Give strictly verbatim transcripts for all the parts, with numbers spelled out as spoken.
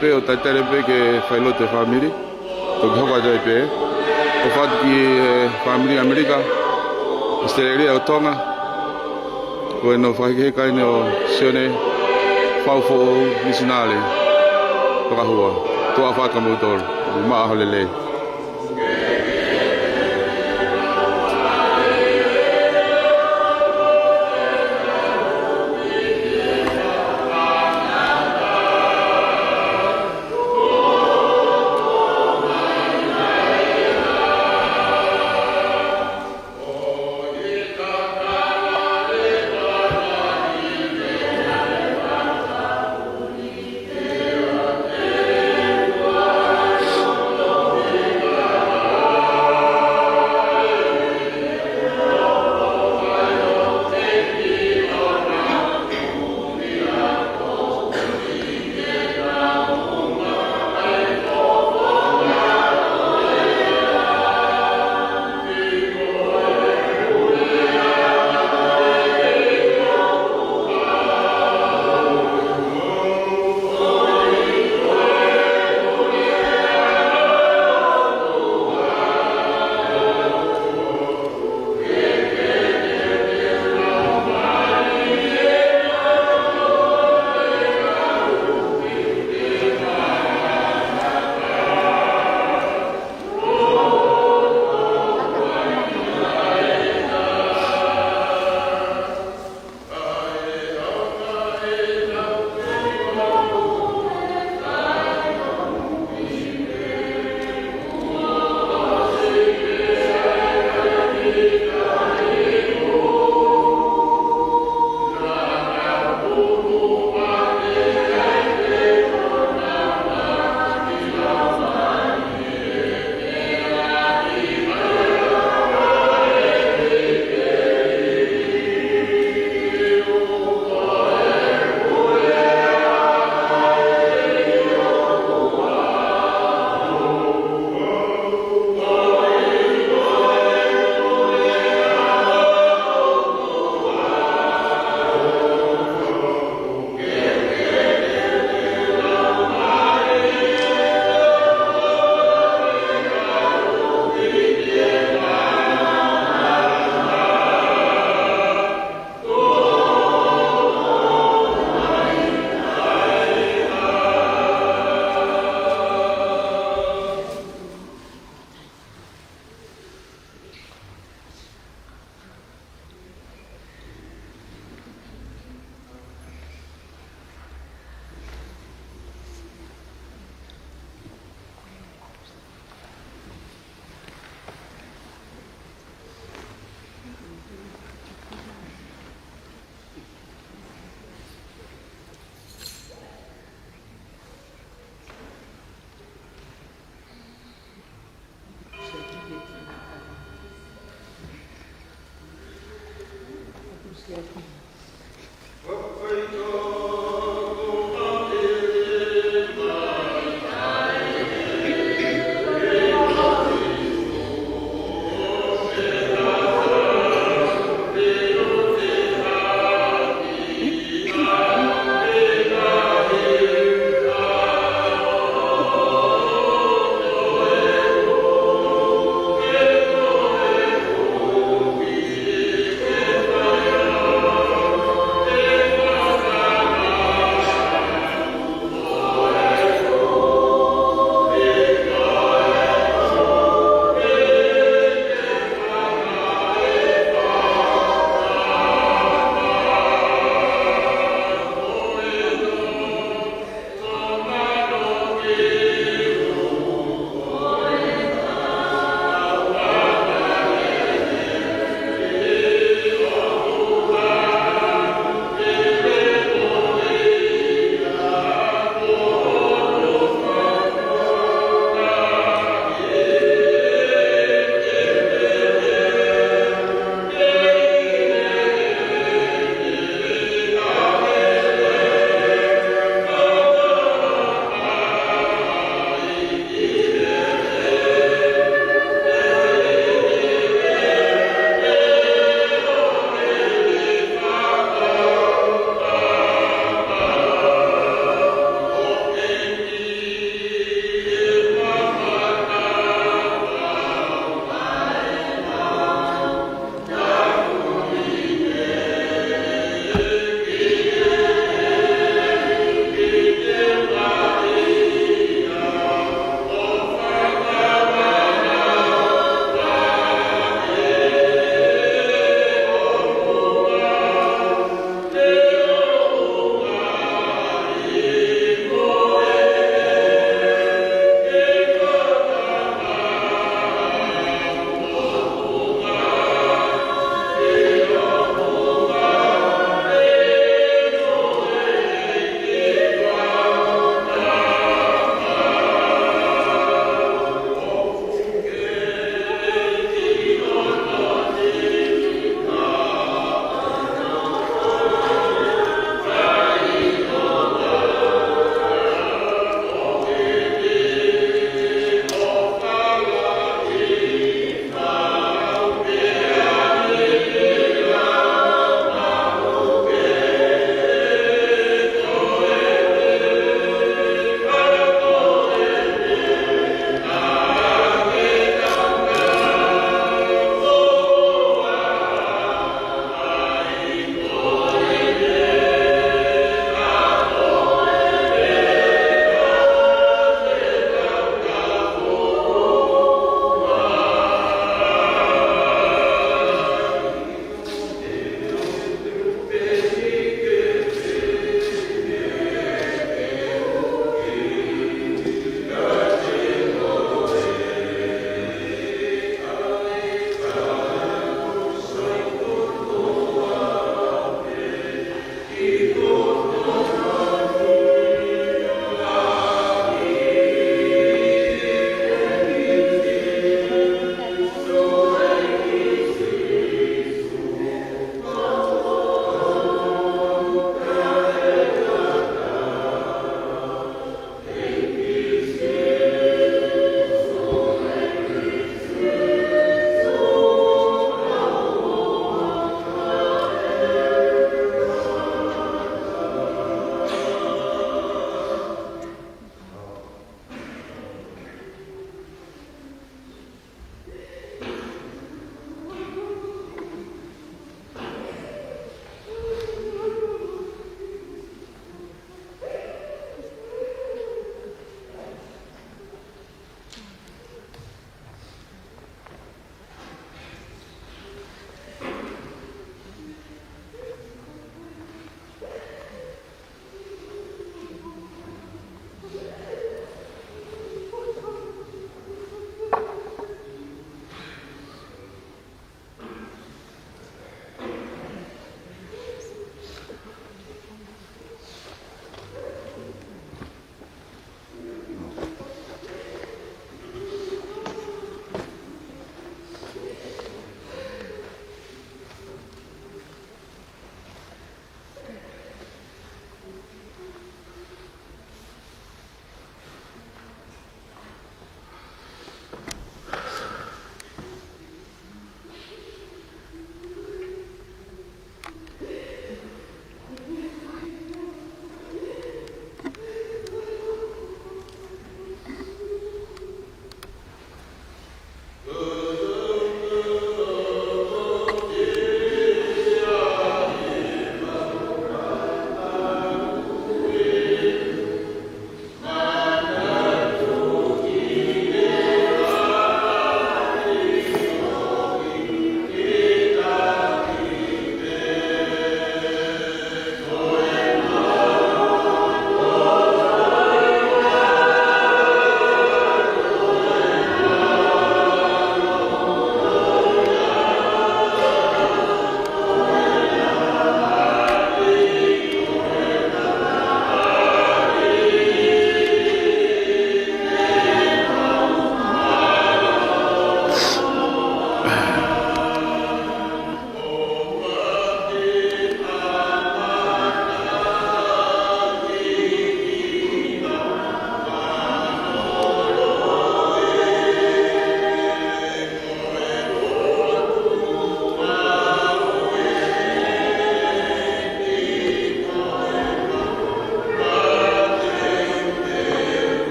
Pea ʻo tatali pē ke fai lotu e fāmili. Toki hoko atu ai pē. ʻOfa atu ki he fāmili ʻAmelika, ʻAositelēlia ʻo Tonga. Ko ʻenau fakahekeheka eni ʻo Sione Faufoʻou, misinale. Fakahua. Tuʻa ʻofa atu kia moutolu. Maʻa ʻaho lelei.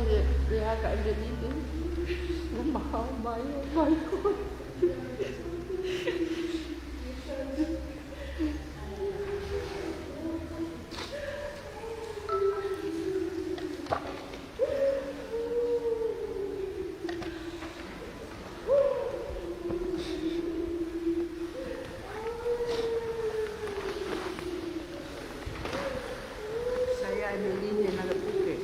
ʻE, ʻe aka ʻe Melite. Naʻa mau mai, ʻo mai ko. Sai ʻa Melite Nakapuke.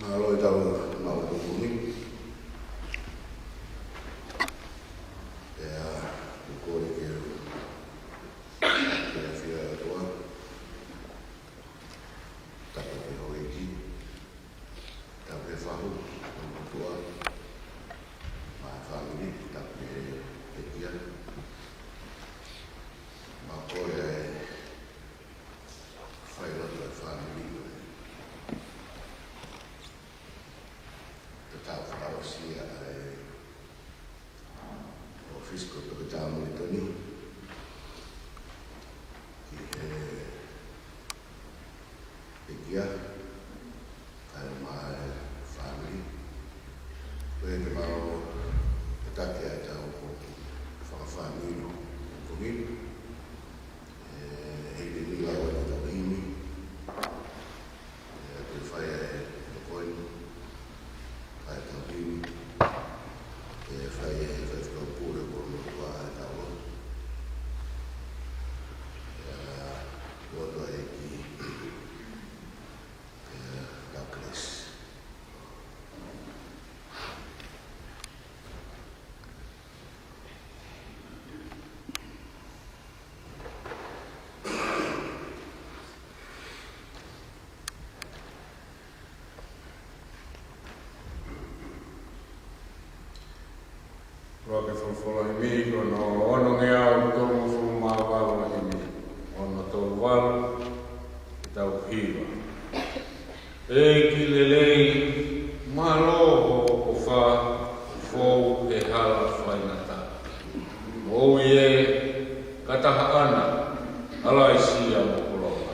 Mālō e tau maʻu e tuʻutuʻuni. Pea ʻoku kole ke u ke afia e ʻOtua. Tapu ki he houʻeiki. Tapu ki Fahu, ʻo e motuʻa, mo e fāmili, tapu ki he pekia. Mo e failotu ʻa e fāmili, ʻo e tatau fakaʻosi ʻa e ʻofisi ko Toketā Molitoni, ki he pekia, kae ʻumaʻā e fāmili. Pea ke mau tataki ʻetau fakafāmili ʻo e pongipongi ni. ʻE, hili ni lau ʻetau himi. ʻE, ke fai e tokoni, fai e tau himi. ʻE, fai e, fai e tau pule ko no kua e tau lotu. ʻE, lotu ʻa e ʻEiki. ʻE, tau kelesi. Loa ke folofola himi, ko hono onongeau tolungofulu mā valu ʻa e himi, ono tolu valu, ke tau hiva. ʻEiki lelei, mālō hoʻo ʻofa, fou he hala faingataʻa. Mou ʻi he katahaʻana, ʻa Laisia mo Koloma.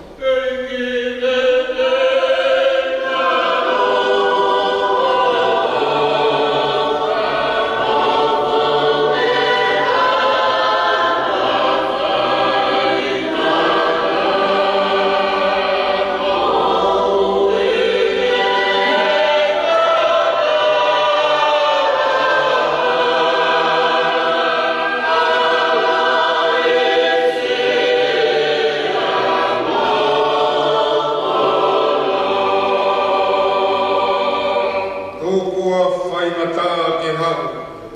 Tokua faingataʻa ke haʻu,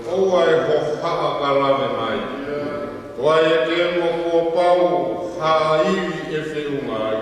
ʻoua ʻe hohaʻa ka lave mai. Ko e kemo kuo pau, ha ivi ʻe feʻunga ai.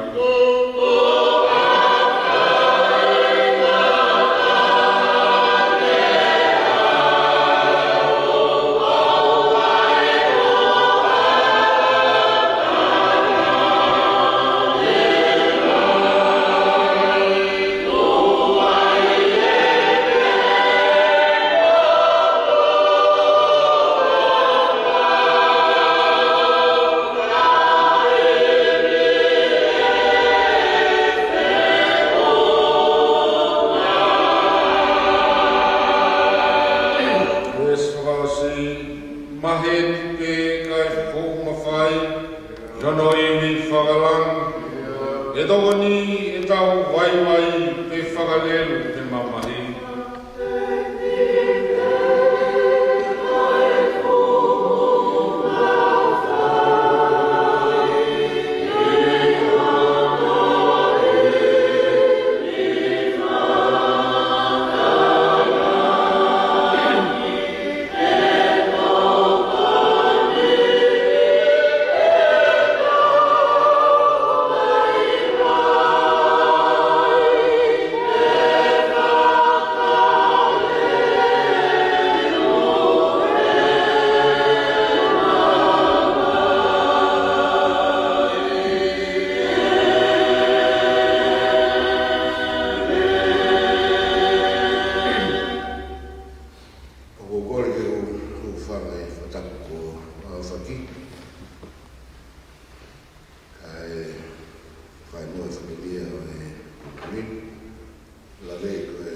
Veesi fakaʻosi, maheni pē kae fuʻu mafai, ʻi hono ivi fakalangi, ʻe tokoni ʻetau vaivai, pea fakalelu ʻe mamahi. ʻOku ou kole ke u, u fanga e fakatapu ko ʻAofaki. Kae fai mo e fāmili ʻo e pongipongi ni. Lave ko e,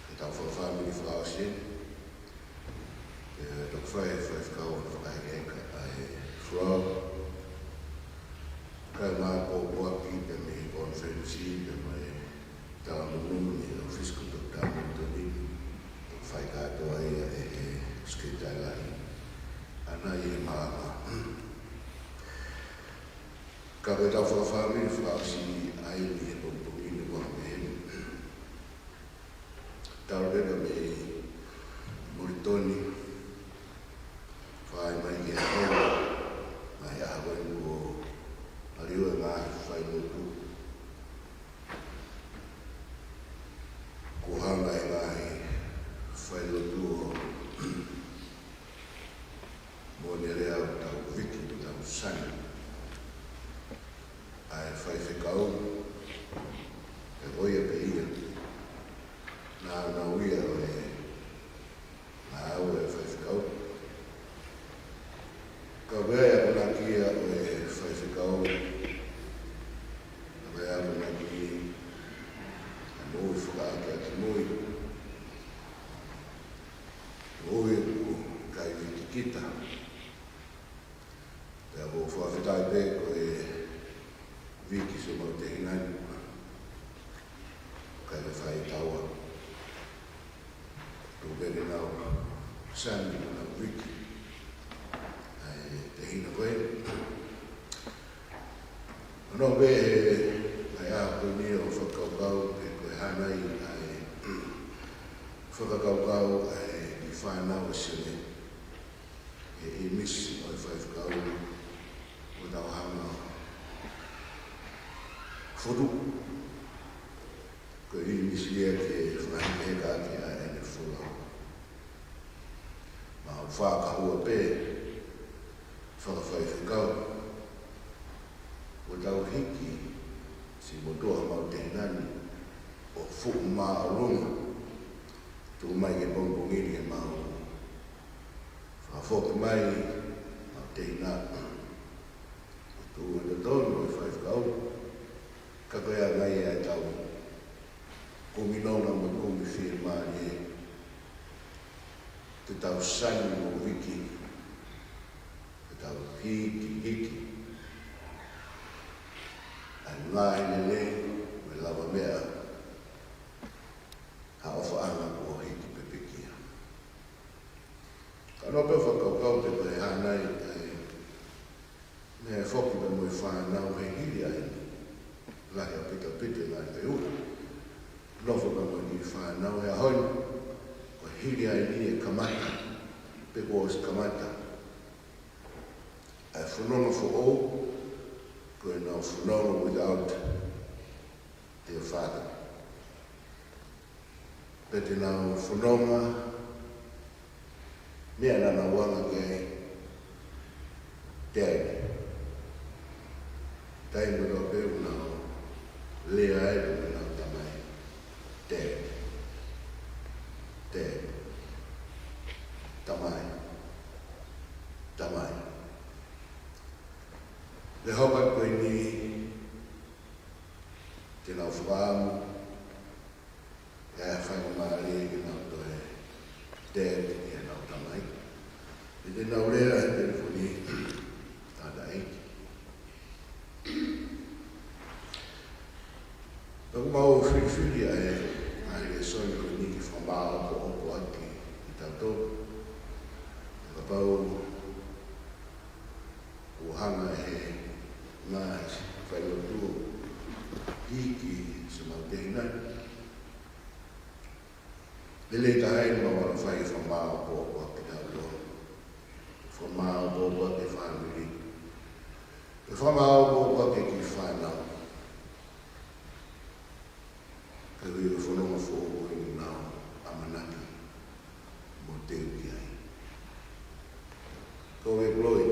ke tau fakafāmili fakaʻosi eni. Ke toki fai, fai fakau, fakaheka ʻa e folau. Kae ʻumaʻā e pōpoaki pea mei he konifelenisi pea mei he talamonū mei he ʻofisi ko Toketā Molitoni. Fai kātoa ia ʻe he Sekelitali Lahi ʻanai ʻi he malanga. Ka ko ʻetau fakafāmili fakaʻosi ʻa eni he pongipongi ni ʻoku hangē eni. Talu leva mei Molitoni, fai mai ki he ʻaho, mai ʻaho eni kuo liliu e ngaahi failotu. Mui. Mui ʻoku ʻikai viki kita. Pea ʻoku ou fakafetaʻi pē ko e viki siʻomau tehina ni. ʻIkai ke fai taua. Tuku pē ke nau sani mo nau viki ʻa e tehina ko ē. ʻO nau pē he ʻaho ko eni ʻo fakakaukau pe ko e hā nai ʻa e fakakaukau ʻa e kiʻi fānau ʻo Sione. ʻI he ʻīmisi ʻo e faifekau ʻoku tau hanga ʻo fotu. Ko e ʻīmisi ia ke fakahekeheka ʻaki ʻa ʻene folau. Mau fakahua pē fakafaifekau ʻoku tau hiki siʻi motuʻa ʻemau tehina ni ʻo fuʻu māʻolunga. Tuʻu mai ki he pongipongi ni ke mau fakafoki mai ʻemau tehina. ʻO tuʻu ʻi he totonu ʻo e faifekau. Ka ko e anga ia ʻetau kumi nonga mo e kumi fiemālie. Te tau sani mo viki. Te tau hikihiki ʻa e ngaahi lelei mo e lavameʻa ʻa e ʻofaʻanga kuo hiki pepekia. Ka nau pē fakakaukau pe ko e hā nai ʻa e meʻa ʻe foki pē mo e fānau he hili ʻa eni. Lahi ʻaupito ʻaupito e ngaahi fehuʻi. Nofo pē mo e kiʻi fānau he ʻaho ni. Ko e hili ʻa eni ʻe kamata, pe kuo ʻosi kamata ʻa e fononga foʻou, ko ʻenau fononga without their father. Pe te nau fononga, meʻa naʻa nau anga ki ai, dad. Taimi kotoa pē ʻoku nau lea ai mo ʻenau tamai. Dad. Dad. Tamai. Tamai. Lehova ko eni te nau fakaʻamu ʻa e faingamālie ke nau toe dad ʻenau tamai. ʻI heʻenau lea he telefoni, tata ʻeiki. Pea ʻoku mau filifili ʻa e, ʻa e lēsoni ko eni ke fakamāʻopoʻopo ʻaki kitautolu. Kapau ʻoku hanga ʻe he ngaahi failotu ʻo hiki siʻomau tehina ni. Lelei taha eni, mau ʻalu ʻo fai e fakamāʻopoʻopo ʻaki kitautolu. Fakamāʻopoʻopo ʻaki e fāmili. Pea fakamāʻopoʻopo ʻaki e kiʻi fānau. Koeʻuhi ko e fononga foʻou ʻoku nau ʻamanaki mo teu ki ai. Ko e koloi,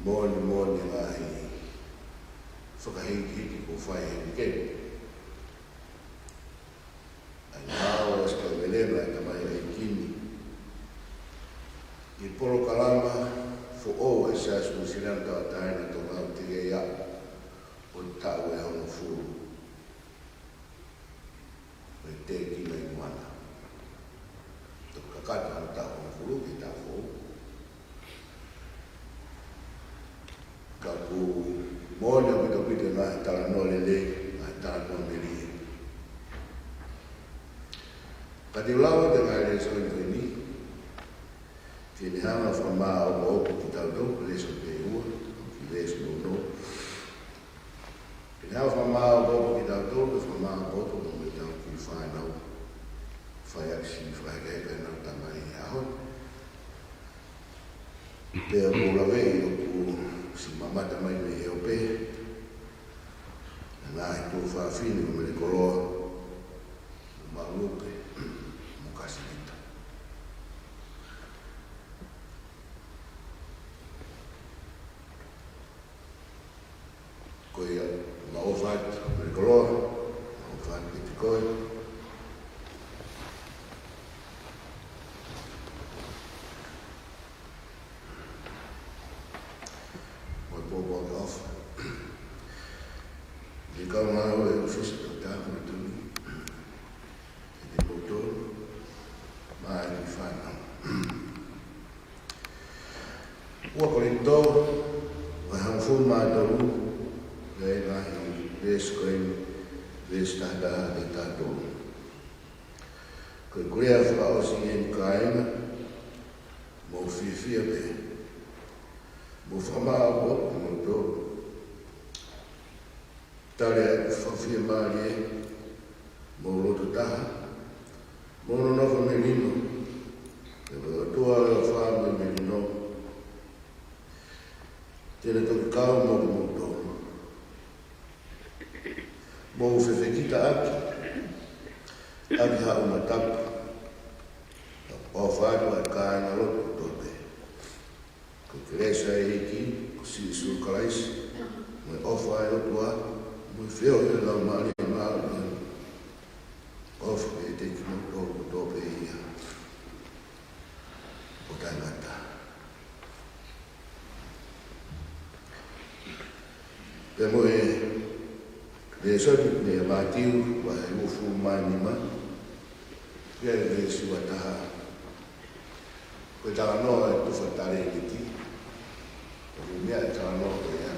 moʻoni, moʻoni e ngaahi fakahikihiki kuo fai he uike ni. ʻA e ngāue ʻosi toe velena ʻa e tamai ʻeiki ni ʻi he polokalama foʻou ʻa e Siasi Uēsiliana Tauʻatāina ʻo Tonga ʻoku teʻeki ai ʻo taʻu ʻe hongofulu. Ko e tēkina ʻi Moana. Toki kakato hono taʻu hongofulu ki he taʻu foʻou. Ka ʻoku moʻoni ʻaupito ʻaupito e ngaahi talanoa lelei, ngaahi talanoa melie. Ka te u lau atu e ngaahi lēsoni ko eni, ke ne hanga ʻo fakamāʻopoʻopo kitautolu, lēsoni pē ʻe ua, ʻo ki he veesi nounou. Ke ne hanga ʻo fakamāʻopoʻopo kitautolu, ke fakamāʻopoʻopo mo ʻetau kiʻi fānau. Fai ʻaki siʻi fakahekeheka ʻenau tamai he ʻaho ni. Pea ʻoku ou laveʻi ʻoku siʻi mamata mai mei he ope ʻa e ngaahi tuofāfine ko Melekoloa, mo Maʻulupe, mo Kasilita. Ko ia, mau ʻofa atu, Melekoloa, mau ʻofa atu kiate koe. Mau pōpoaki ʻofa ki he kau ngāue ʻo e ʻōfisi ʻo e Toketā Moulitoni. Veesi taha taha ki he taha tolu. Ko e kolea fakaʻosi eni kāinga, mou fiefia pē. Mou fakamaʻopoʻopo kimoutolu. Tali ʻa e fakafiemālie, mou loto taha. Mou nonofo melino. He ko e ʻOtua ʻofa mo e melino te ne toki kau mo kimoutolu. Mou fefekitaʻaki ʻaki haʻo matapu. ʻOfa atu ʻa e kāingalotu kotoa pē. Ko e kelesi ʻa e ʻEiki ko Sīsū Kalaisi, mo e ʻofa ʻa e ʻOtua, mo e feohi ʻa e Laumālie Māʻoniʻoni, ʻofa kiate kimoutolu kotoa pē ia ʻo taʻengata. Pea mo e lēsoni mei Mātiu vahe uofulu mā nima, pea veesi ua taha. Ko e talanoa ʻo e tufa talēniti, ko e meʻa ʻe talanoa ko ia.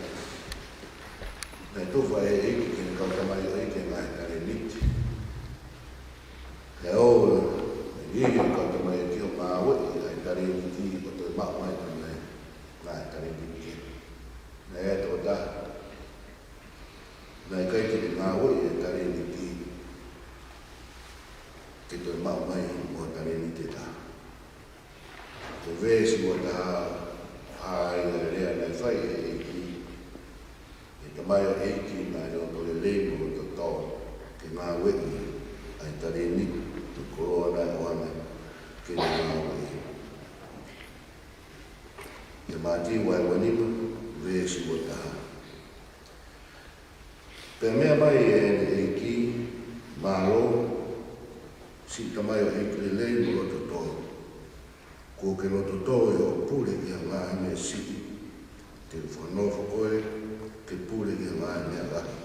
Naʻe tufa ʻe he ʻEiki ki heʻene kau tamaioʻeiki ʻa e ngaahi talēniti. Pea ʻalu ʻa e niʻihi ʻo e kau tamaioʻeiki ʻo ngāueʻi ʻa e talēniti ʻo toe maʻu mai ʻa e ngaahi talēniti. Naʻe ʻi ai e tokotaha naʻe ʻikai ke ne ngāueʻi ʻa e talēniti ke toe maʻu mai mo e talēniti ʻe taha. Ko e veesi ua taha, ʻa e lea naʻe fai ʻe he ʻEiki ki he tamaioʻeiki naʻe loto lelei mo loto tō ke ngāueʻi ʻa e talēniti, ko e koloa naʻe ʻoange ke ne ngāueʻi. ʻI he Mātiu vahe ua nima, veesi ua taha. Pea meʻa mai ʻe heʻene ʻeiki, mālō, siʻi tamaioʻeiki lelei mo loto tō. Kuo ke loto tō ʻi hoʻo pule ʻi he ngaahi meʻa siʻi, te u fakanofo koe ke pule ʻi he ngaahi meʻa lahi.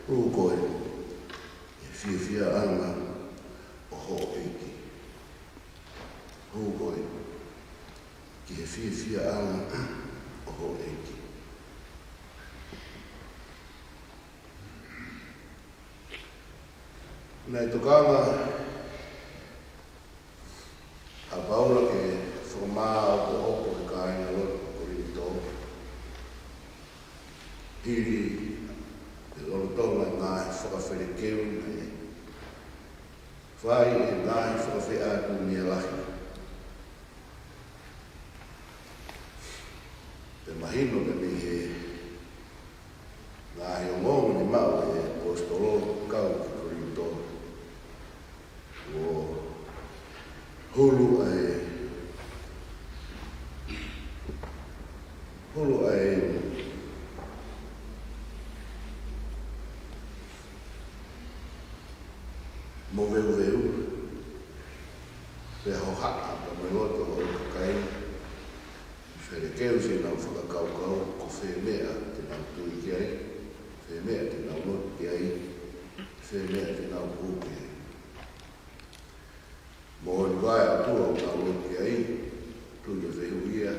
Hū koe ʻi he fiefiaʻanga ʻo hoʻo ʻeiki. Hū koe ki he fiefiaʻanga ʻo hoʻo ʻeiki. Naʻe tokanga ʻa Paula ke fakamāʻopoʻopo e kāingalotu ʻo Kolinitō, hili e lolotonga e ngaahi fakafelekeu naʻe fai ʻe he ngaahi fakafeʻātungia lahi. Pea mahino pē mei he ngaahi ongoongo ne maʻu ʻe he ʻaposetolo kau ki Kolinitō, ʻo hulu ʻa e, hulu ʻa e moveuveu, pea hohaʻa pea mo e loto ʻo e kakai, felekeu siʻenau fakakaukau ko fē meʻa te nau tui ki ai, fē meʻa te nau lotu ki ai, fē meʻa te nau hū ki ai. Moʻoni ko e ʻOtua ʻoku nau lotu ki ai, tui ki he fehuʻi ia,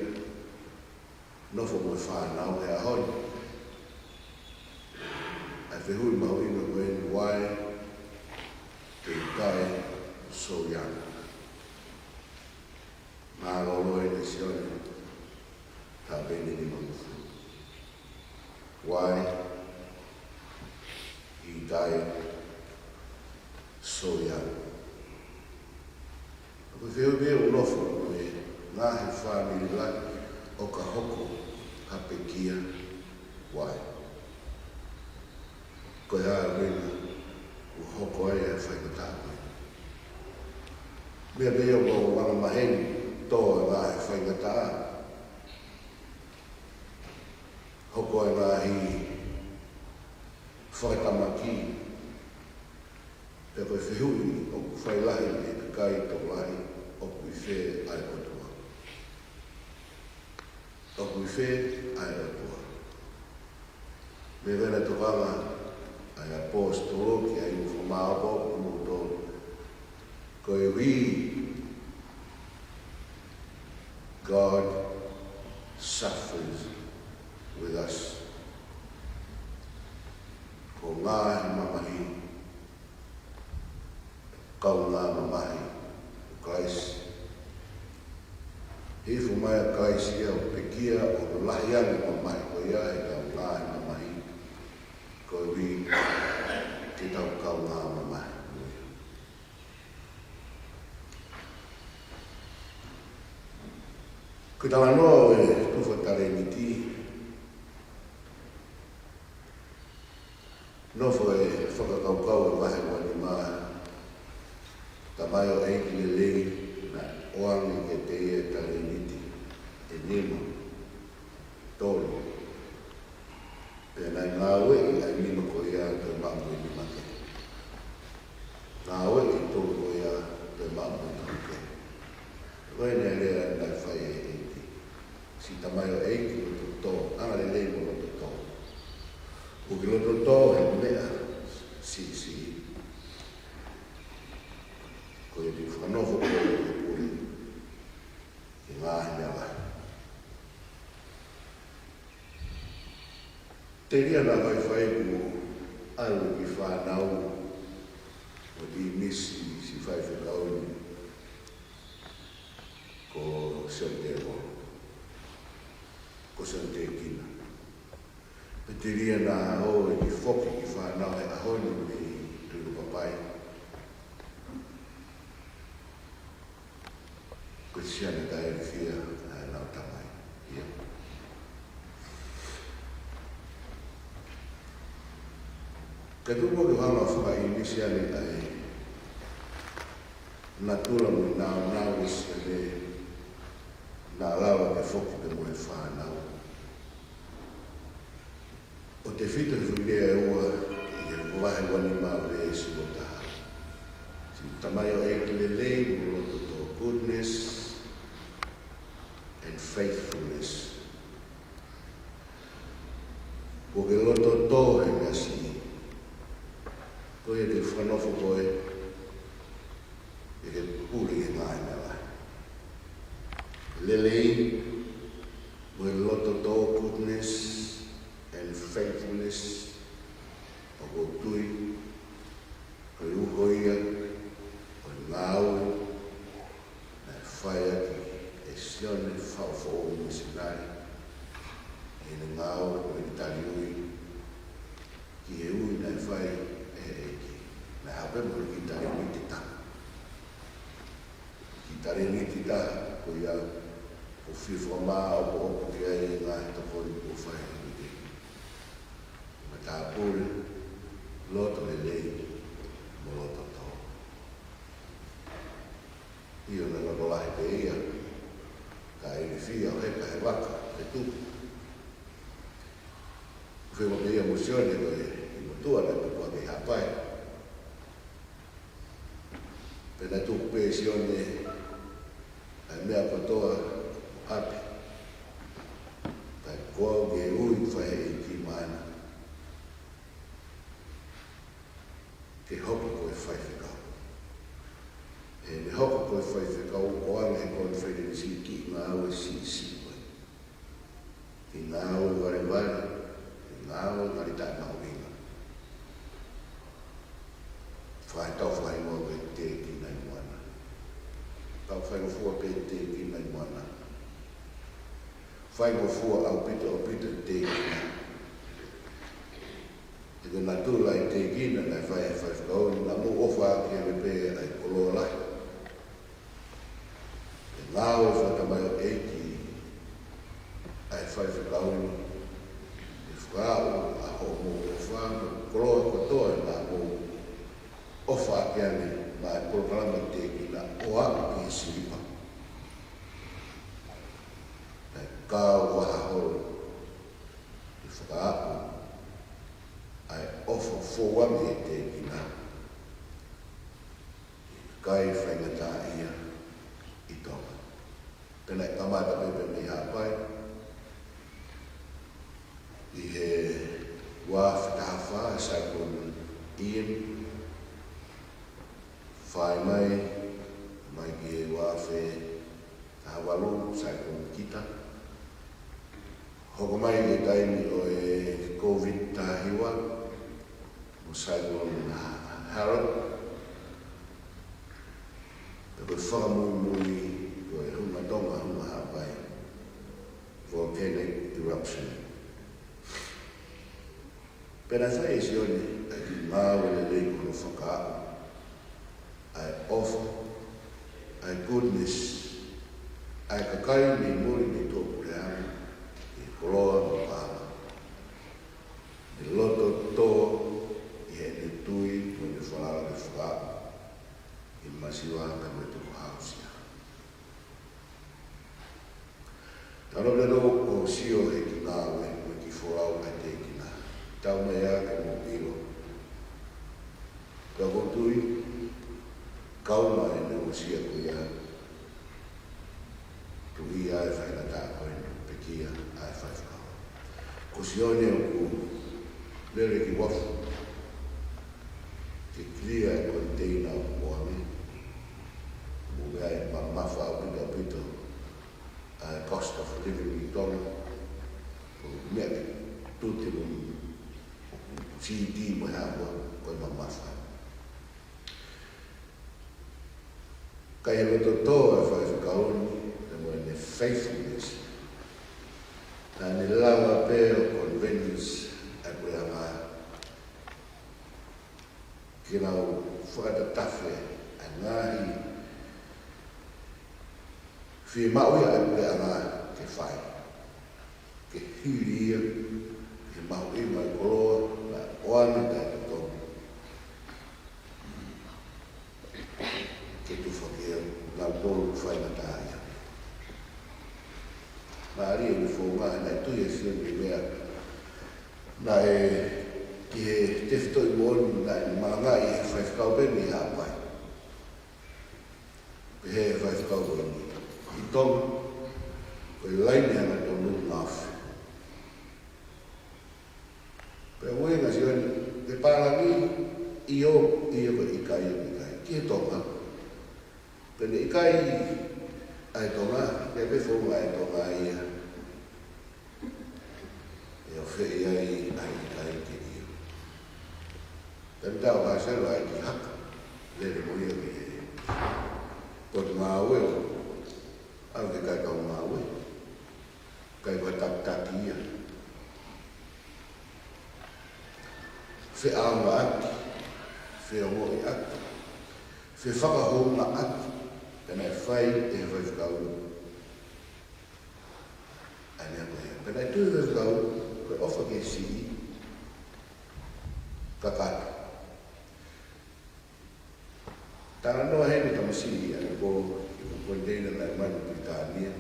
nofo mo e fānau he ʻaho ni. ʻA e fehuʻi mahuʻinga ko eni, why do you die so young? Mālōlō eni Sione, taʻu pē ʻe nimangofulu. Why he died so young? Ko e fehuʻi pē ʻoku nofo mo e ngaahi fāmili lahi ʻo ka hoko ha pekia, why? Ko e hā e ʻuhinga ʻoku hoko ai e faingataʻa ko ē? Meʻa pē ia ʻoku angamaheni, tō e ngaahi faingataʻa, hoko e ngaahi fakatamaki, pea ko e fehuʻi ʻoku fai lahi ʻe he kakai tokolahi, ʻoku ʻi fē ʻa e ʻOtua? ʻOku ʻi fē ʻa e ʻOtua? Meʻa ko ē naʻe tokanga ai ʻa e ʻaposetolo ki ai, ʻoku fakamāʻopoʻopo kimoutolu, ko e real God suffers with us. Ko e ngaahi mamahi kaungā mamahi ʻo Kalaisi. Hifo mai ʻa Kalaisi ia ʻo pekia ʻo lahi ange e mamahi ko ia he kaungā mamahi, koeʻuhi ke tau kaungā mamahi. Ko e talanoa ʻo e tufa talēniti, nofo e fakakaukau ʻo e vahe ua nima, tamaioʻeiki lelei naʻe ʻoange kiate ia e talēniti ʻe nima, tolu. Pea naʻe ngāueʻi ʻa e nima ko ia toe maʻu mo e nima kehe. Ngāueʻi e tolu ko ia toe maʻu mo e tolu kehe. Ko e lea naʻe fai ʻe he ʻEiki. Siʻi tamaioʻeiki loto tō, anga lelei mo loto tō. ʻOku ke loto tō he meʻa siʻisiʻi. Ko ia te u fakanofo koe ke pule ki he ngaahi meʻa lahi. Telia naʻa faifai kuo ʻalu e kiʻi fānau ʻo e ʻīmisi siʻi faifekau ni ko Sione Tēvolo, ko Sione Tēkina. Pea telia naʻa ō e kiʻi foki e kiʻi fānau he ʻaho ni mei Tunukapai. Ko e siana taʻeilifia ʻa ʻenau tamai. ʻIo. Ka tuku ke u hanga ʻo fakaʻīmisi ange ʻa e natula mo e nāunau ʻo e siana naʻa lava ke foki pē mo e fānau. ʻOku tefito e foʻi lea ʻe ua ʻi he vahe ua nima veesi ua taha. Siʻi tamaioʻeiki lelei mo loto tō, goodness and faithfulness. ʻOku ke loto tō he meʻa siʻi, ko ia te u fakanofo koe ke ke pule ki he ngaahi meʻa lahi. Lelei mo e loto tō, goodness and faithfulness, ʻoku ou tui ko e uho ia ʻo e ngāue naʻe fai ʻaki ʻe Sione Faʻufoʻou misinale ʻi heʻene ngāue ko e taliui ki he ui naʻe fai ʻe he ʻEiki. Naʻe haʻu pē mo e kiʻi talēniti taha. Kiʻi talēniti taha ko ia ʻoku fiefia mo ʻoku ʻoku ki ai e ngaahi tokoni kuo fai ʻe he ʻEiki. Matāpule, loto lelei mo loto tō. ʻIo, naʻe loto lahi pē ia, kae ʻilifia ʻo heka he vaka, he tupu. Fēfē pē ia mo Sione ko e kiʻi motuʻa naʻe tupu hake ʻi Haʻapai. Pea naʻe tuku pē ʻe Sione ʻa e meʻa kotoa ʻo ʻapi. Kae ko au ke ui fai ʻe he ʻEiki maʻana ke hoko ko e faifekau. Heʻene hoko ko e faifekau ʻoange ʻe he konifelenisi kiʻi ngāue siʻisiʻi ko ē. Kiʻi ngāue valevale, kiʻi ngāue ngali taʻemahuʻinga. Fai tau fai mo e tēkina ʻi Moana. Tau fai mo fua pē tēkina ʻi Moana. Fai mo fua ʻaupito ʻaupito tēkina. He ko e natula e tēkina naʻe fai ʻe he faifekau ni, naʻa mou ʻofa ʻaki ange pē ʻa e koloa lahi. ʻE ngāue fakatamaioʻeiki ʻa e faifekau ni, ʻe fakaaʻu ʻa hoʻomou ʻofa mo e koloa kotoa naʻa mou ʻofa ʻaki ange maʻa e polokalama tēkina ʻo aʻu ki he silipa. Naʻe kau vaha holo ʻi he fakaaʻu ʻa e ʻofa fou ange ʻa e tēkina ʻi he kakai faingataʻaʻia ʻi Tonga. Pea naʻe kamata pē pē mei Haʻapai ʻi he ua afe taha fā, Cyclone Ian. Fai mai, mai ki he ua afe taha valu, Cyclone Kita. Hoko mai ki he taimi ʻo e Covid taha hiva, mo Cyclone Harold. Ko e fakamuimui, ko e hunga Tonga, hunga Haʻapai, volcanic eruption. Pea naʻe fai ʻe Sione ʻa e kiʻi ngāue lelei ko hono fakaaʻu ʻa e ʻofa, ʻa e goodness ʻa e kakai mei muli mei tuʻapuleʻanga, ʻi he koloa mo e paʻanga. ʻI he loto tō ʻi heʻene tui mo ʻene falala ke fakaaʻu ʻi he masiva kae mo e tukuhāusia. Tau lave ʻo sio he kiʻi ngāue mo e kiʻi folau ʻa e tēkina. Tau mai ā ke mou ʻilo. Pea ʻoku ou tui, kau mai ʻene uesia ko ia, tuʻia e faingataʻa ko eni, pekia ʻa e faifekau. Ko Sione ʻoku lele ki uafu ke clear e container ʻoku ʻoange. Mo e meʻa ʻe mamafa ʻaupito ʻaupito ʻa e cost of living ʻi Tonga. Ko e meʻa ke tute mo e CD mo e hā fua, ko e mamafa. Ka ʻi he loto tō ʻa e faifekau ni, pea mo ʻene faithfulness, naʻa ne lava pē ʻo convince ʻa e puleʻanga ke nau fakatatafe ʻa e ngaahi fiemaʻu ia ʻa e puleʻanga ke fai, ke hili ia ki he mahuʻinga ʻo e koloa naʻe ʻoange taʻetotongi, ke tufa ki ai ʻa kinautolu ʻoku faingataʻaʻia. Mālie ʻene founga, naʻe tui ʻa Sione ki he meʻa naʻe, ki he tefitoʻi moʻoni naʻe malangaʻi ʻe he faifekau pē mei Haʻapai. Pehē ʻe he faifekau ko eni, ʻi Tonga, ko e laine hangatonu ʻoku mafi. Pea ʻuhinga ʻa Sione, ke pālangi, ʻio, ʻio, ko e ʻikai, ʻikai. Ki he Tonga. Pea ne ʻikai ʻa e Tonga, pea pehē founga ʻa e Tonga ia. ʻE ʻofeʻi ai ʻa e ʻikai ke ʻio. Pea tau ʻa Sione ʻa e kiʻi haka, lele mo ia ki he potungāue ʻo ʻave ki he kakai ngāue. Kae ko e takitaki ia. Feʻaongaʻaki, feongoʻiʻaki, fefakahoungaʻaki, pea naʻe fai ʻe he faifekau ʻa e meʻa ko ia. Pea naʻe tui ʻa e faifekau, ko e ʻofa ki he siʻi kakato. Talanoa heni tamasiʻi ʻanepō, ʻi he container naʻe malu ki Pilitānia,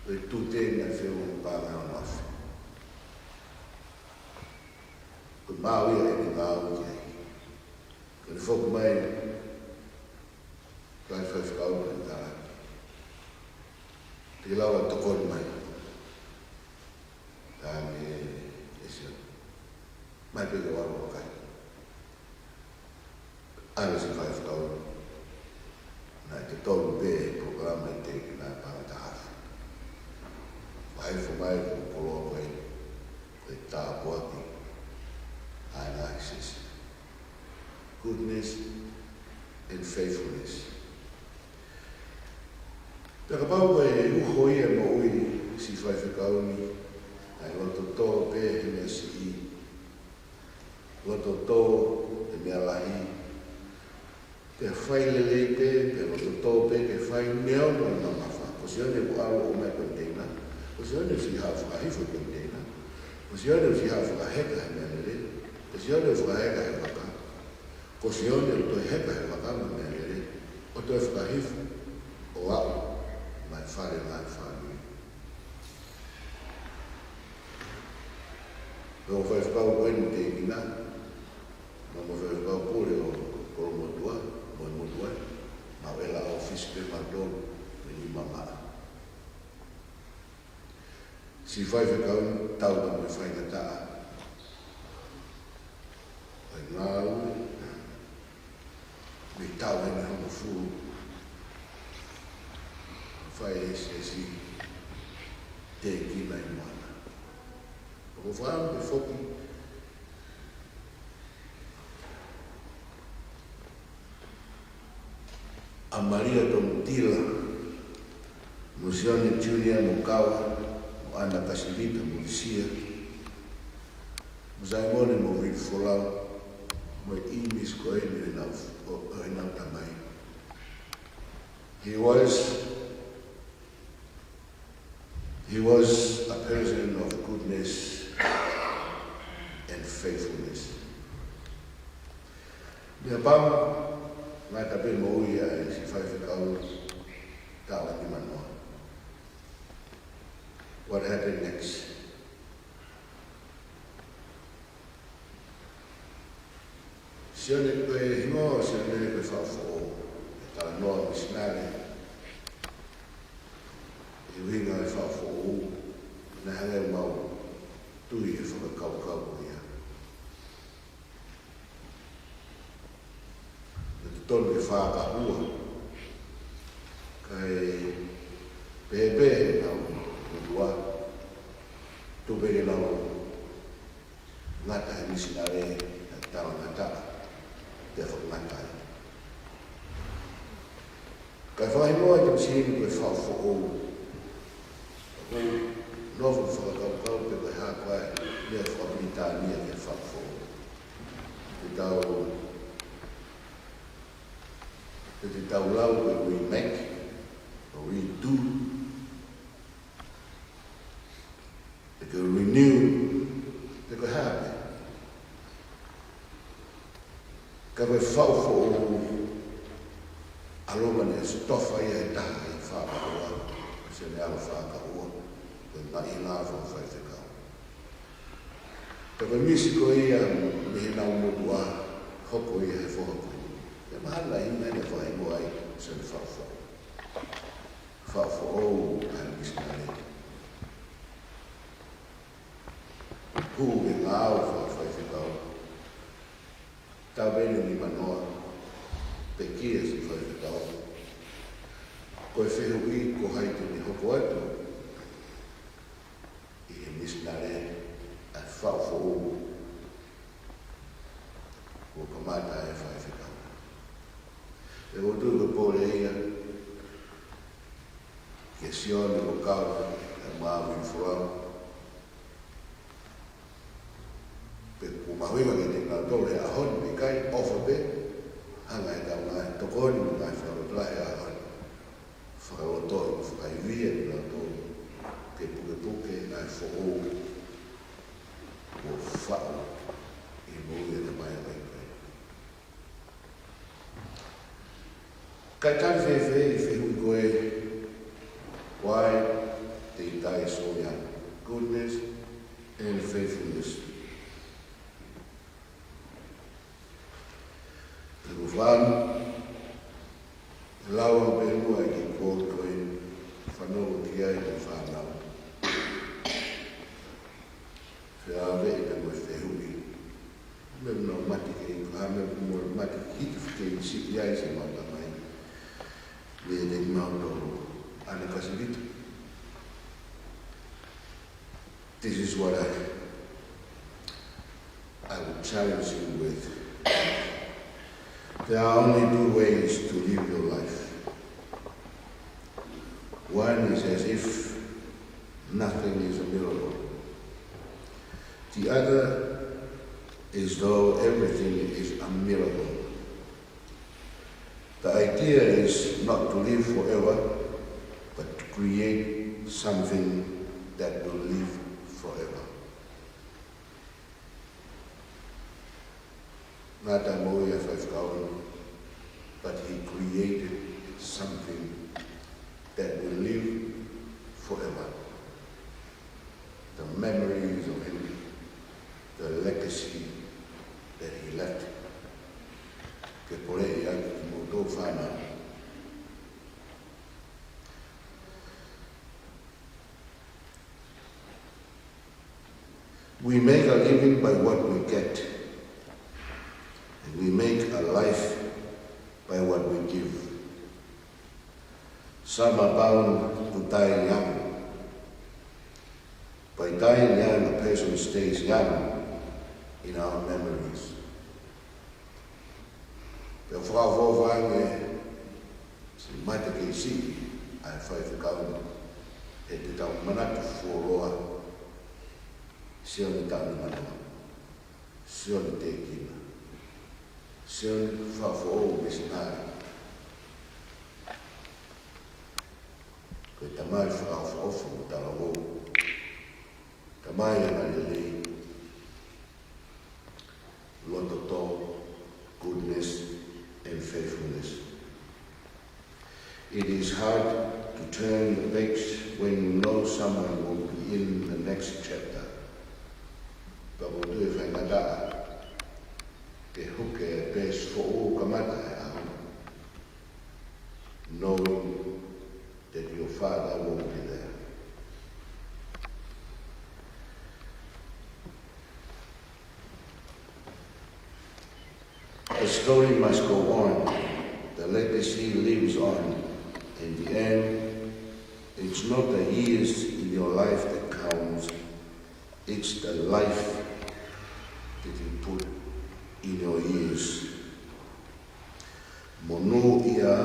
ko e tute naʻe feʻunga paʻanga ʻe ono afe. Ko e maau ia ʻene ngāue ki ai. Ko ʻene foki mai, ko e faifekau ko eni, talaange, te ke lava ʻo tokoni mai. Talaange ʻe Sione, mai pē ke u ʻalu ʻo vakai. ʻAlu ʻa e faifekau, naʻe totonu pē polokalama ʻi he tēkina paʻanga ʻe taha afe. Vahevahe mai ko e koloa ko ē, ko e tāpuaki ʻa e ngaahi siasi. Goodness and faithfulness. Pea kapau ko e uho ia e moʻui ʻa e siʻi faifekau ni, ʻa e loto tō pē he meʻa siʻi, loto tō he meʻa lahi, pea fai lelei pē, pea loto tō pē ke fai, neongo e mamafa. Ko Sione ʻoku ʻalu ʻo ʻomai e container. Ko Sione ʻoku siʻi haʻu ʻo fakahifo e container. Ko Sione ʻoku siʻi haʻu ʻo fakaheka he meʻalele. Ko Sione ʻoku fakaheka he vaka. Ko Sione ʻoku toe heka he vaka mo e meʻalele, ʻo toe fakahifo ʻo aʻu mai ki he fale ʻa e ngaahi fāmili. Ko e faifekau ko eni ʻoku tēkina, mo e faifekau pule ʻo Kolomotuʻa, mo e motuʻa, maʻu ʻela ʻōfisi pē mautolu, mei Mamaʻa. Siʻi faifekau ni, tau ka mo e faingataʻa ʻo e ngāue, mei he taʻu ʻe hongofulu, fai e siasi tēkina ʻi Moana. ʻOku ou fakaʻamu ke foki ʻa Malia Tongitila, mo Sione Junior Mokawa, mo ʻAna Kasivita Molisia, mo Saimone mo Vili Folau, mo e ʻīmisi ko eni ʻo ʻenau, ʻo, ʻo ʻenau tamai. He was, he was a person of goodness and faithfulness. Meʻapango, ngata pē moʻui ʻa e siʻi faifekau taʻu nimanoa. What happened next? Sione, ko e hingoa ʻo Sione ko e Faʻu Foʻou, ʻi he talanoa misinale. ʻI he ʻuhinga ʻo e Faʻu Foʻou, naʻe hangē ʻoku mau tui he fakakaukau ko ia. Naʻe totonu ke fakahua, kae pehē pē ʻenau motuʻa, tuku pē ke nau ngata he misinale, ʻa e talangataʻa, pea fakangata ai. Kae fakahingoa ʻe he tamasiʻi ni ko e Faʻu Foʻou. Nofo fakakaukau pe ko e hā ko ā e meʻa fakapilitānia ki he Faʻu Foʻou. Te tau, te te tau lau ko e remake, ʻo redo, pe ko e renew, pe ko e hā pē. Ka ko e Faʻu Foʻou, ʻalu mai ʻo ne ʻosi tofa ia ʻe he taha ʻi Fakahua, ʻosi ʻene ʻalu Fakahua, ko e maʻi lava ʻo e faifekau. Ka ko e misi ko ia mei heʻenau motuʻa, hoko ia he foha ko eni. Pea mahalo ʻi he ʻuhinga ia ʻoku fakahingoa ai Sione Faʻu Foʻou. Faʻu Foʻou ʻa e misinale. Hū ke ngāue fakafaifekau. Taʻu pē ʻe nimanoa, pekia e siʻi faifekau. Ko e fehuʻi ko hai te ne hoko atu ʻi he misinale ʻa e Faʻu Foʻou. Kuo kamata e faifekau. ʻOku ou tui ko e pole ia kia Sione Mokawa mo Vili Folau. Pea ʻoku mahuʻinga kiate kinautolu he ʻaho ni, ʻikai, ʻofa pē, hanga ʻe he kau ngāue tokoni mo e ngāue fakalotolahi he ʻaho ni, fakalotoʻi mo fakaivia kinautolu ke pukepuke ʻa e foʻou kuo faʻu ʻi he moʻui ʻa e tamai ʻa e kakai. Kae tali fēfē e fehuʻi ko ē, why they die so young? Goodness and faithfulness. Te u fānau, lau ange pē muʻa e kiʻi quote ko ē, fanongo ki ai e fānau. Fēfē ʻa e fehuʻi? Meʻa ʻoku nau mate ki ai, ko e hā e meʻa ʻoku nau mate ki ai, ke siʻi ai siʻemau tamai. Mei he taimi ʻoku mau tō ai, ʻAna Kasivita. This is what I, I would challenge you with. There are only two ways to live your life. One is as if nothing is a miracle. The other is though everything is a miracle. The idea is not to live forever, but to create something that will live forever. Ngata e moʻui ʻa e faifekau, but he created something that will live forever. The memories of him, the legacy that he left. Ke poleʻi ʻaki kimoutolu fānau. We make a living by what we get, and we make a life by what we give. Some are bound to die young. By dying young, a person stays young in our memories. Pea fakaʻofoʻofa ange Siʻi mate kei siʻi ʻa e faifekau ni, he te tau manatu fuoloa Sione Taʻemanoa, Sione Tēkina, Sione Fakafoʻou Misinale, ko e tamai fakaʻofoʻofa mo talavou, tamai angalelei, loto tō, goodness and faithfulness. It is hard to turn the page when you know someone will be in the next chapter. Pea ʻoku ou tui ʻe faingataʻa ke huke e peesi foʻou kamata e ʻaho, knowing that your father won't be there. The story must go on. The legacy lives on. In the end, it's not the years in your life that counts, it's the life that you put in your years. Monūʻia,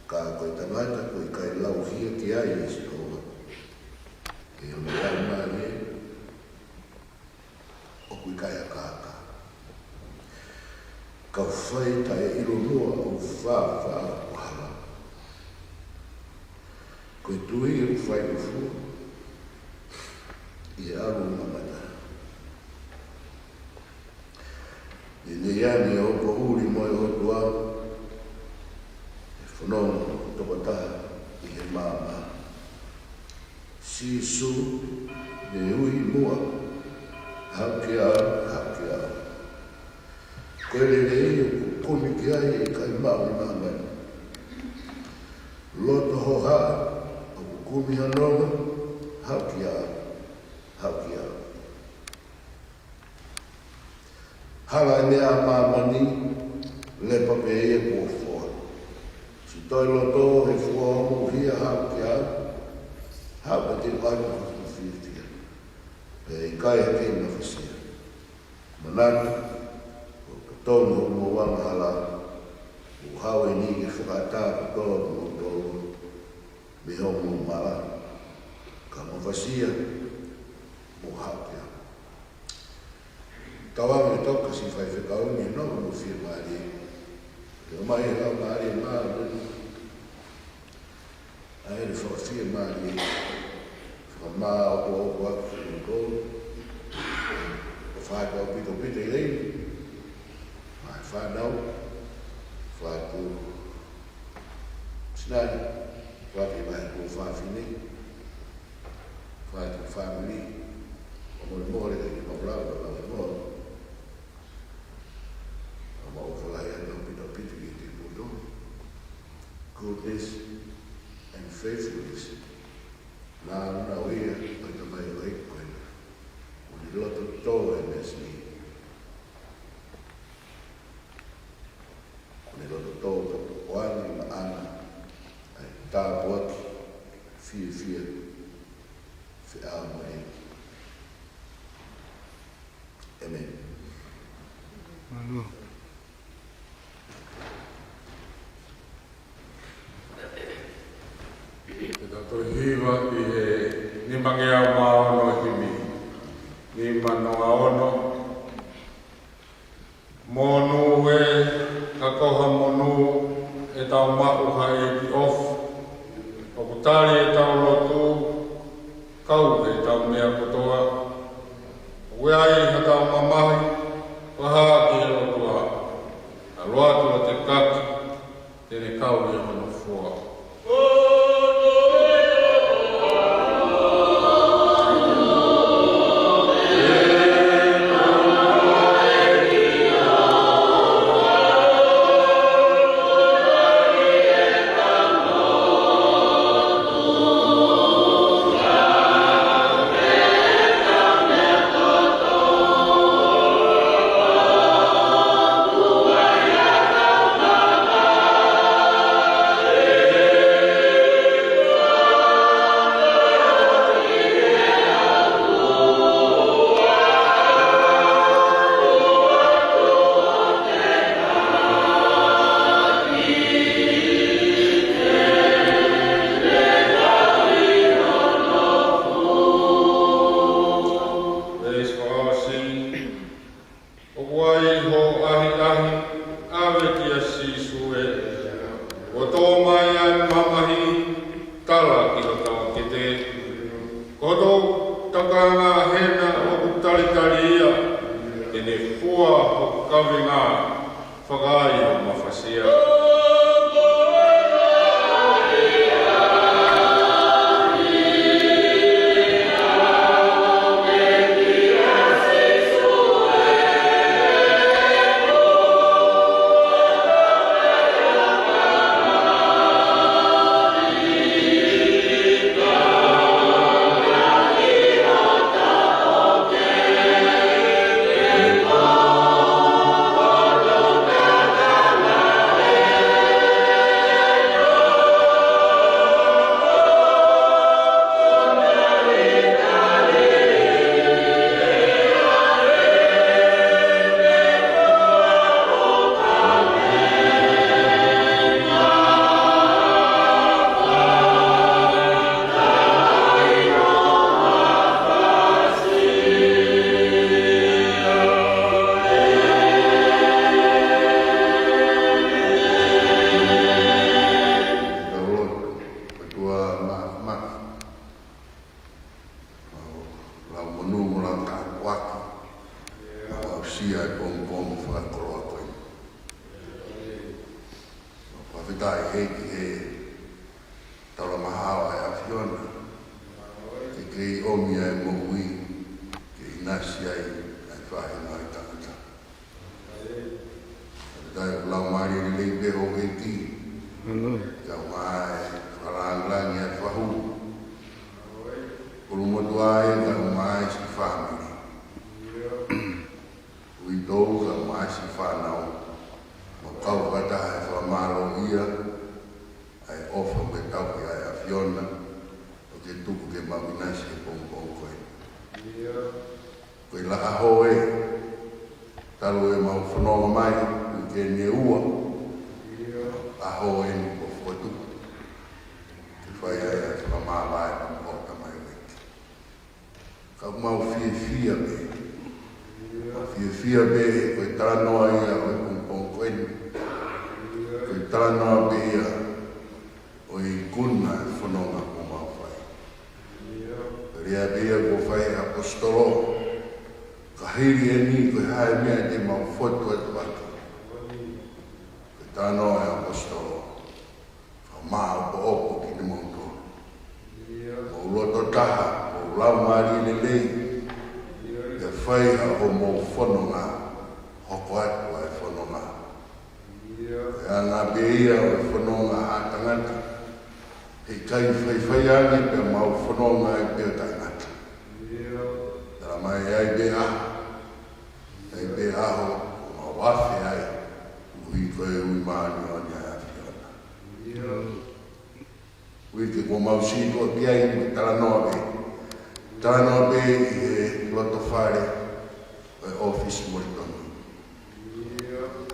ka ko e tangata ʻoku ʻikai lauhia ki ai ʻe Sihova, ʻe hono laumālie ʻoku ʻikai akaaka. Ka fai taʻeʻilo muʻa ʻo fāfā ʻo hala. Ko e tui ʻoku fai ʻo fua ʻi he ʻalu ʻo mamata. Lelei ange ʻa e poʻuli mo e ʻOtua, ʻe fononga tokotaha ʻi he maama. Sīsū, ne ui muʻa, haʻu kiate au, haʻu kiate au. Ko e lelei ʻoku kumi ki ai ʻa e kau maʻu ʻi māmani. Loto hohaʻa ʻoku kumi ha nonga, haʻu kiate au, haʻu kiate au. Hala e meʻa ʻa māmani, lepa pē ia kuo foa. Siʻi toe loto he fua homo hia, haʻu kiate au, haʻu pē te u ʻai hoku fiefia. Pea ʻikai ha kei mafasia. Manatu, ʻoku tonu hoʻomou angahala, ʻoku haʻu eni ke fakaʻatā kotoa kimoutolu mei hoʻomou mala, ka mafasia, mou haʻu kiate au. Tau ame toka siʻi faifekau ni, no mo fiemālie. Ke ʻomai e laumālie māʻoniʻoni, ʻa ē ʻe fakafiemālie, fakamāʻopoʻopo ʻaki kimoutolu. ʻOfa atu ʻaupito ʻaupito ʻi he ʻEiki, maʻa e fānau, ʻofa atu Sinai, ʻofa atu ki he ngaahi tuofāfine, ʻofa atu ki he fāmili, ʻo molemole ke mau lava, ʻo lava mo ʻa mau ʻofa lahi atu ʻaupito ʻaupito kiate kimoutolu. Goodness and faithfulness. Naʻa, naʻa ʻo ia, ʻo e tamai ʻo e ʻEiki ko ena. ʻOku ne loto tō he meʻa siʻi. ʻOku ne loto tō ka ko ʻene maʻana ʻa e tāpuaki, fiefia, feʻao mo e ʻEiki. ʻĒmeni. Mālō. Ke tau toe hiva ʻi he nimangeau mā ono himi. Nima noa ono. Monū ē, ka ko ha monū ʻetau maʻu ha ʻEiki ʻofa. ʻOku tali ʻetau lotu, kau ʻetau meʻa kotoa. ʻOku ʻi ai haʻatau mamahi, fakahā ki he ʻOtua. ʻAlu atu ʻo tekaki, te ne kau ʻi hono foa. Mafasia. ʻOtua Māfimafi, ʻoku lau monū mo lau tāpuaki, ʻoku aʻusia e pongipongi fakakoloa ko eni. Fakafetaʻi ʻEiki he taula mahaoa ʻa e ʻAfiona, ke kei ʻomi ʻa e moʻui, ke ʻinasi ai ʻa e faʻahinga ʻo e tangata. Fakafetaʻi ʻoku lau mālie lelei pē hoʻo ʻEiki. Kae ʻumaʻā e fakalāngilangi ʻa e fahu. Kulumotuʻa ē, kae ʻumaʻā e siʻi fāmili. Uitou kae ʻumaʻā e siʻi fānau. Mau kau fakataha he fakamālōʻia ʻa e ʻofa mo e tauhi ʻa e ʻAfiona, ʻoku ke tuku ke mau ʻinasi he pongipongi ko eni. Ko e ʻaho ē, talu ʻemau fononga mai, uike eni ʻe ua, ʻaho eni kuo fokotuʻu ke fai ai ʻa e fakamāvae mo e tamaioʻeiki. Ka ʻoku mau fiefia pē. Mau fiefia pē he ko e talanoa ia ʻo e pongipongi ko eni. Ko e talanoa pē ia ʻo e ikuna e fononga kuo mau fai. Ko e lea pē ia kuo fai ʻe he ʻaposetolo. Ka hili eni ko e hā e meʻa te mau fotu atu ʻaki? Ko e talanoa ʻa e ʻaposetolo. Fakamāʻopoʻopo kimoutolu. Mou loto taha, mou lau mālie lelei. Pea fai ʻa hoʻomou fononga, hoko atu ʻa e fononga. Ko e anga pē ia ʻo e fononga ʻa e tangata. Heʻikai faifai ange pea mau fononga ai pē ʻo taʻengata. Talamai ʻe ʻi ai pē ʻaho, ʻi ai pē ʻaho, ʻoku mau afe ai, koeʻuhi ko e ui māʻoniʻoni ʻa e ʻAfiona. Uike kuo mau sītuʻa ki ai, talanoa pē. Talanoa pē ʻi he loto fale ʻo e ʻōfisi Moulitoni.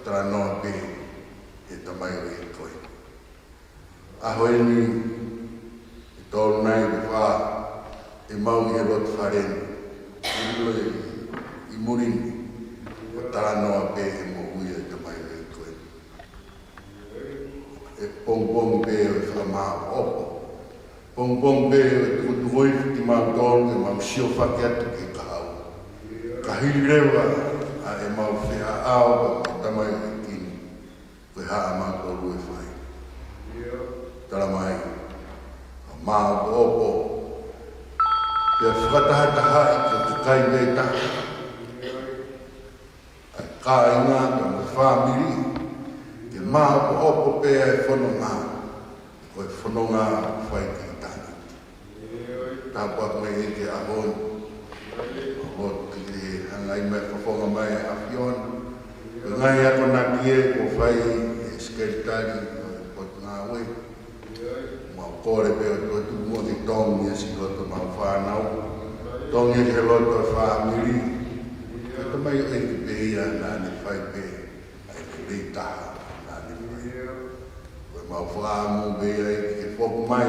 Talanoa pē he tamaioʻeiki ko ē. ʻAho eni, ʻe tolu nai pe fā, ʻemau ʻi he loto fale ni. ʻI muli ni, ʻo talanoa pē he moʻui ʻa e tamaioʻeiki ko ē. ʻE pongipongi pē ʻo e fakamāʻopoʻopo. Pongipongi pē ʻo e tukutuku hifo kimautolu ke mau siofaki atu ki he kahaʻu. Ka hili leva ʻa ʻemau feʻaʻao mo e tamaioʻeiki ni, ko e hā ʻamautolu ʻe fai? Talamai, fakamāʻopoʻopo. Pea fakatahatahaʻi ko e kakai pē taha. ʻA e kāinga mo e fāmili, ke māʻopoʻopo pē ʻa e fononga, ko e fononga ʻoku fai ki ʻitāniti. Tāpuaki mai ʻEiki he ʻaho ni, ʻo lotu ke ke hanga ʻo ʻomai e fofonga mai ʻa e ʻAfiona. Ko e ngaahi akonaki ē kuo fai ʻe he sekelitali ʻo e Potungāue. Mau kole pē ʻOtua tuku muʻa ke tongi ʻa e siʻi loto ʻemau fānau. Tongi ʻa e loto ʻo e fāmili. Ko e tamaioʻeiki pē ia naʻa ne fai pē ʻa e lelei taha naʻa ne fai. Ko ʻemau fakaʻamu pē ia ʻEiki ke foki mai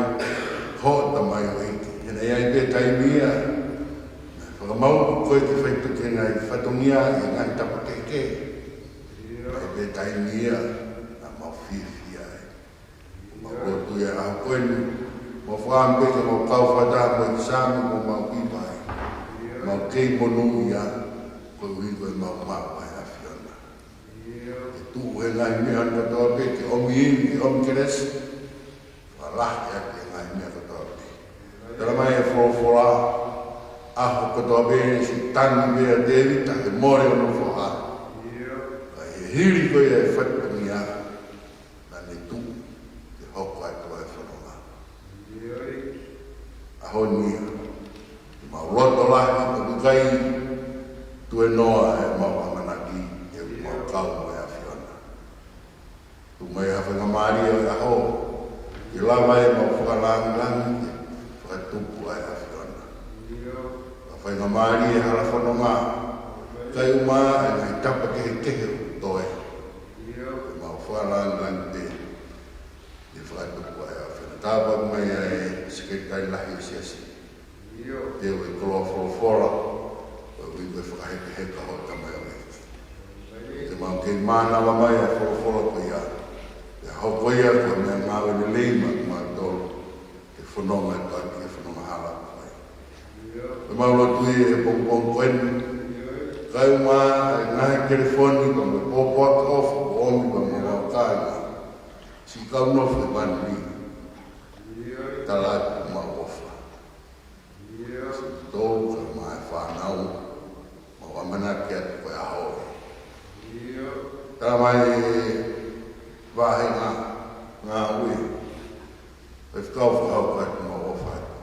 hoʻo tamaioʻeiki. He naʻe ʻi ai pē taimi ia naʻe fakamāʻopoʻopo koe ke fai pē ki he ngaahi fatongia ʻi he ngaahi tapa kehekehe. ʻI ai pē taimi ia naʻa mau fiefia ai. Mau lotu ia ʻaho ko eni, mau fakaʻamu pē ke mau kau fakataha mo e kiʻi Saame kuo mau hiva ai. Mau kei monūʻia, koeʻuhi ko ʻemau maʻu ʻa e ʻAfiona. Ke Tuʻu he ngaahi meʻa kotoa pē ke ʻomi ivi, ke ʻomi kelesi. Fakalahi ʻaki e ngaahi meʻa kotoa pē. Tala mai e folofola, ʻaho kotoa pē siʻi tangi pē ʻa Tēvita he mole hono foha. Ka ʻi he hili ko ia e fatongia, naʻa ne tuʻu ke hoko atu ai e fononga. ʻAho ni ia, ʻoku mau loto lahi, ʻoku ʻikai tuenoa ʻemau ʻamanaki, he ʻoku mau kau mo e ʻAfiona. Tuku mai ha faingamālie ʻo e ʻaho, ke lava ʻemau fakalāngilangi ke fakatupu ai e ʻAfiona. Ha faingamālie hala fononga, kae ʻumaʻā e ngaahi tapa kehekehe ʻoku toe. Ke mau fakalāngilangi pē ke fakatupu ai e ʻAfiona. Tāpuaki mai ʻa e Sekelitali Lahi ʻo e Siasi. Teu e koloa folofola, ko e ui ko e fakahekeheka hoʻo tamaioʻeiki. Ke mau kei mānava mai ʻa e folofola ko ia. Pea hoko ia ko e meʻangāue lelei maʻa kimautolu. Ke fononga atu ʻaki e fononga hala ko ia. Ko ʻemau lotu ia he pongipongi ko eni. Kae ʻumaʻā e ngaahi telefoni, pea mo e pōpoaki ʻofa, ʻomi pea mo e kāinga. Siʻi kau nofo ʻi Vanuatu. Tala atu ʻemau ʻofa. Siʻi Touka mo e fānau, mau ʻamanaki atu ko e ʻaho. Tala mai e vāhenga ngāue. Faifekau Fakahaukato, mau ʻofa atu.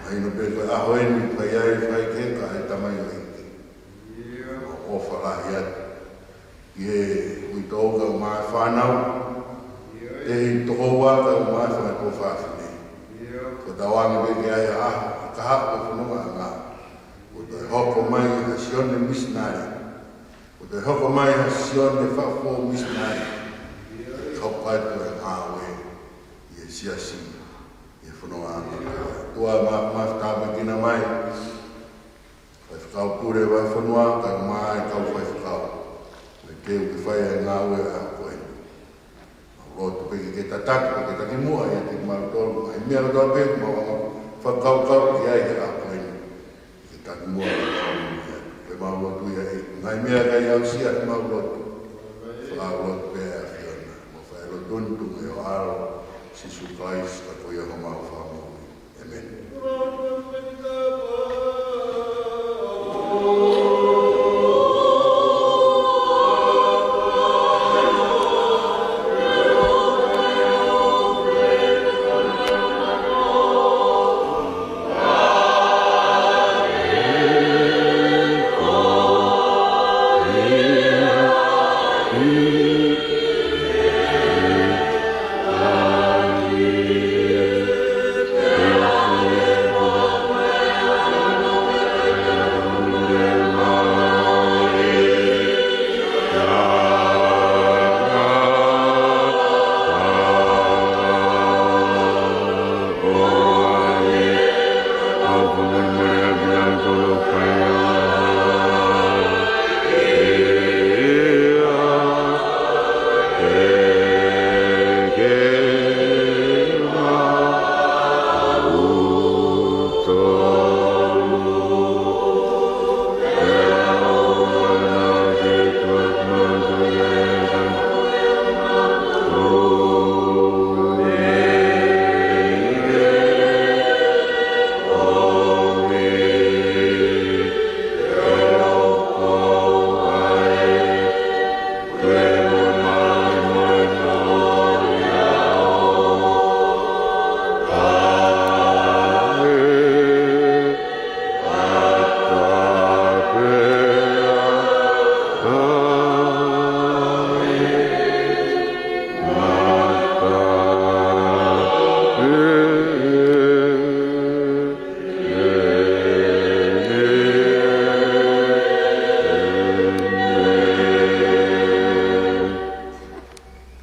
Mahino pē ko e ʻaho eni, fai ai, fai ke ka e tamaioʻeiki. Mau ʻofa lahi atu. Ki he uitou kae ʻumaʻā e fānau. Ki he tokoua kae ʻumaʻā e fanga tuofāfine. Ko e tauange pē ke ʻi ai ha ʻaho, ka haʻu e fonongaʻanga. Ko e toe hoko mai ha Sione misinale. Ko e toe hoko mai ha Sione fakafou misinale. Ke hoko atu e ngāue ʻi he siasi, ʻi he fonongaʻanga. ʻOtua Māfimafi, tāpuekina mai Faifekau Pule Vahefonua, kae ʻumaʻā e kau faifekau. Mo e teu ke fai e ngāue ʻa ko eni. Mau lotu pē ke ke tataki, ke ke takimuʻa ʻiate kimautolu, ngaahi meʻa kotoa pē, mau anga fakakaukau ki ai he ʻaho ko eni. Ke takimuʻa ʻiate kimautolu. Ko ʻemau lotu ia ʻEiki. Ngaahi meʻa ʻikai aʻusia ʻemau lotu. Fakalotu pē ʻa e ʻAfiona. Mau fai lotu ni tuʻunga ʻi ho ʻAlo, Sīsū Kalaisi, ka ko ia homau Fakamoʻui. ʻĒmeni.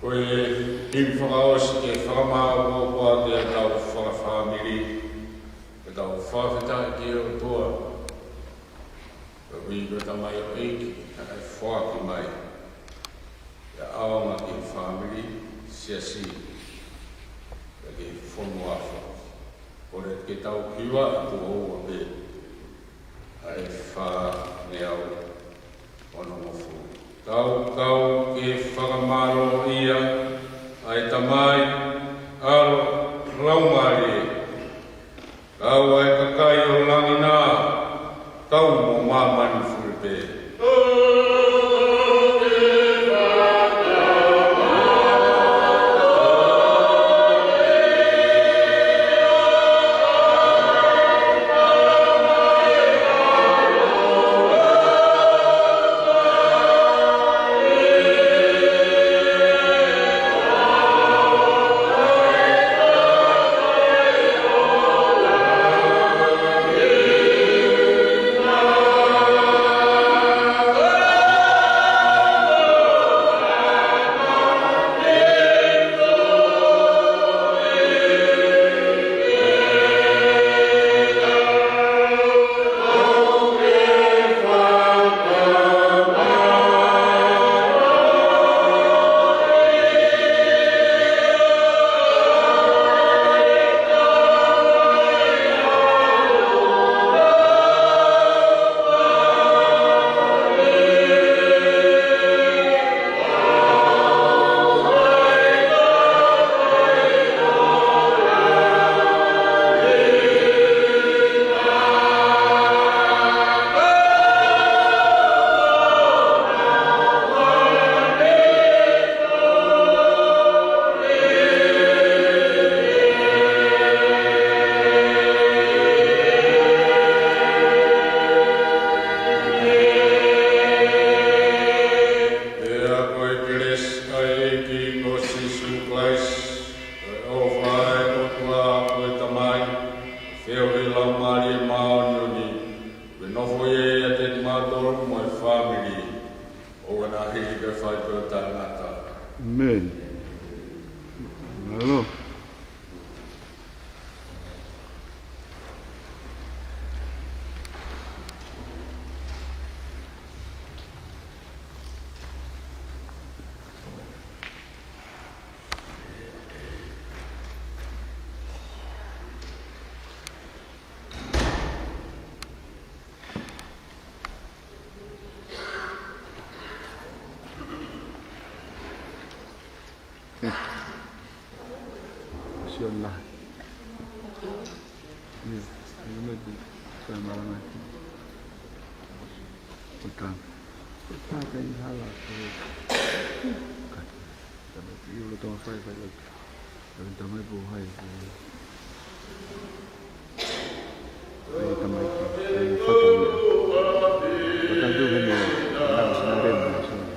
Ko e himi fakaʻosi ke fakamāʻopoʻopo ʻaki ʻetau fakafāmili, ʻetau fakafetaʻi ki he ʻOtua. Ko e ui ko e tamaioʻeiki, naʻe foaki mai. ʻIo, ʻaonga ki he fāmili, siasi, pea ki he fonua foki. Kole ke tau hiva ʻi tuʻo ua pē ʻa e fā ngeau onongofulu. Tau kau ke fakamālōʻia ʻa e Tamai, ʻAlo, Laumālie. Kau ʻa e kakai ʻo langi na, kau mo māmani fuli pē. Pea ko e kelesi ʻa e ʻEiki ko Sīsū Kalaisi, ko e ʻofa ʻa e ʻOtua ko e Tamai, feohi ʻa e Laumālie Māʻoniʻoni, ke nofo ʻiate kimautolu mo e fāmili, ʻo ʻaʻana hili ke fai pē ʻo taʻengata. ʻĒmeni. Mālō. Siona. Ia, ia, mei te kai malanga ki. Ko tā. Ko tā kai hala. Ka. Tama ki ulo tonga fai fai lagi. Tama tama i po hai. Ai, tamaiki, ai, fakaʻulia. Fakaʻulia, fakaʻulia, fakaʻulia.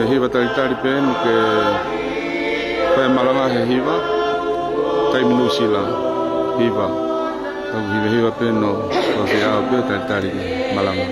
Hiva talitali pē eni ke fai malanga he hiva. Taimi Nuʻusila. Hiva. Tau hiva hiva pē eni ʻo fefeʻao pē talitali ke malanga.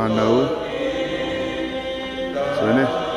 Nau. Sōne.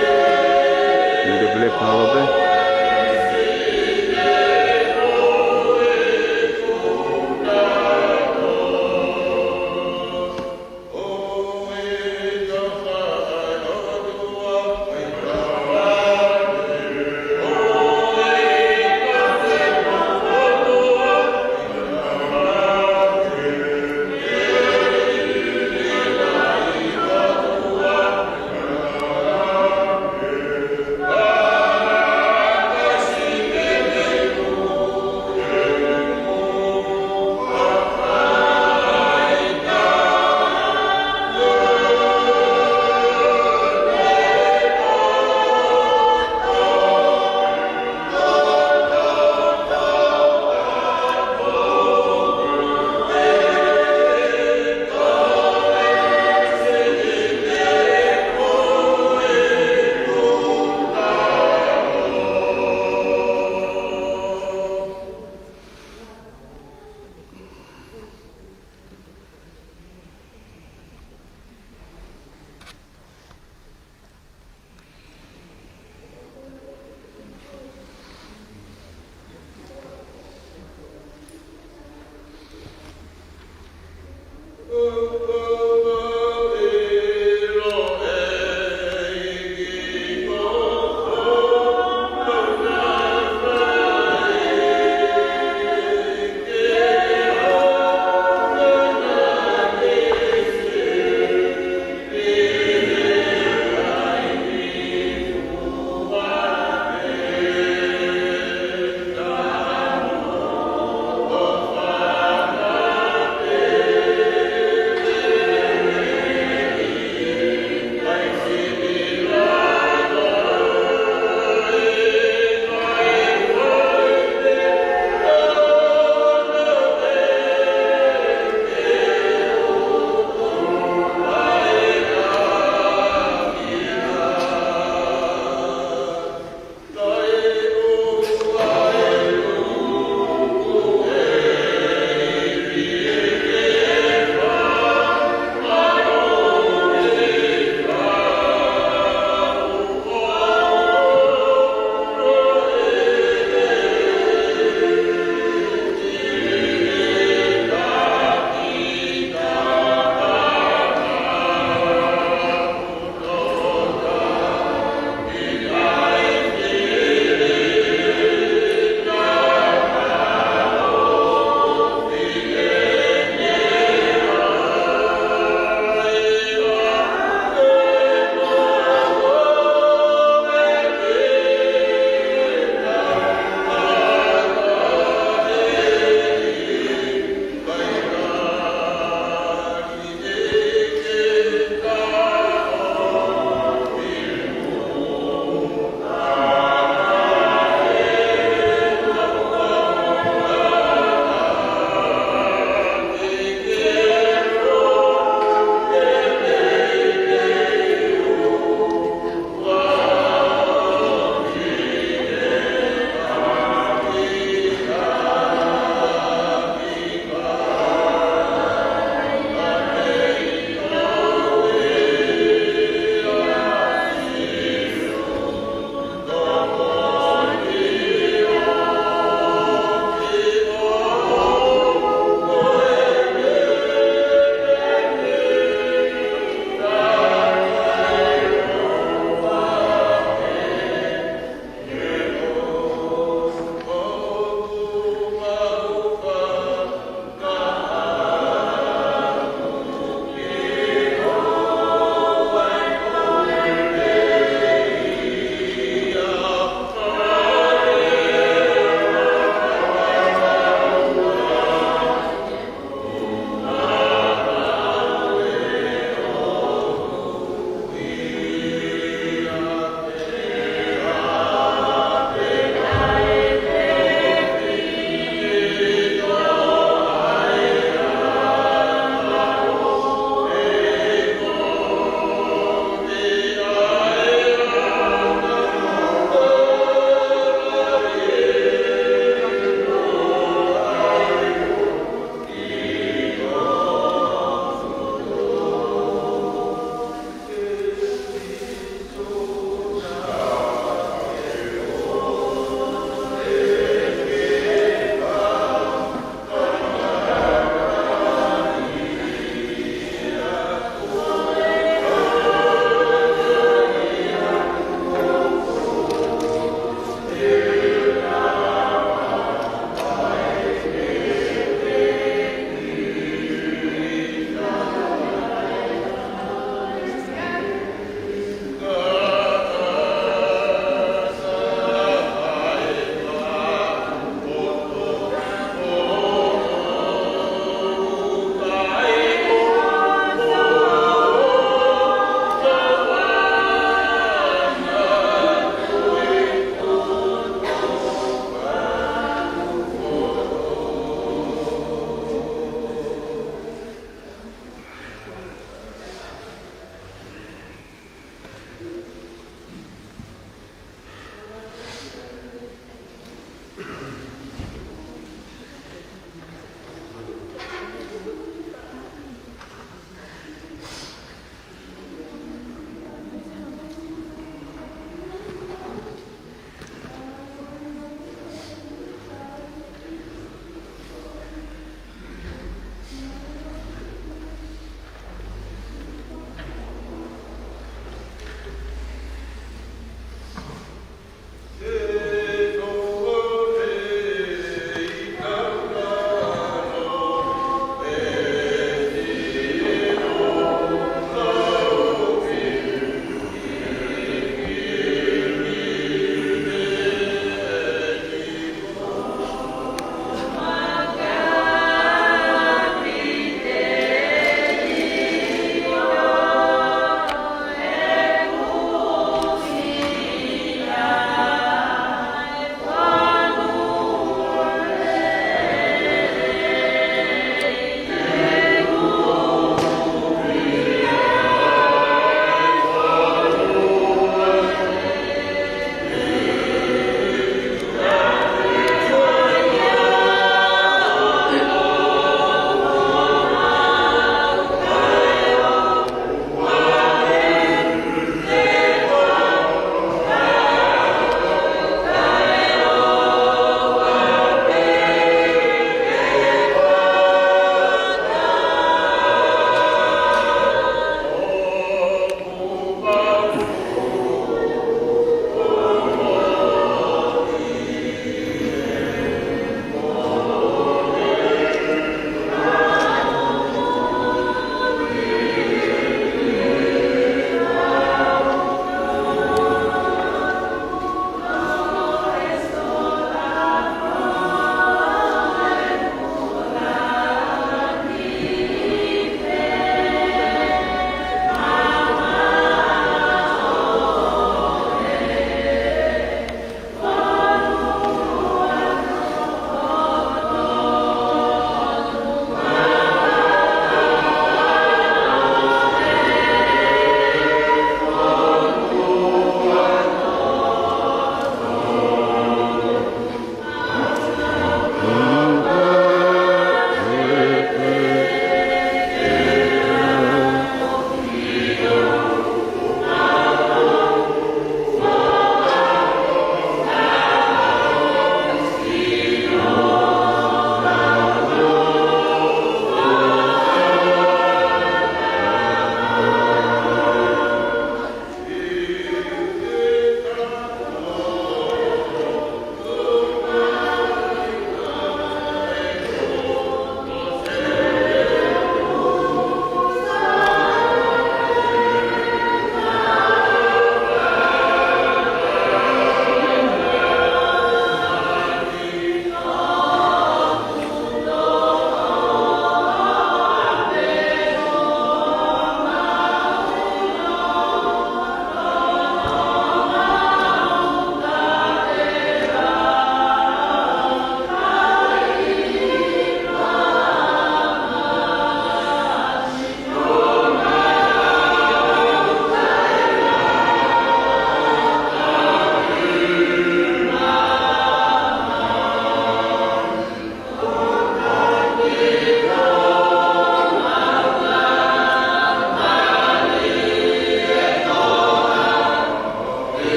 Mīte Pilate, pehē pē.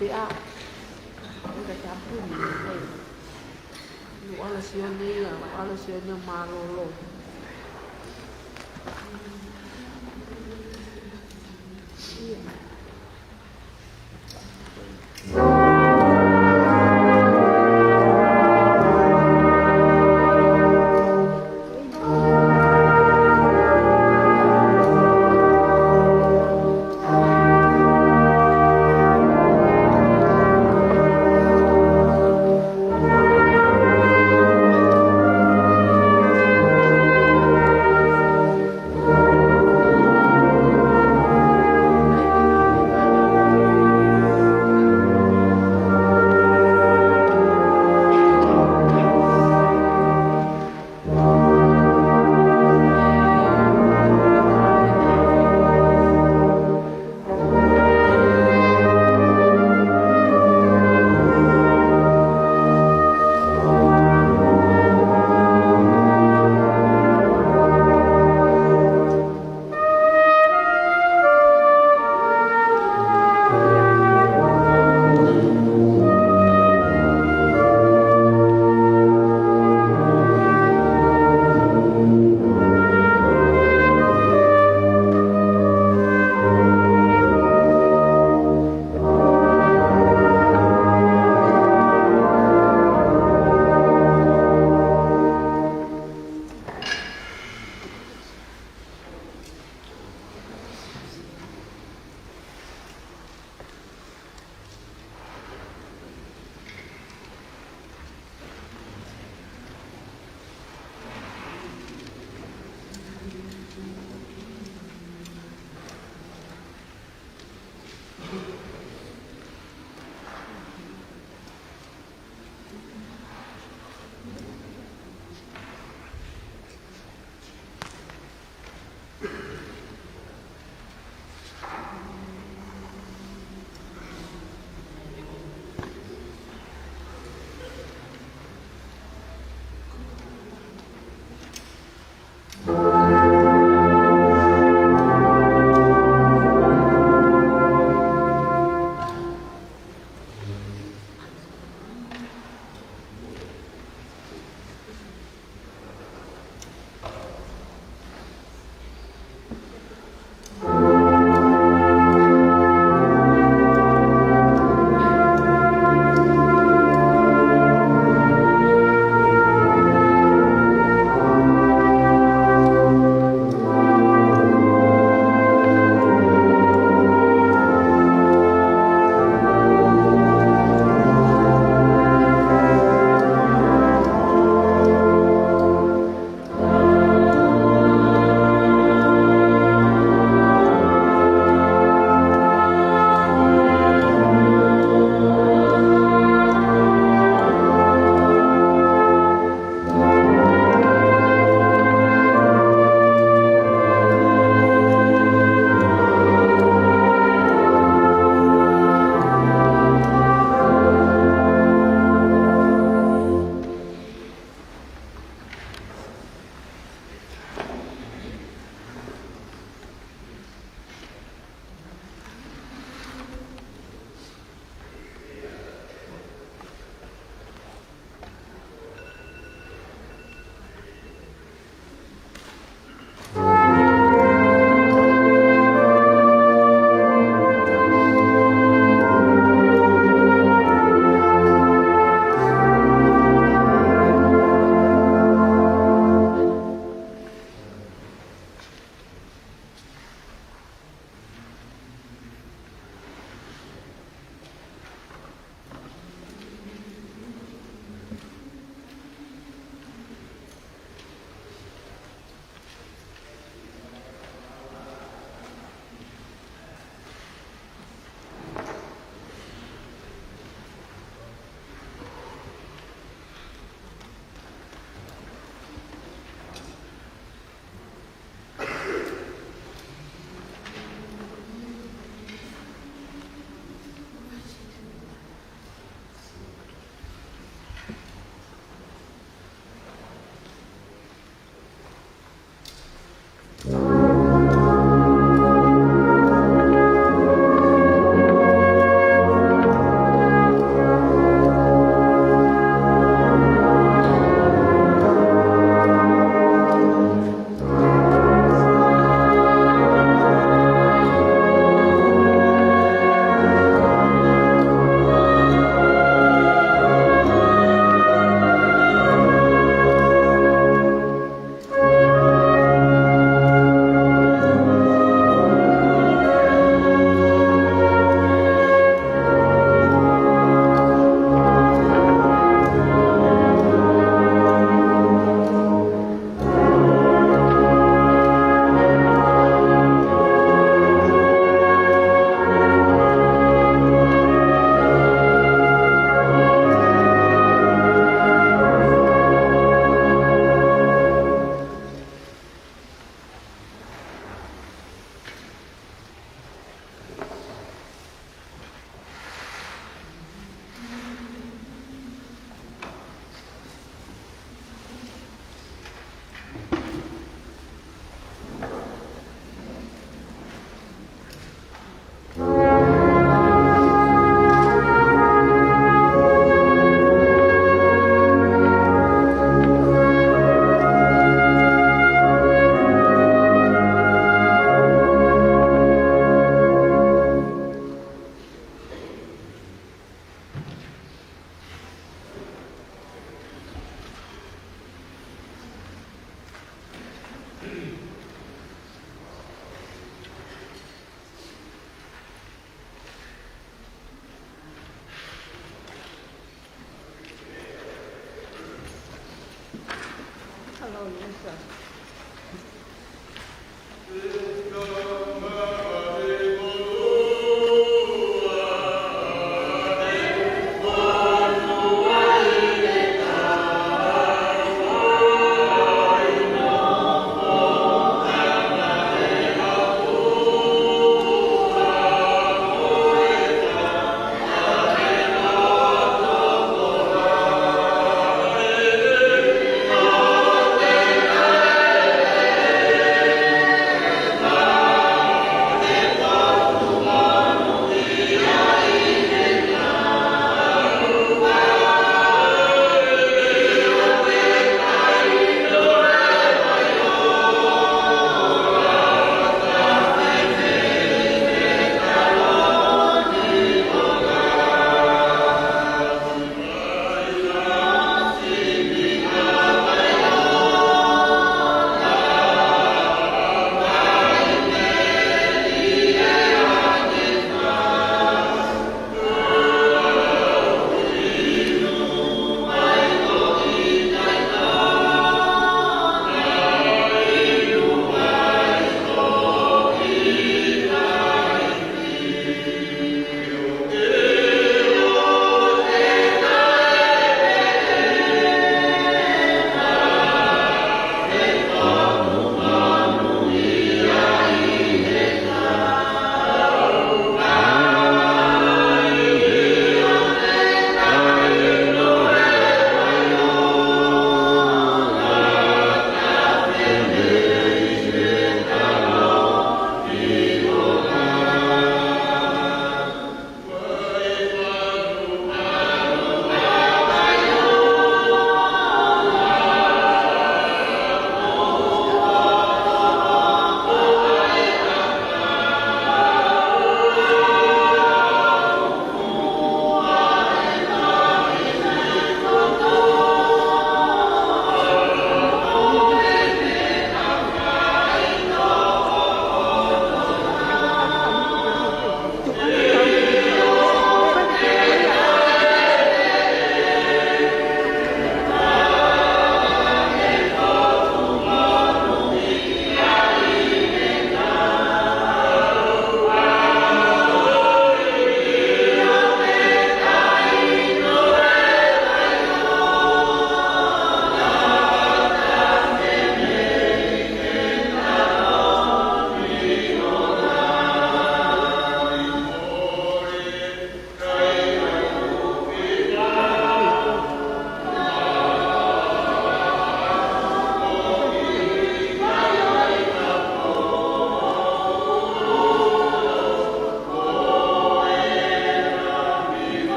Pea, ʻoka tapu ni, ʻoku ʻalu Sione ia, ʻoku ʻalu Sione mālōlō.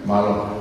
Mālō.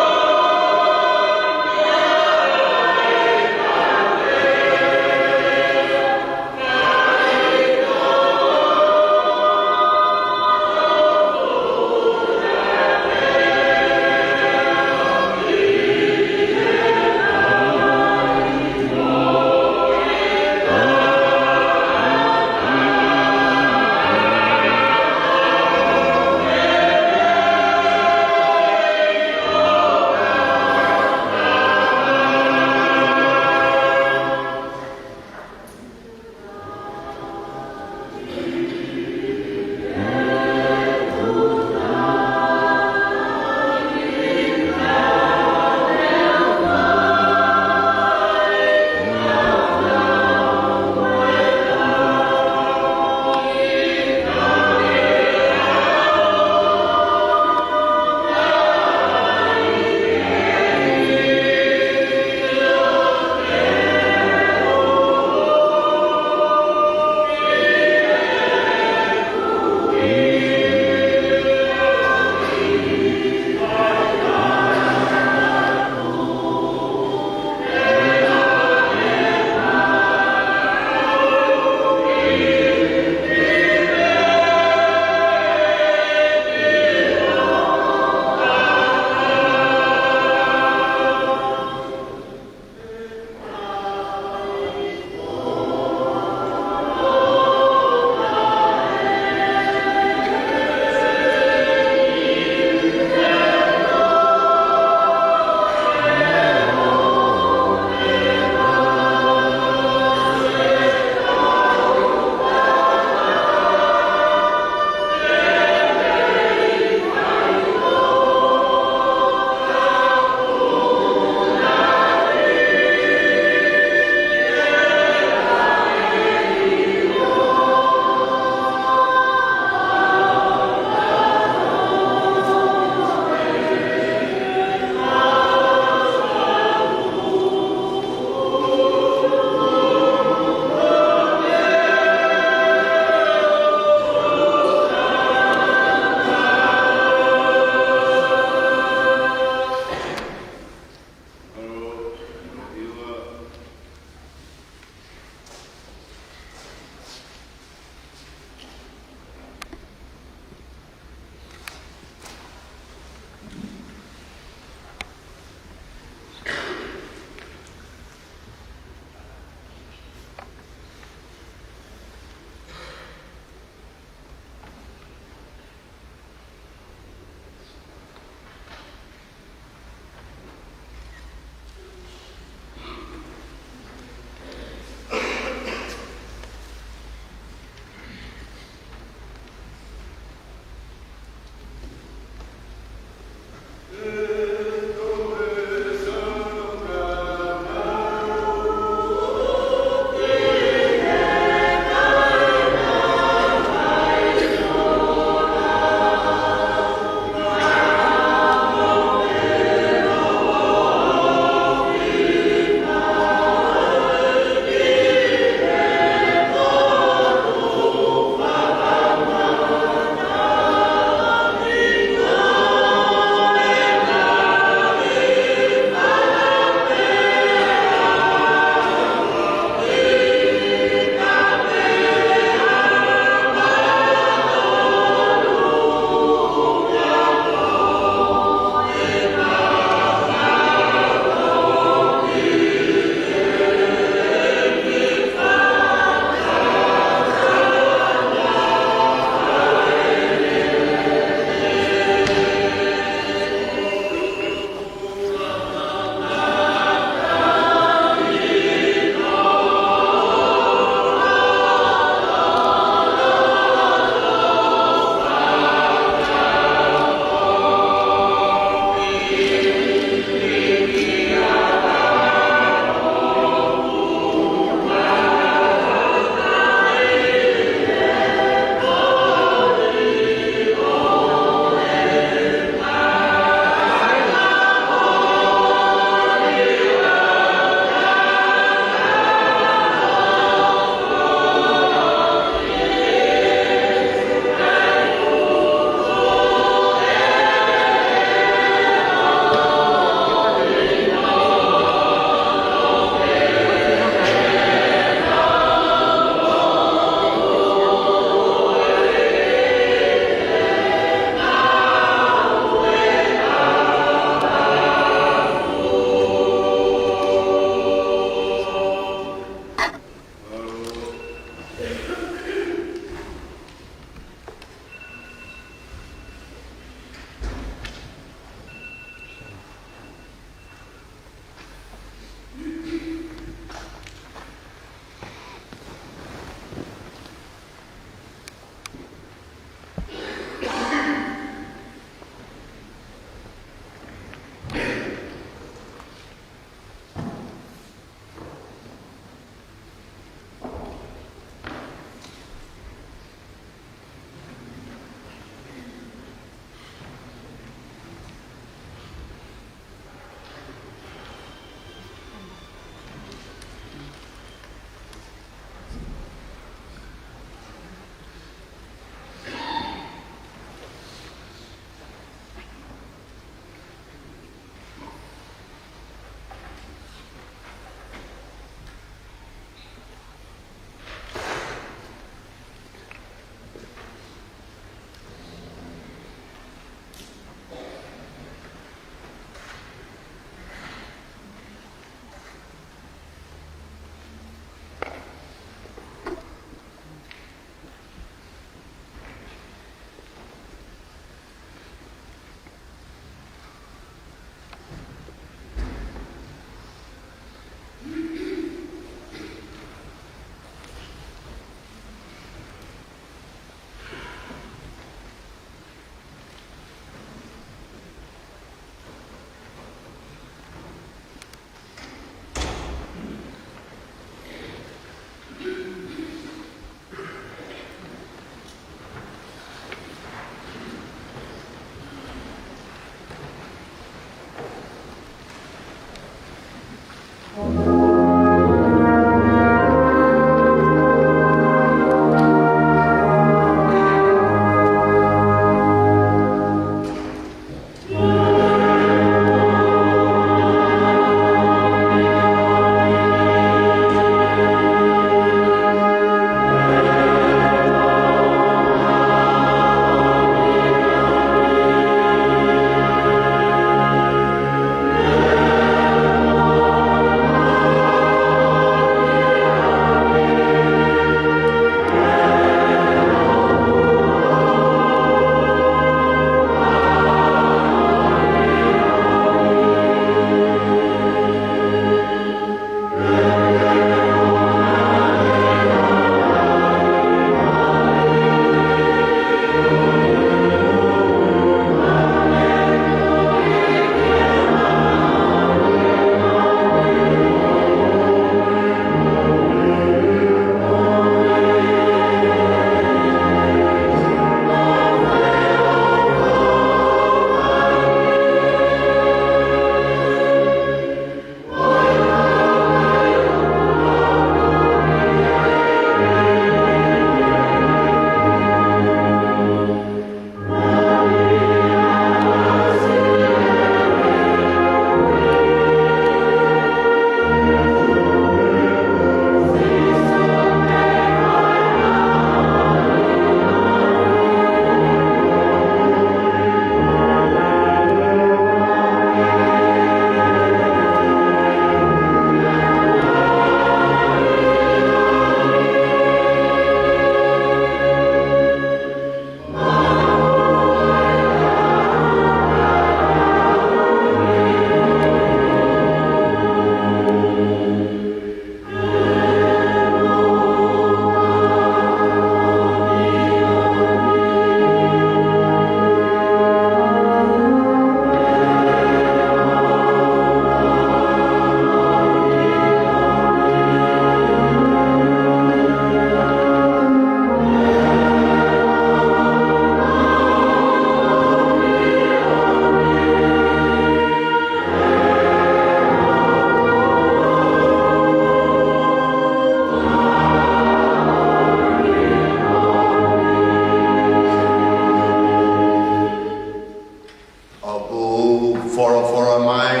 ʻOku folofola mai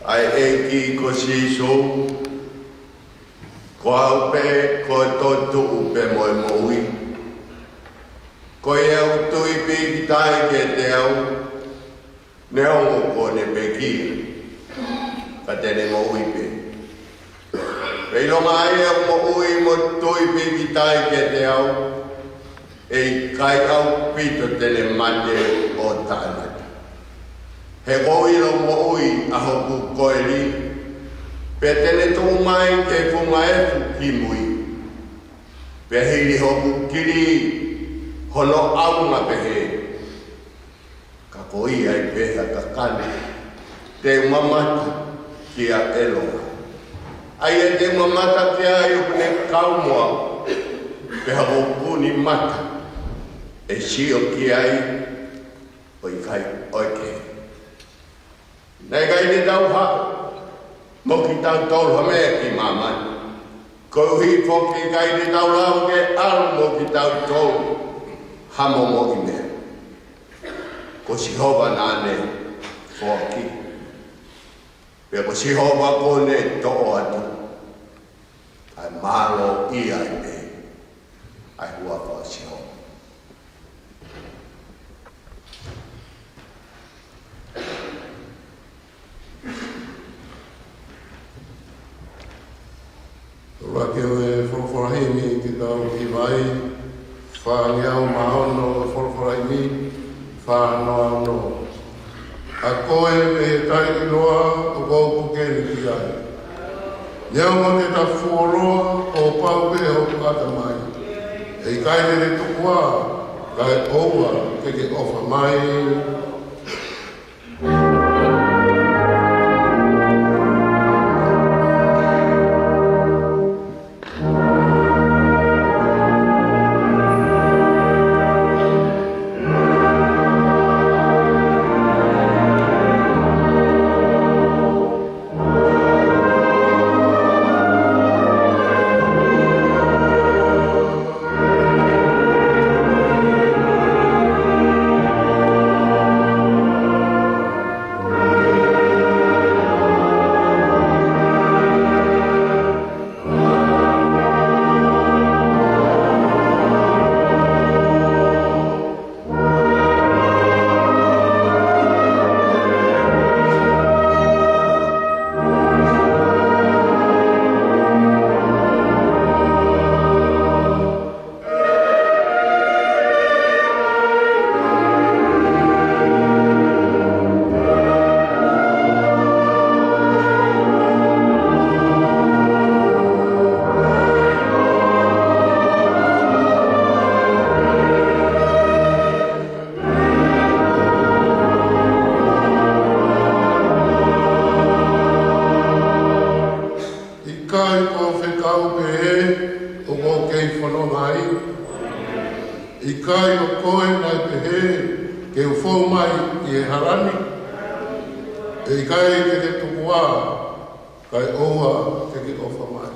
ʻa e ʻEiki ko Sīsū, ko au pē, ko e toetuʻu pē mo e moʻui. Ko ia ʻoku tui pīkitai kiate au, neongo kuo ne pekia, ka te ne moʻui pē. Pea ʻilonga ʻa ia ʻoku moʻui mo tui pīkitai kiate au, ʻe ʻikai ʻaupito te ne mate ʻo taʻengata. He ʻoku ou ʻilo moʻui ʻa hoku koeli, pea te ne tuʻu mai ki he funga efu ki mui. Pea hili hoku kili hono ʻaunga pehē. Ka ko ia ʻi he pehē ʻa e kakano, te u mamata kia ʻEloa. ʻA ia te u mamata ki ai ʻoku ne kau mo au, pea ʻoku ne mata, ʻe sio ki ai, ʻo ʻikai ʻo ʻeke. Naʻe ʻikai te tau haʻu mo kitautolu ha meʻa ki māmani. Koeʻuhi foki ʻikai te tau lava ke ʻalu mo kitautolu ha momoʻi meʻa. Ko Sihova naʻa ne foaki. Pea ko Sihova kuo ne toʻo atu. ʻA e mālō ia ʻi he ʻa e huafa ʻo Sihova. Ua ke ue folofola himi ke tau hiva ai, fāngeau mā ono folofola himi, fā noa ono. ʻA koe mei he tali ʻiloa ʻoku ou puke ni ki ai. Neongo te ta fuoloa ʻo pau pē hoku ʻatamai. ʻE ʻikai te te tuku au, kae ʻoua ke ke ʻofa mai. ʻIkai ko koe naʻe pehē, ke u fou mai ʻi he hala ni? ʻE ʻikai te ke tukuā, kae ʻoua ke ke ʻofa mai.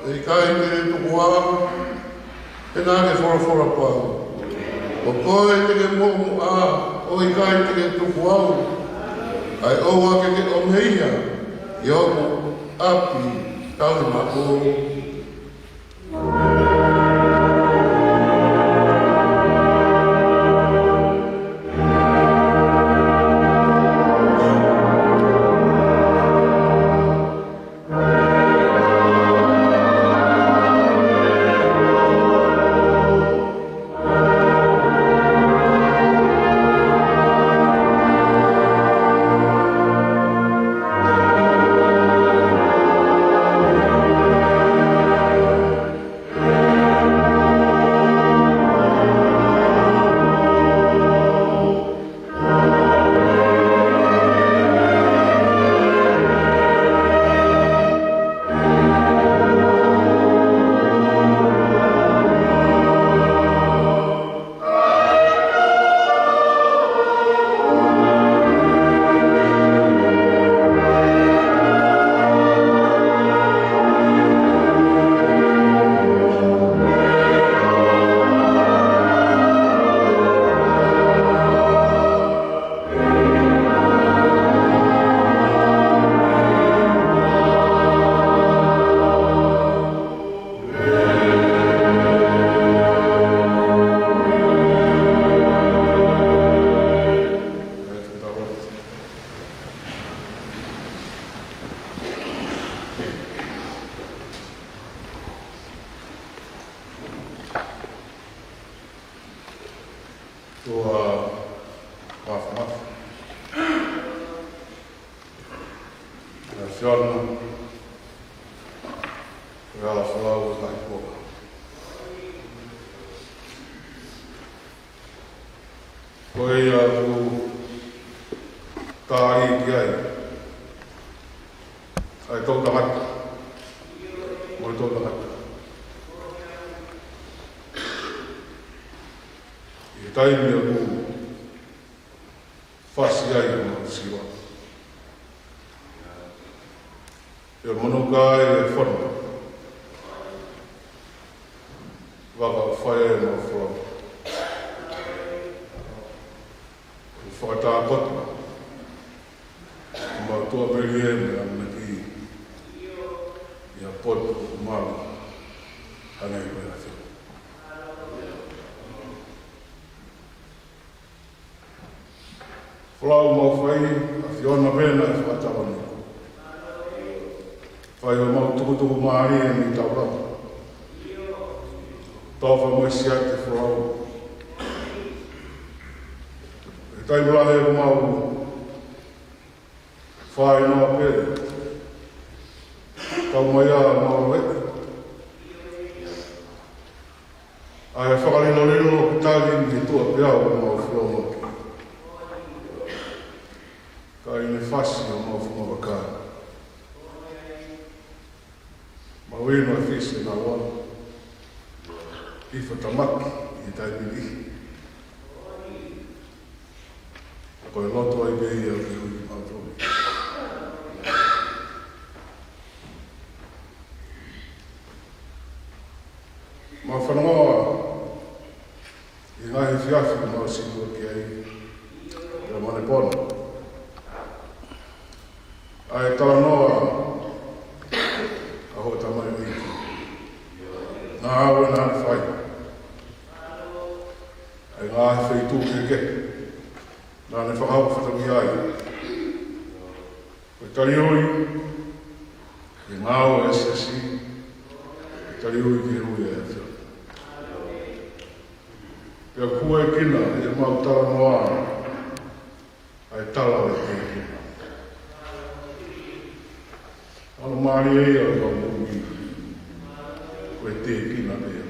ʻE ʻikai te ke tukuā, he naʻa ke folofola pau, ko koe te ke muʻomuʻa, ʻo ʻikai te ke tuku au, kae ʻoua ke ke ʻomi ia ʻi hoku ʻapi taʻemaʻu. Ua mafimafi. ʻE Siona, ʻe ala folau ʻa e koa. Ko ia ʻoku tali ki ai ʻa e toʻutangata mo e toʻutangata. ʻI he taimi ʻoku fasi ai ʻa e siva, ʻe manuka ai e fono, vaka ʻoku fai ai ʻemau folau. ʻOku fakatākoto ʻemau tuʻamelie mo e ʻamanaki ʻi ha potu ʻoku malu hangē ko e ʻAfiona. Folau mau fai, ʻAfiona, pea naʻe fakatau ni. Fai homau tukutuku mālie ni tau lava. Tau fai mai siate folau. ʻE taimi lahi ʻoku mau fai noa pē. Tau mai ā mau loe. ʻA e fakalilolilo ʻoku tali mei tuʻa pē ʻoku mau folau ʻaki. Ka ʻi he fasi ʻo mau fungavaka, mau inu ʻa e fisi ʻe nau ua. ʻI fatamaki ʻi he taimi ni. ʻOku loto ai pē ia ke ui kimautolu. Mau fanongoa ʻi he ngaahi efiafi ʻoku mau sio ki ai, pea mo e pono, ʻa e talanoa ʻa hoʻo tamaioʻeiki. Ngāue naʻa ne fai, ʻa e ngaahi feituʻu kehekehe naʻa ne fakahoko fata ki ai. Ko e taliui ki he ngāue ʻa e siasi, ko e taliui ki he ui ʻa e ʻAfiona. Pea ʻoku ʻuhinga ʻemau talanoa ʻa e tala ʻo e tēpile. ʻOku mālie ia ʻo ka moʻui ko e tēpile pē ia.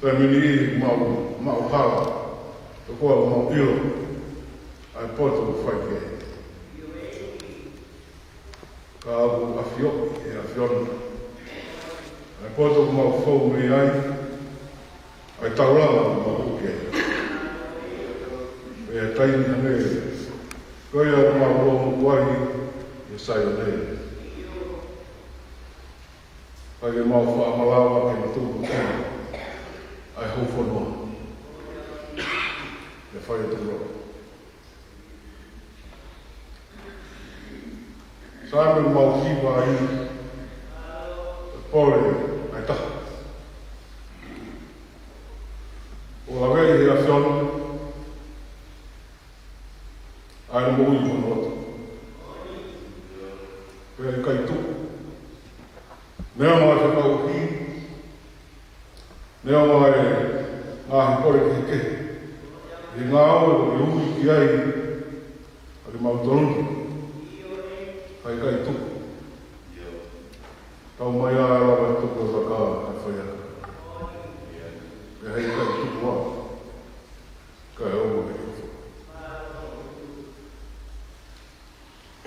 Pea mini ʻi mau, mau hala, ʻo ka mau ʻilo ʻa e poto ʻoku fai ki ai. Ka ʻoku ʻafioʻi ʻe he ʻAfiona ʻa e poto ʻoku mau fou mei ai, ʻa e taulanga ʻoku mau hū ki ai. Pea taimi hangē ko ia ʻoku mau lomuku ai ʻi Saione, ʻai ke mau faʻa malava ke matuku ʻa e houfonua. Ke fai atu loa. Saame mau hiva ai, pole ʻa e taha. ʻO ʻave ʻe he ʻAfiona ʻa e moʻui mo e loto. Pea ʻikai tuku. Neongo ʻa e fakaʻuhi, neongo ʻa e ngaahi pole kehekehe, ʻi he ngāue ʻoku ke ui ki ai, ʻa kimautolu ni, ʻa e ʻikai tuku. Tau mai ʻa e lava tuku ʻo taka ʻa e faiako. Pea ʻikai tuku ʻa, ka e ʻoua ʻe ʻofa.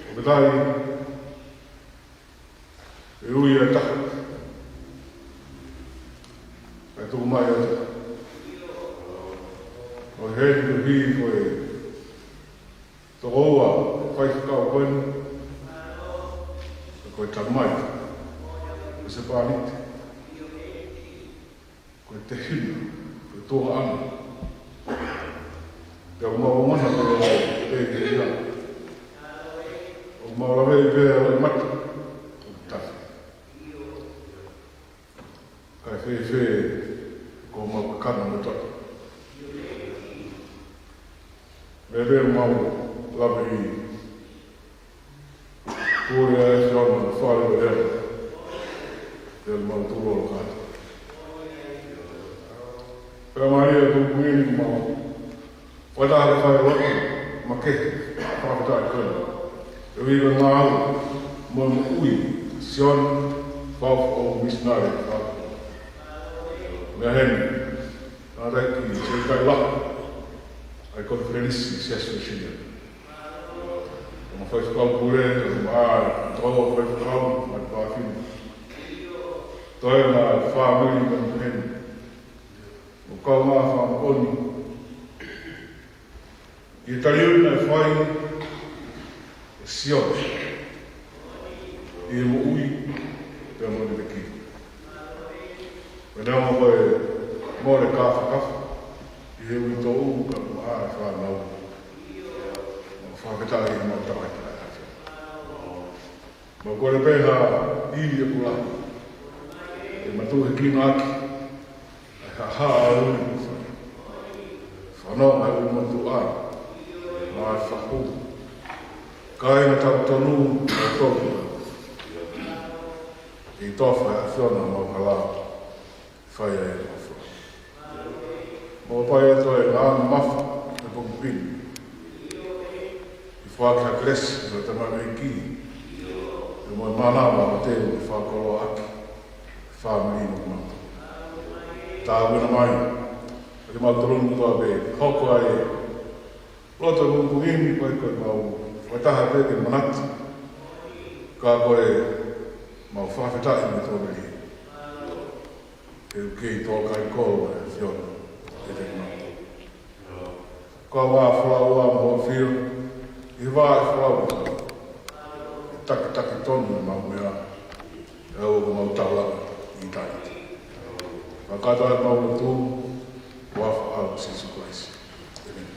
ʻO ka tai, ʻe ui ʻa e taha, ʻe tuku mai ʻa e taha. ʻO heni ʻoku hiki ko e tokoua faifekau ko eni, ko e tamai, ko e sepaniti, ko e tehina, ko e tuongaʻane. Pea ʻoku mau ongona pē ʻa e pē ke ia. ʻOku mau lave pē ʻa e mata ʻoku tafe. Kae fēfē ko homau kakano mo e toto. Meʻa pē ʻoku mau lave ʻi Pule ʻa e ʻAfiona ʻo fale ʻo e ʻEiki. Pea mau tuʻu ʻo kata. Pea mālie ʻa e tuku eni mau. Wata ke fai lotu, makehe, fakafetaʻi koe. ʻE ui ko e ngāue mo e moʻui, Sione Fafo ʻo Misinale. Meʻa heni, naʻa tau ki se kai laha, ʻa e konifelenisi Siasi Uēsiliana. Mo e faifekau pule, mo e toko faifekau, mo e pāfini. Toe mo e fāmili mo e heni. Mo e kaungā fāmili. ʻI he taliui naʻe fai ʻe Sione. ʻI he moʻui, pea mo e leleki. Pea neongo ko e mole kāfakafa, ʻi he uitou ka maʻa e fānau. Mau fakafetaʻi mo tauhi taʻeafi. Mau kole pē ha ivi ʻoku lahi. ʻE matu he kinaaki. ʻE ha ha a ui. Fanongo ʻa e ʻulumotuʻa. Mo e fahu. Kāinga tautonu, tautonu. ʻI tofa ʻa e ʻAfiona mau hala. Fai ai ʻa e ʻofa. Mau pai atu ʻa e ngaahi mafa ʻo e pongipongi ni. ʻI he foaki ʻa e kelesi ʻa e tamaioʻeiki. ʻE mo e mānava ʻo e teu ʻi he fakakoloa ʻaki. Fāmili mo mātou. Tāpuekina mai. Ke mau tolong tua pē. Hoko ai. Loto ʻi he pongipongi ni ko e ko e mau. Ko e taha pē ke manatu. Ka ko e mau fakafetaʻi mo e tōmeli. Ke u kei tō kai kolo e ʻAfiona. ʻE te mau. Ko e vā folaua mo e ʻafio, ʻi he vā ʻo e folaua. ʻE takitaki tonu ʻemau meʻa, ʻe ʻoua ʻemau taulanga ʻi taʻiti. Fakakātoa ʻemau lotu, ʻi he huafa ʻo Sīsū Kalaisi. ʻĒmeni.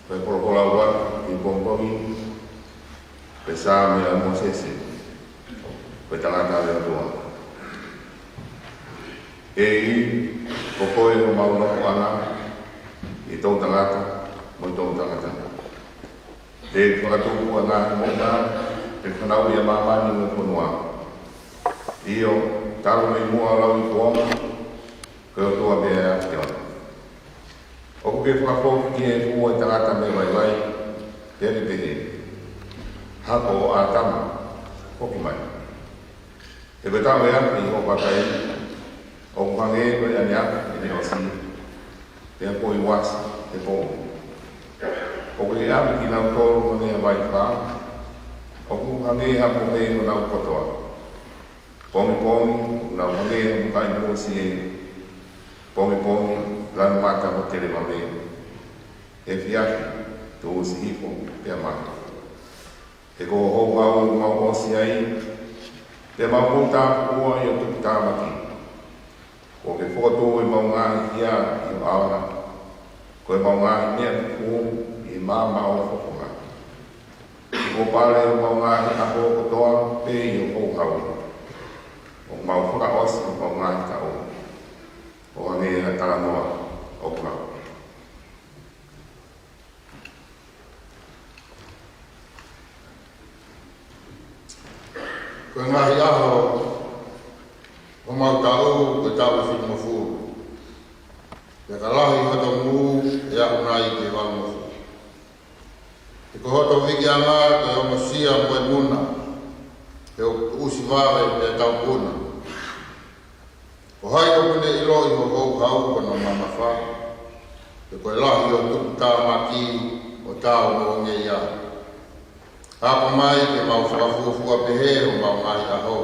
Ko e polokalama ʻi he pongipongi, ko e Saame ʻa Mōsese, ko e tangata ʻa e ʻOtua. ʻEiki, ko koe homau nofoʻanga, ʻi he toʻutangata mo e toʻutangata. Te ke fakatupu ʻa e ngaahi moʻunga, ke fanauʻi ʻa māmani mo e fonua. ʻIo, talu mei muʻa ʻo lauikuonga, ko e ʻOtua pē ʻa e ʻAfiona. ʻOku ke fakafoki ki he fua ʻo e tangata mei he vaivai, pea ke pehē: Hako ʻo ʻĀtama, foki mai. He ko e taʻu ʻe afe ʻi hoʻo vakai, ʻoku hangē ko e ʻaneafi ʻene ʻosi, pea ko e uasi he poʻuli. ʻOku ke ʻave kinautolu hangē ha vaifā, ʻoku hangē ha pohe honau kotoa. Pongipongi, ʻoku nau hangē ha mukaʻi muʻa siʻi, pongipongi, lanu mata mo televave. Efiafi, tuʻusi hifo, pea mate. He ko hoʻo houhau ʻoku mau ʻosi ai, pea mau kei tāpuʻaki ʻo tuku tāmaki. Kuo ke fokotuʻu ʻemau ngaahi hia ʻi ho ʻao na, ko ʻemau ngaahi meʻa kukū ʻi he maama ʻo ho fofonga. Kuo pale homau ngaahi ʻaho kotoa pē ʻi ho houhau. ʻOku mau fakaʻosi homau ngaahi taʻu ʻo hangē ha talanoa ʻoku lau. Ko e ngaahi ʻaho Mau taʻu, ko e taʻu fitungofulu. Pea ka lahi hoto ngū, ʻe aʻu nai ki he valungofulu. He ko hoto vikiʻanga, ko e ongosia mo e muna, he ʻoku tuʻusi vave pea taupuna. Ko hai ʻoku ne ʻiloʻi ho houhau ko hono mamafa, he ko e lahi ʻo e tuputāmaki ʻo tau mo ngeia. Hoko mai ke mau fakafuofua pehē homau ngaahi ʻaho,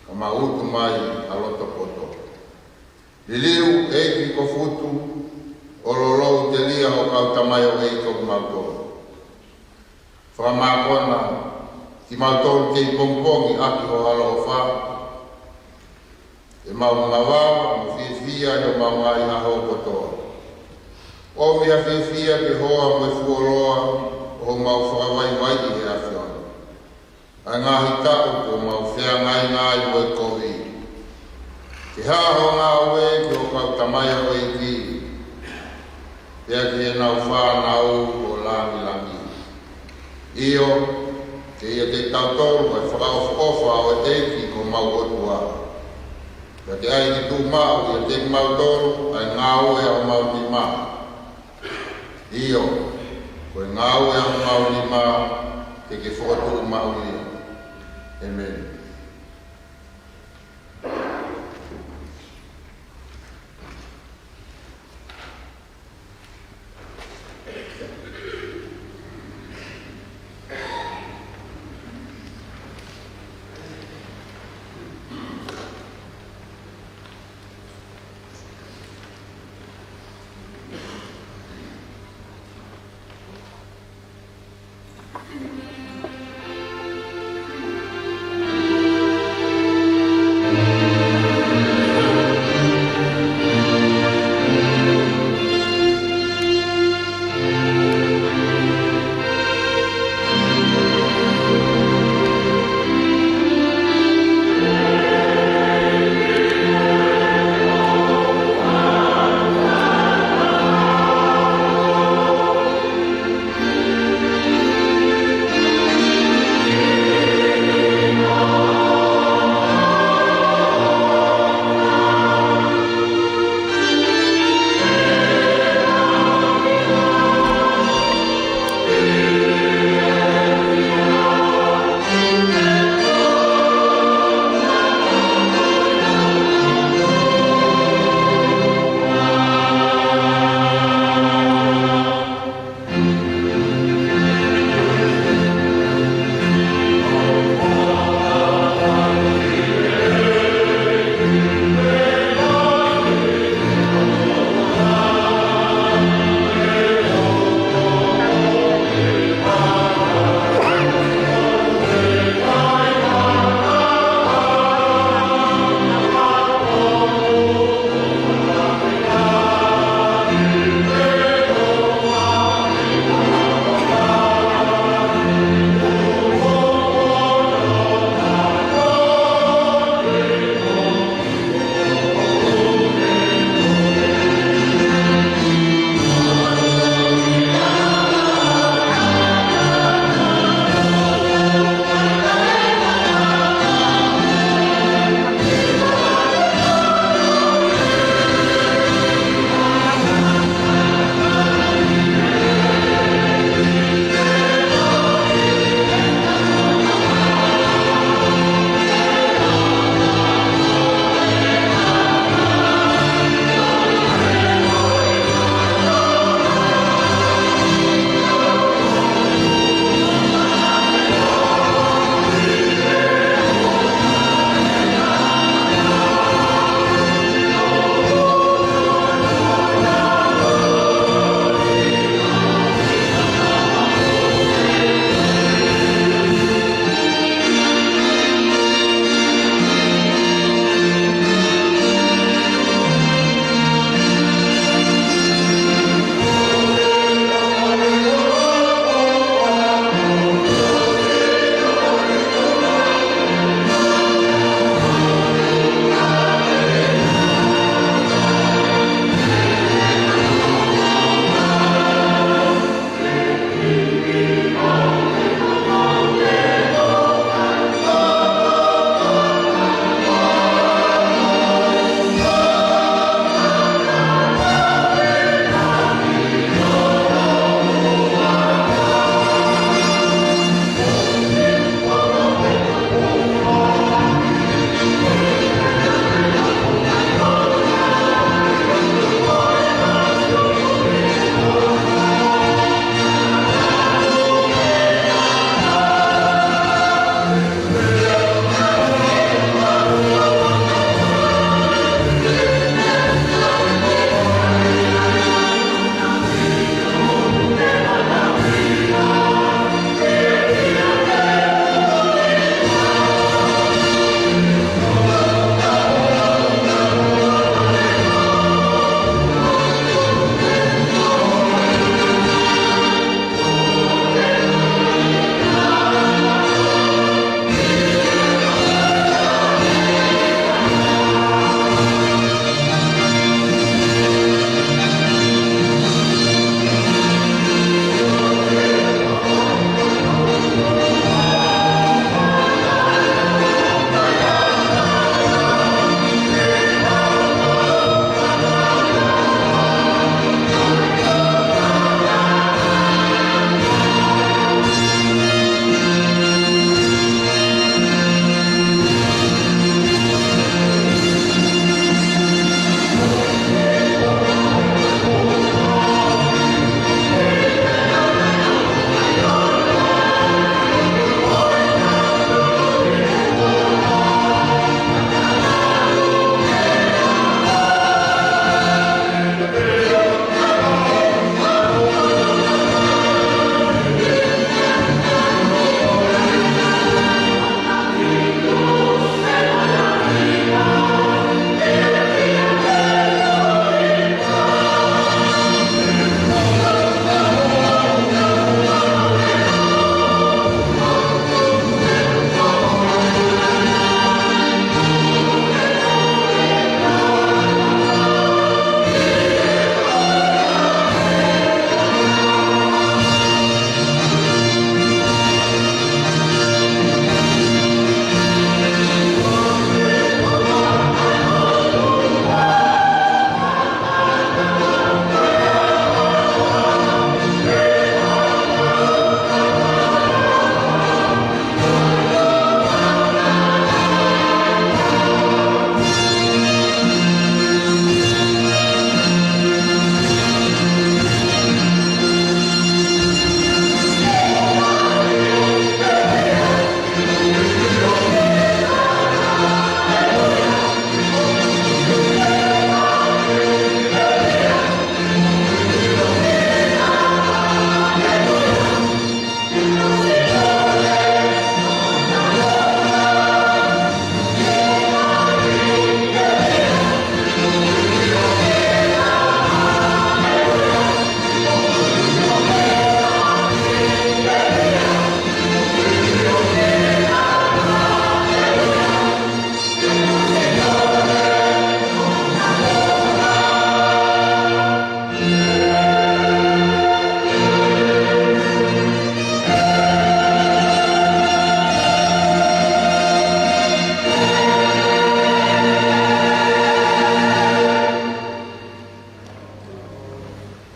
ka mau utu mai ʻa loto poto. Liliu ʻEiki ko Futu, ʻo lolou telia ho kau tamaioʻeiki ʻo kimautolu. Fakamākona kimautolu kei pongipongi ʻaki ho ʻaloʻofa, ke mau ngāue mo fiefia ʻi homau ngaahi ʻaho kotoa. ʻOmi ha fiefia ke hoa mo e fuoloa ʻo homau fakavaivaiʻi ʻe he ʻAfiona ʻa e ngaahi taʻu kuo mau feangainga ai mo e kovi. Ke hā ho ngāue ki ho kau tamaioʻeiki, pea ki heʻenau fānau ʻo langilangi. ʻIo, ke ʻiate kitautolu ʻa e fakaʻofoʻofa ʻo e ʻEiki ko homau ʻOtua. Pea ke ʻai ke tuʻu maʻu ʻiate kimautolu ʻa e ngāue ʻa homau nima. ʻIo, ko e ngāue ʻa homau nima te ke fokotuʻu maʻu ia. ʻĒmeni.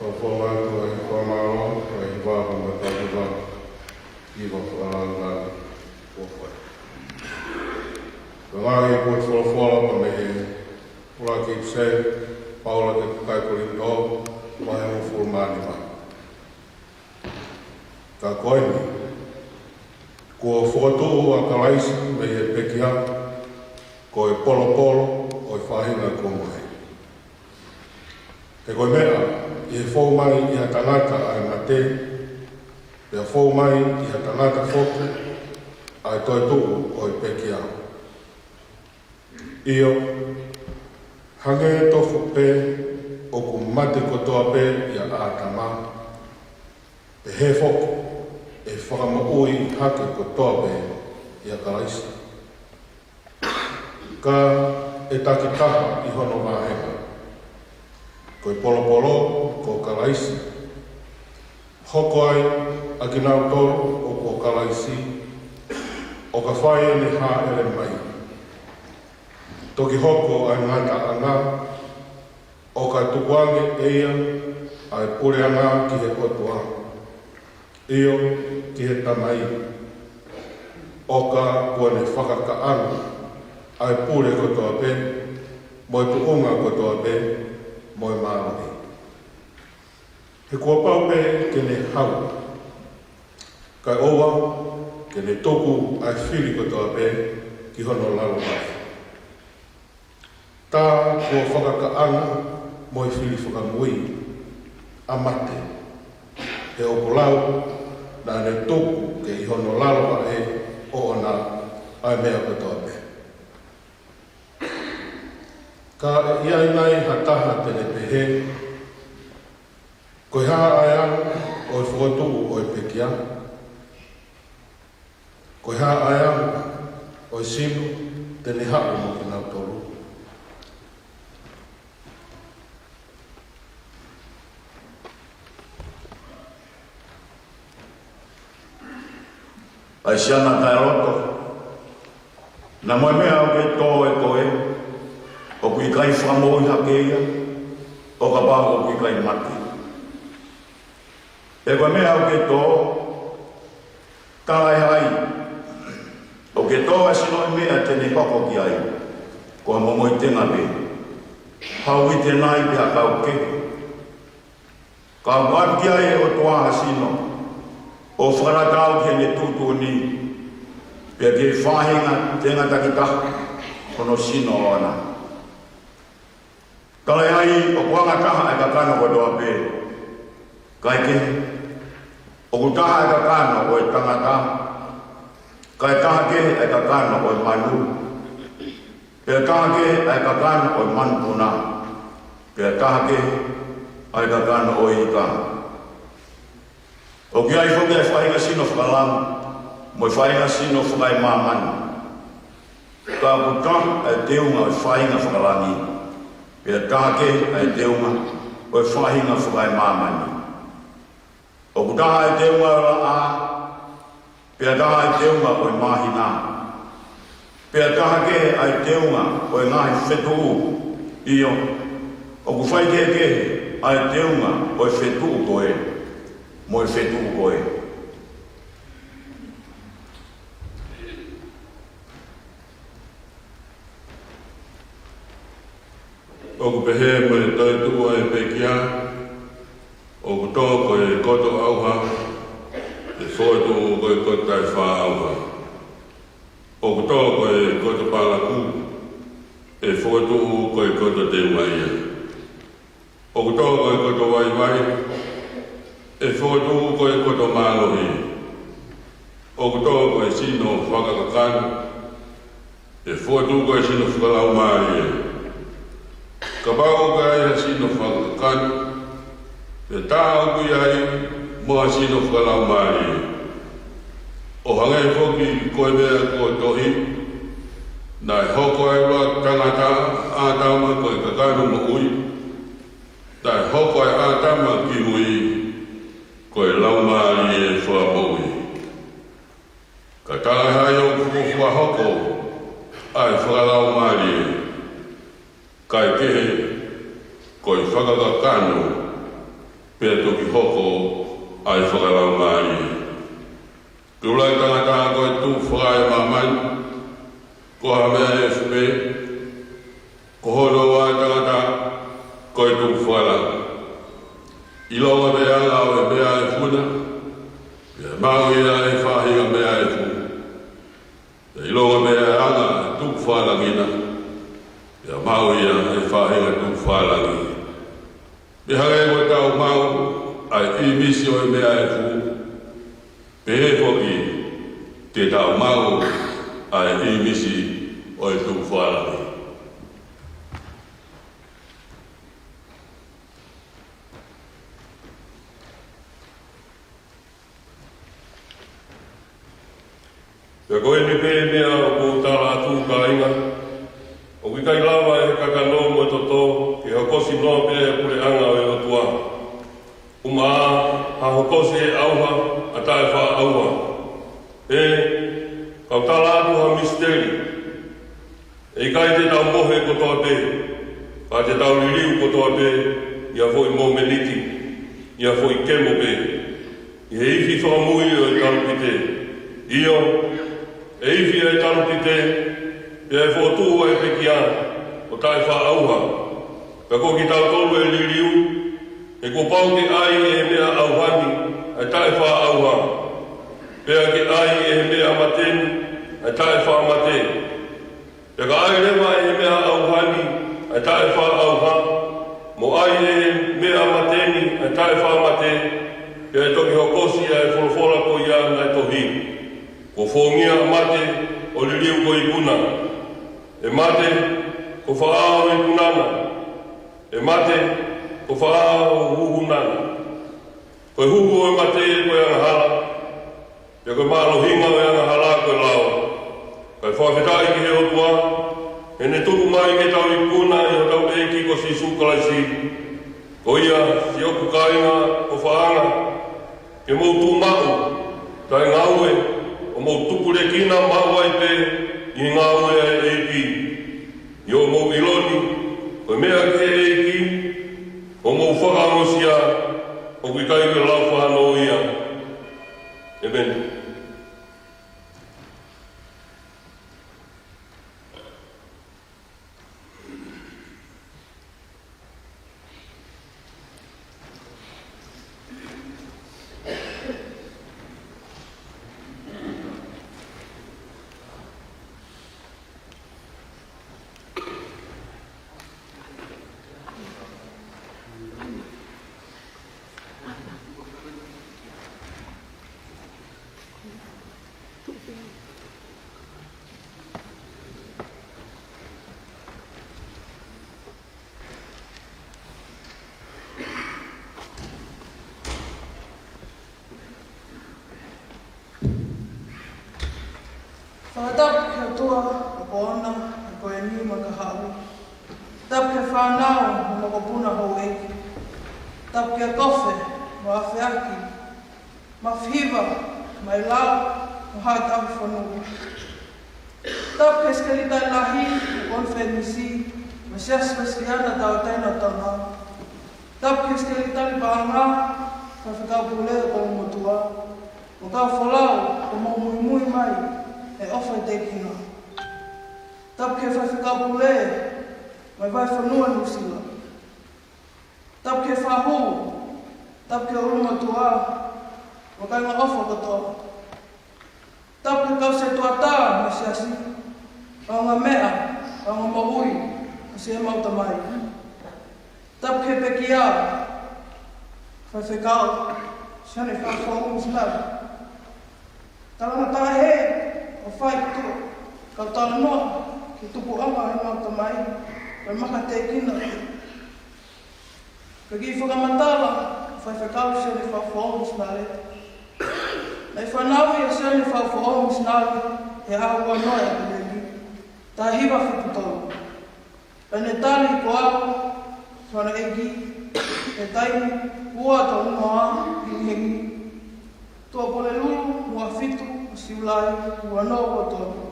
Folofola atu ʻa e fakamālō, ʻa e vāvā mo e takiva, ki he fakalāngilangi ʻoku fai. Ko e ngaahi potu folofola pea mei he ʻuluaki ʻipiseli ʻa Paula ki he kakai Kolinitō, vahe hongofulu mā nima. Ka ko eni, kuo fokotuʻu ʻa Kalaisi mei he pekia, ko e polopolo ʻo e faʻahinga kuonga. He ko e meʻa ʻi he fou mai ʻi ha tangata ʻa e mate, pea fou mai ʻi ha tangata foki ʻa e toetuʻu ʻo e pekia. ʻIo, hangē tofu pē ʻoku mate kotoa pē ʻia ʻĀtama, pehē foki ʻe fakamoʻui hake kotoa pē ʻia Kalaisi. Ka ʻe takitaha ʻi hono vāhenga, ko e polopolo ko Kalaisi, hoko ai ʻa kinautolu ʻoku ʻo Kalaisi, ʻo ka fai ʻene hāʻele mai. Toki hoko ʻa e ngataʻanga, ʻo ka tukuange ʻe ia ʻa e puleʻanga ki he ʻOtua, ʻio, ki he Tamai, ʻo ka kuo ne fakakaʻanga ʻa e pule kotoa pē, mo e tuʻunga kotoa pē, mo e mālohi. He kuo pau pē ke ne hau, kae ʻoua ke ne tuku ʻa e fili kotoa pē ki hono lalo vaʻe. Tā kuo fakakaʻanga mo e fili fakamui ʻa mate, he ʻoku lau naʻa ne tuku ke ʻi hono lalo vaʻe ʻoʻona ʻa e meʻa kotoa pē. Ka ʻe ʻi ai nai ha taha te ne pehē, ko e hā ʻa e anga ʻo e fokotuʻu ʻo e pekia? Ko e hā ʻa e anga ʻo e sino te ne haʻu mo kinautolu? ʻAi siana taʻeloto, naʻa mo e meʻa ʻoku ke tō ʻe koe, ʻoku ʻikai fakamoʻui hake ia, ʻo kapau ʻoku ʻikai mate. Pea ko e meʻa ʻoku ke tō, talaʻehai, ʻoku ke tō ʻa e sino ʻi he meʻa te ne hoko ki ai, ko ha momoʻi tenga pē, ha uite nai pe ha kau kehe. Ka ʻoku ʻoatu ki ai ʻe he ʻOtua ha sino, ʻo fakatatau ki heʻene tuʻutuʻuni, pea ki he faʻahinga tenga takitaha hono sino ʻoʻona. Talaʻehai ʻoku anga taha ʻa e kakano kotoa pē, kae kehe, ʻoku taha ʻa e kakano ʻo e tangata, kae taha kehe ʻa e kakano ʻo e manu, pea taha kehe ʻa e kakano ʻo e manupuna, pea taha kehe ʻa e kakano ʻo e ika. ʻOku ʻi ai foki ʻa e faʻahinga sino fakalangi, mo e faʻahinga sino fakaemāmani. Ka ʻoku taha ʻa e teunga ʻo e faʻahinga fakalangi, pea taha kehe ʻa e teunga ʻo e faʻahinga fakaemāmani. ʻOku taha ʻa e teunga ʻo e laʻā, pea taha ʻa e teunga ʻo e māhina, pea taha kehe ʻa e teunga ʻo e ngaahi fetuʻu. ʻIo, ʻoku faikehekehe ʻa e teunga ʻo e fetuʻu ko ē mo e fetuʻu ko ē. ʻOku pehē mo e toetuʻu ʻo e pekia, ʻoku tō ko e koto ʻauha, ʻe fokotuʻu ko e koto taʻefāʻauha. ʻOku tō ko e koto palaku, ʻe fokotuʻu ko e koto teumaʻia. ʻOku tō ko e koto vaivai, ʻe fokotuʻu ko e koto mālohi. ʻOku tō ko e sino fakakakano, ʻe fokotuʻu ko e sino fakalaumālie. Kapau ʻoku ʻi ai ha sino fakakakano, ʻe tā ʻoku ʻi ai mo ha sino fakalaumālie. ʻO hangē foki ko e meʻa kuo tohi, naʻe hoko ʻa e ʻuluaki tangata, ʻĀtama, ko e kakano moʻui. Naʻe hoko ʻa ʻĀtama ki mui ko e laumālie fakamoʻui. Ka talaʻehai ʻoku fuofua hoko ʻa e fakalaumālie, kae kehe ko e fakakakano, Pea toki hoko ʻa e fakalaumālie. Ke ʻuluaki tangata ko e tuʻu fakaemāmani, ko Haʻameʻa F P, ko hono ua tangata ko e tuʻu fakalangi. ʻIlonga meʻa ʻa e meʻa ʻe funa, pea maʻu ia ʻe he faʻahinga meʻa ʻe funa. Pea ʻilonga meʻa ʻa e tuʻu fakalangi na, pea maʻu ia ʻe he faʻahinga tuʻu fakalangi. Pea hangē ko ʻetau maʻu ʻa e ʻīmisi ʻo e meʻa ʻe funa, pehē foki te tau maʻu ʻa e ʻīmisi ʻo e tuʻu fakalangi. Pea ko eni pē meʻa ʻoku ou tala atu, kāinga, ʻoku ʻikai lava ʻe he kakano mo e toto ke hokosi noa pē ʻa e puleʻanga ʻo e ʻOtua. ʻUmaʻā ha hokosi ʻe ʻauha ʻa taʻefaʻaʻauha. He, kau tala atu ha misiteli. ʻE ʻikai te tau mohe kotoa pē, ka te tau liliu kotoa pē, ʻi ha foʻi momeniti, ʻi ha foʻi kemo pē, ʻi he ifi fakamui ʻo e talupite. ʻIo, ʻe ifi ʻa e talupite, pea ʻe fokotuʻu ʻa e pekia ʻo taʻefaʻaʻauha. Pea ko kitautolu ʻe liliu, he kuo pau ke ʻai ʻe he meʻa ʻauha ni ʻa e taʻefaʻaʻauha, pea ke ʻai ʻe he meʻa mate ni ʻa e taʻefaʻamate. Pea ka ʻai leva ʻe he meʻa ʻauha ni ʻa e taʻefaʻaʻauha, mo ʻai ʻe he meʻa mate ni ʻa e taʻefaʻamate, pea ʻe toki hokosi ʻa e folofola ko ia naʻe tohi: Kuo fōngia ʻa mate ʻo liliu ko e ikuna. ʻE mate, ko fē ʻa ho ikuna na? ʻE mate, ko fē ʻa ho huhu na? Ko e huhu ʻo e mate ko e angahala, pea ko e mālohinga ʻo e angahala ko e lao. Kae fakafetaʻi ki he ʻOtua, he ne tuku mai ke tau ikuna ʻi hotau ʻEiki ko Sīsū Kalaisi. Ko ia, siʻoku kāinga ʻofaʻanga, ke mou tuʻu maʻu, taʻengaue, ʻo mou tupulekina maʻu ai pē ʻi he ngāue ʻa e ʻEiki. ʻI hoʻomou ʻilo ni, ko e meʻa ki he ʻEiki, ʻo mou fakaongosia, ʻoku ʻikai ko e lau fānau ia. ʻEmeni. Fakatapu ki he ʻOtua ʻoku ʻoʻona ʻa e ko eni mo e kahaʻu. Tapu ki he fānau mo e mokopuna houʻeiki. Tapu ki he kofe mo e afeʻaki, mafihiva, maʻi lao, mo haʻa tauhi fonua. Tapu ki he Sekelitali Lahi ʻo e Konifelenisi mo e Siasi Uēsiliana Tauʻatāina ʻo Tonga. Tapu ki he Sekelitali Paʻanga, Faifekau Pule ʻo e Kōlomu Motuʻa, mo e kau folau kuo mou muimui mai he ʻofa ʻi he tēkina. Tapu ki he Faifekau Pule mo e Vahefonua Nuʻusila. Tapu ki he fahu, tapu ki he ʻulumotuʻa, mo e kāinga ʻofa kotoa. Tapu ki he kau sētuata mo e siasi, kaungāmeʻa, kaungā moʻui ʻo Siaʻi Maʻu Tamai. Tapu ki he pekia, Faifekau Sione Fakafoʻou Misinale. Talangataʻa hē ʻo fai ki tuʻa, kau talanoa ki he tupuʻanga ʻo e Maʻu Tamai, ko e maka tēkina. Pea kiʻi fakamatala, Faifekau Sione Fakafoʻou Misinale. Naʻe fanauʻi ʻa Sione Fakafoʻou Misinale he ʻaho ua noa ʻo ʻEpeleli, taha hiva fitu tolu. Pea ne tali ko au, Sione ʻEiki, he taimi ua tolu noa hengihengi, Tuʻapulelulu, ua fitu ʻo Siulai, ua noa ua tolu.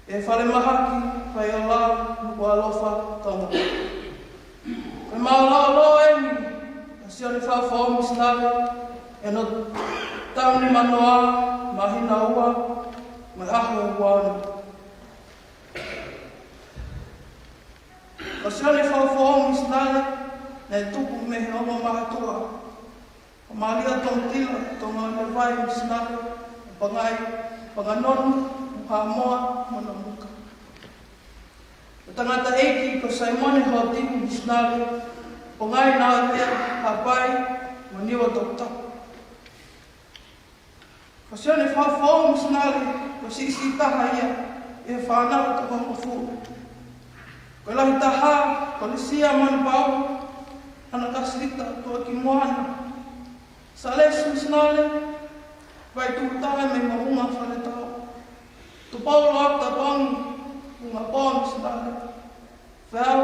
ʻI he falemahaki Faiola, Nukuʻalofa, Tonga. Ko e mālōlō eni ʻa Sione Fakafoʻou Misinale, ʻi hono taʻu nimanoa, māhina ua, mo e ʻaho ua ono. Ko Sione Fakafoʻou Misinale, naʻe tupu mei he ongo mātuʻa ko Malia Tongitila Tongaʻonevai Misinale, ʻo Pangai, Panganonu, Haʻamoa, mo Namuka. Ko e tangataʻeiki ko Saimone Hōtini Misinale, ʻo Pangai, Naʻatea, Haʻapai, mo Niuatoputapu. Ko Sione Fakafoʻou Misinale, ko e siʻisiʻi taha ia ʻi he fānau ʻe toko hongofulu. Ko e lahi taha, ko Lisia Manupau, Ana Kasilita Tuʻakimoana, Salesi Misinale, Vaituʻutae mei Moʻunga Faletau, Tupou Loata Pongi, Ungapoa Misinale, Feau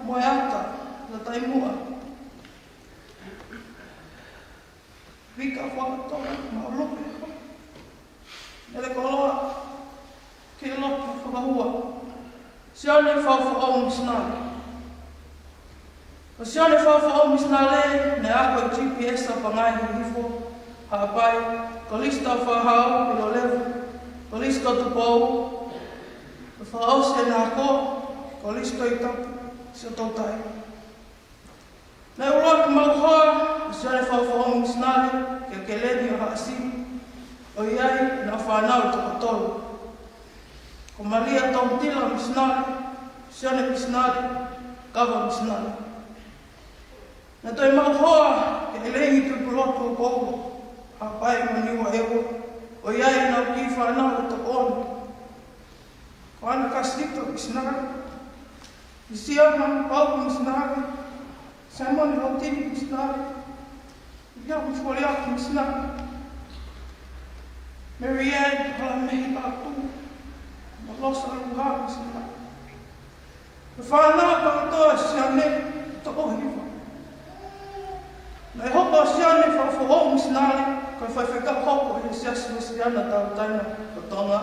Moeata, Lataimuʻa, Vika Fakatoa, Maulupe, Nelekoloa, Keiloki Fakahua. Sione Fakafoʻou Misinale. Ko Sione Fakafoʻou Misinale, naʻe ako ʻi he G P S ʻa Pangai Hihifo, Haʻapai, Kolisi Tau Fakahau, ʻIlolevu, Kolisi ko Tupou, pea fakaʻosi ʻene ako, Kolisi Tohitapu, Siaʻatoutai. Naʻe ʻuluaki maʻu hoa ʻa Sione Fakafoʻou Misinale ki he keleni ʻo Haʻasivi, ʻo ʻi ai ʻena fānau ʻe toko tolu. Ko Malia Tongitila Misinale, Sione Misinale, Kava Misinale. Naʻe toe maʻu hoa ki he Laini Tuʻipulotu ʻo Kouva, Haʻapai mo Niuaʻeua, ʻo ʻi ai ʻenau kiʻi fānau ʻe toko ono. Ko Ana Kasilita Misinale, Lisia Manupau Misinale, Saimone Hōtini Misinale, Ia Mufoliaki Misinale, Mary Ann Halamehi Lātū, mo Losa Luha Misinale. Ko e fānau kātoa ʻa Sione, toko hiva. Naʻe hoko ʻa Sione Fakafoʻou Misinale ko e faifekau hoko ʻi he Siasi Uēsiliana Tauʻatāina ʻo Tonga.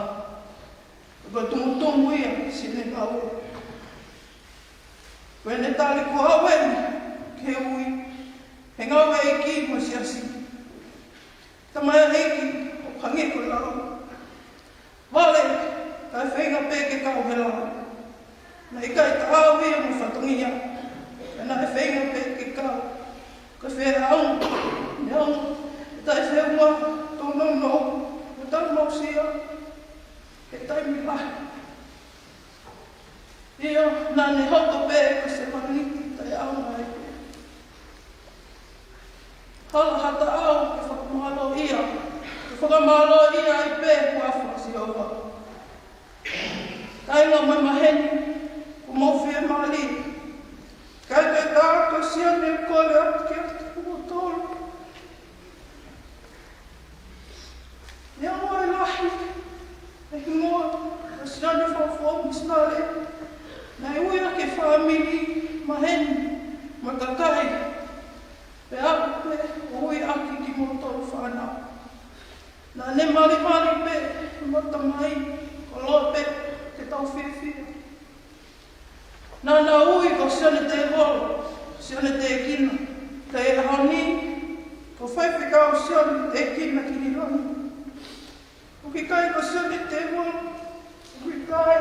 Ko e tumutumu ia ʻi heʻene ngāue. Ko ʻene tali ko ē ki he ui, he ngāueʻeiki mo e siasi. Tamaioʻeiki ʻo hangē ko e lau. Vale, kae feinga pē ke kau he lau. Naʻe ʻikai taau ia mo e fatongia. Ka naʻe feinga pē ke kau. Ko e feʻauhi, neongo e taʻefeʻunga, tōnounou, mo e taʻemausia he taimi lahi. ʻIo, naʻa ne hoko pē ko e sevāniti taʻeʻaonga ai pē. Hala ha taʻau ke fakamālōʻia, ke fakamālōʻia ai pē e huafa ʻo Sihova. Kāinga mo e maheni kuo mou fiemālie, ʻikai ke u ʻai atu ʻa Sione ʻo kole atu kiate kimoutolu. Neongo e lahi e hingoa ʻo Sione Fakafoʻou Misinale, naʻe ui ʻaki ʻe he fāmili, maheni mo e kakai, pea aʻu pē ʻo ui ʻaki kimoutolu fānau. Naʻa ne malimali pē mo e tamai, koloa pē ke tau fiefia. Naʻa na ui ko Sione Tēvolo, Sione Tēkina, ka ʻi he ʻaho ni, ko e faifekau Sione Tēkina Kililoni. ʻOku ʻikai ko Sione Tēvolo, ʻoku ʻikai,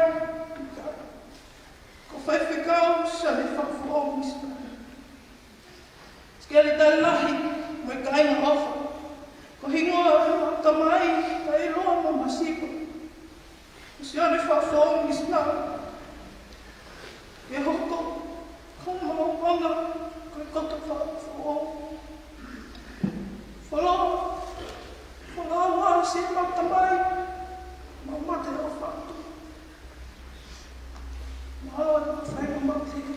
ʻikai. Ko e faifekau Sione Fakafoʻou Misinale. Skelly Talilahi mo e kāinga ʻofa. Ko e hingoa ʻo ʻemau tamai, Tailoa mo Masiva. Ko Sione Fakafoʻou Misinale. Ke hoko ko homau anga, ko e koto fakafoʻou. Folo, folo ua si ʻemau tamai, mau mate ʻofa atu. Mālō e faingamālie.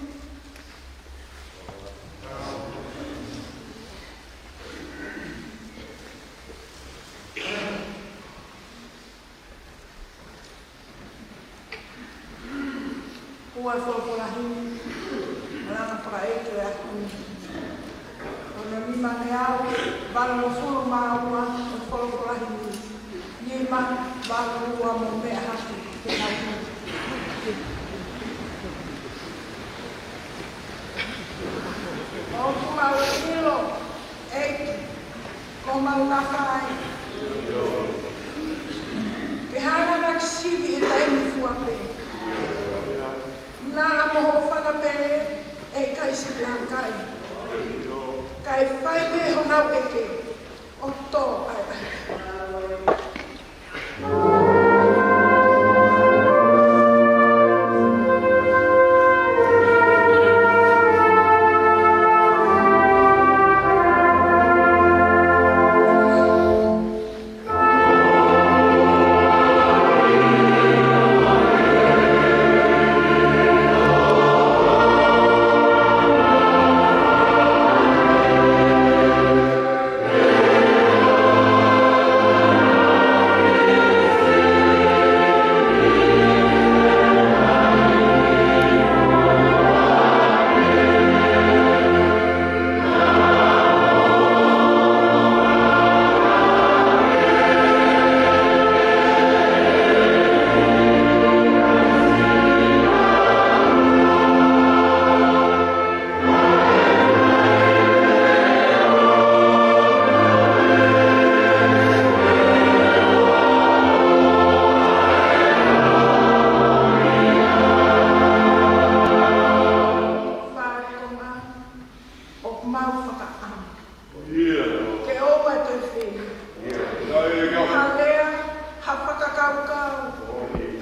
Ua folofola himi, malanga fakaʻeiki ʻo e ʻaho ni. Ko hono nima ngeau valungofulu mā ua ʻo e folofola himi. Nima, valu, ua mo e meʻa hake, te nau. ʻOku mau ʻilo Ngā fai. Ke hanga ʻo sivi ʻi he taimi fua pē. Naʻa mo hoʻo fanga pele ʻe ʻikai sivi ʻa e kakai. Kae fai pē honau ʻeke ʻo tō ai ai. Fale konga ʻo mau fakaʻamu. Ke ʻoua toe fili. Ha lea, ha fakakaukau,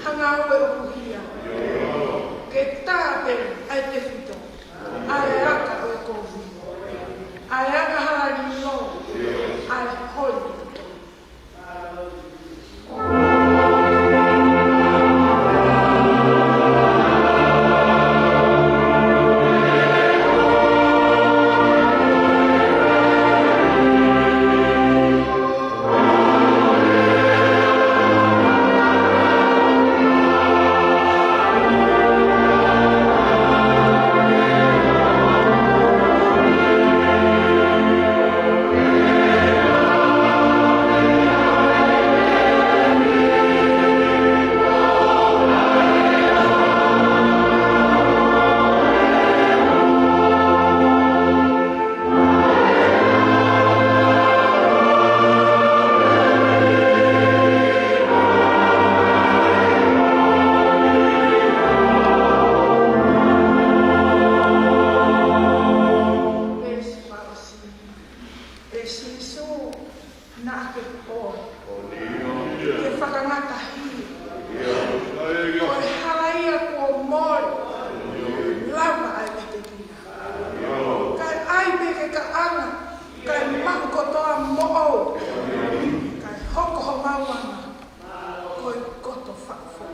ha ngāue ʻoku hia. Ke tā pē ʻa e tefito, ʻa e aka ʻo e kovi, ʻa e angahala lilo, ʻa e holi. Veesi fakaʻosi. ʻE Sīsū, naʻa ke ʻomi ke fakangata hia. Ko e hala ia kuo mole, lava ai ʻa e tekina. Kae ʻai pē ke kaʻanga, kae maʻu kotoa moʻou, kae hoko homau anga ko e koto faʻu foʻou.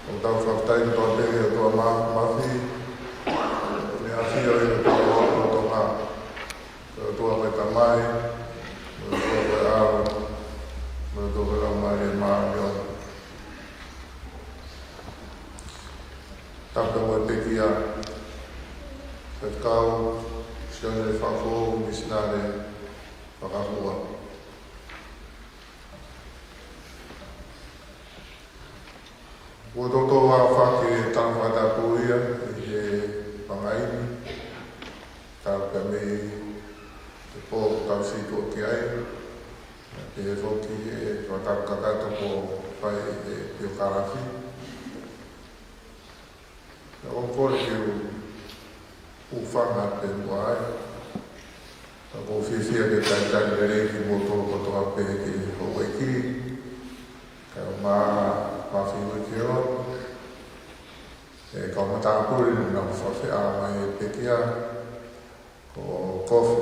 ʻOku tau fakafetaʻi kotoa pē ki he ʻOtua Māfimafi, ʻi he ʻafio ʻi hotau lotolotonga. Ko e ʻOtua ko e Tamai, ko e ʻOtua ko e ʻAlo, ko e ʻOtua ko e Laumālie Māʻoniʻoni. Tapu mo e pekia, Faifekau Sione Fakafoʻou, misinale fakahua. Kuo toutou aofaki e tala fakatapu ia ʻi he pangai ni, talu pē mei he pō kuo tau situʻa ki ai, naʻe ʻE foki e fakatapu kakato kuo fai ʻe he piokalafi. ʻOku ou kole ke u hūfanga pē muʻa ai. Ka ʻoku ou fiefia ke talitali lelei kimoutolu kotoa pē ki he houʻeiki, kae ʻumaʻā Mafiuike Lotu, e kau matāpule naʻa nau fakafeʻao mai he pekia, ko Kofe,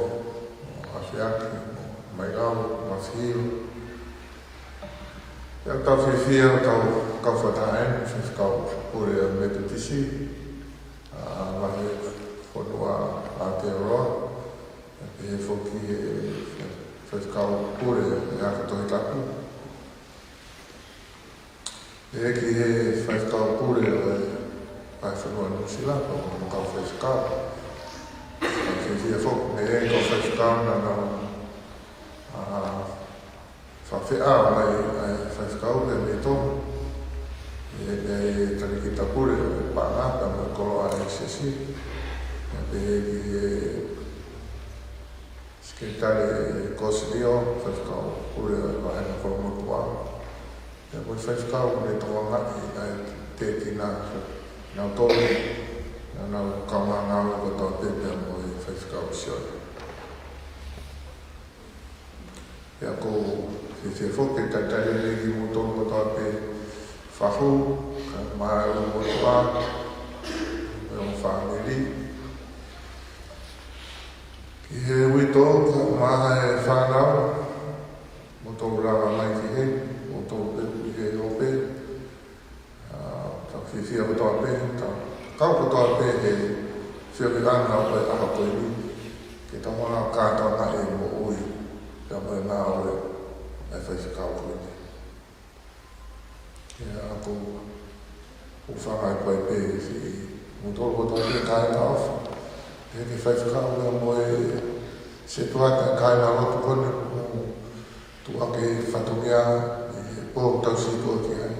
mo Afeaki, mo Mailao, mo Mafio. Pea ʻoku tau fiefia ʻo tau kau fakataha eni mo e Faifekau Pule ʻo e Metotisi, ʻa, Vahefonua Aotearoa, pea pehē foki e Faifekau Pule ʻo e Ako Tohitapu. Pehē ki he Faifekau Pule ʻo e Vahefonua Nuʻusila, pea mo e kau faifekau. Pea fiefia foki mei he kau faifekau naʻa nau, ʻa, fakafeʻao mai ʻa e faifekau pea mei Tonga. ʻE, ʻe Talēkita Pule ʻo e Paʻanga pea mo e koloa ʻa e Siasi. Pea pehē ki he Sekelitali Kosilio, Faifekau Pule ʻo e Vāhenga Kolomotuʻa. Pea mo e faifekau naʻe tokangaʻi ʻa e tēkina, naʻa nau tolu, naʻa nau kaungā ngāue kotoa pē pea mo e Faifekau Sione. Pea ʻoku ou fiefia foki ke talitali lelei kimoutolu kotoa pē fahu, kae ʻumaʻā e ʻulumotuʻa, mo e ongo fāmili. Ki he uitou, kae ʻumaʻā e fānau, mou lava mai ki heni, mou pē ʻi he ope. ʻA, tau fiefia kotoa pē, tau kau kotoa pē he fiefia ʻana ʻo e ʻaho ko eni, ke tau hanga ʻo kātoanga e moʻui, pea mo e ngāue ʻa e faifekau ko eni. ʻIa, ʻoku ou hūfanga ʻi he pehē pē, siʻi mou kotoa pē kāinga ʻofa. Pehē ki he faifekau pea mo e setuata kāinga lotu ko eni, ʻoku mou tuʻu hake he fatongia ʻi he pō ʻoku tau situʻa ki ai.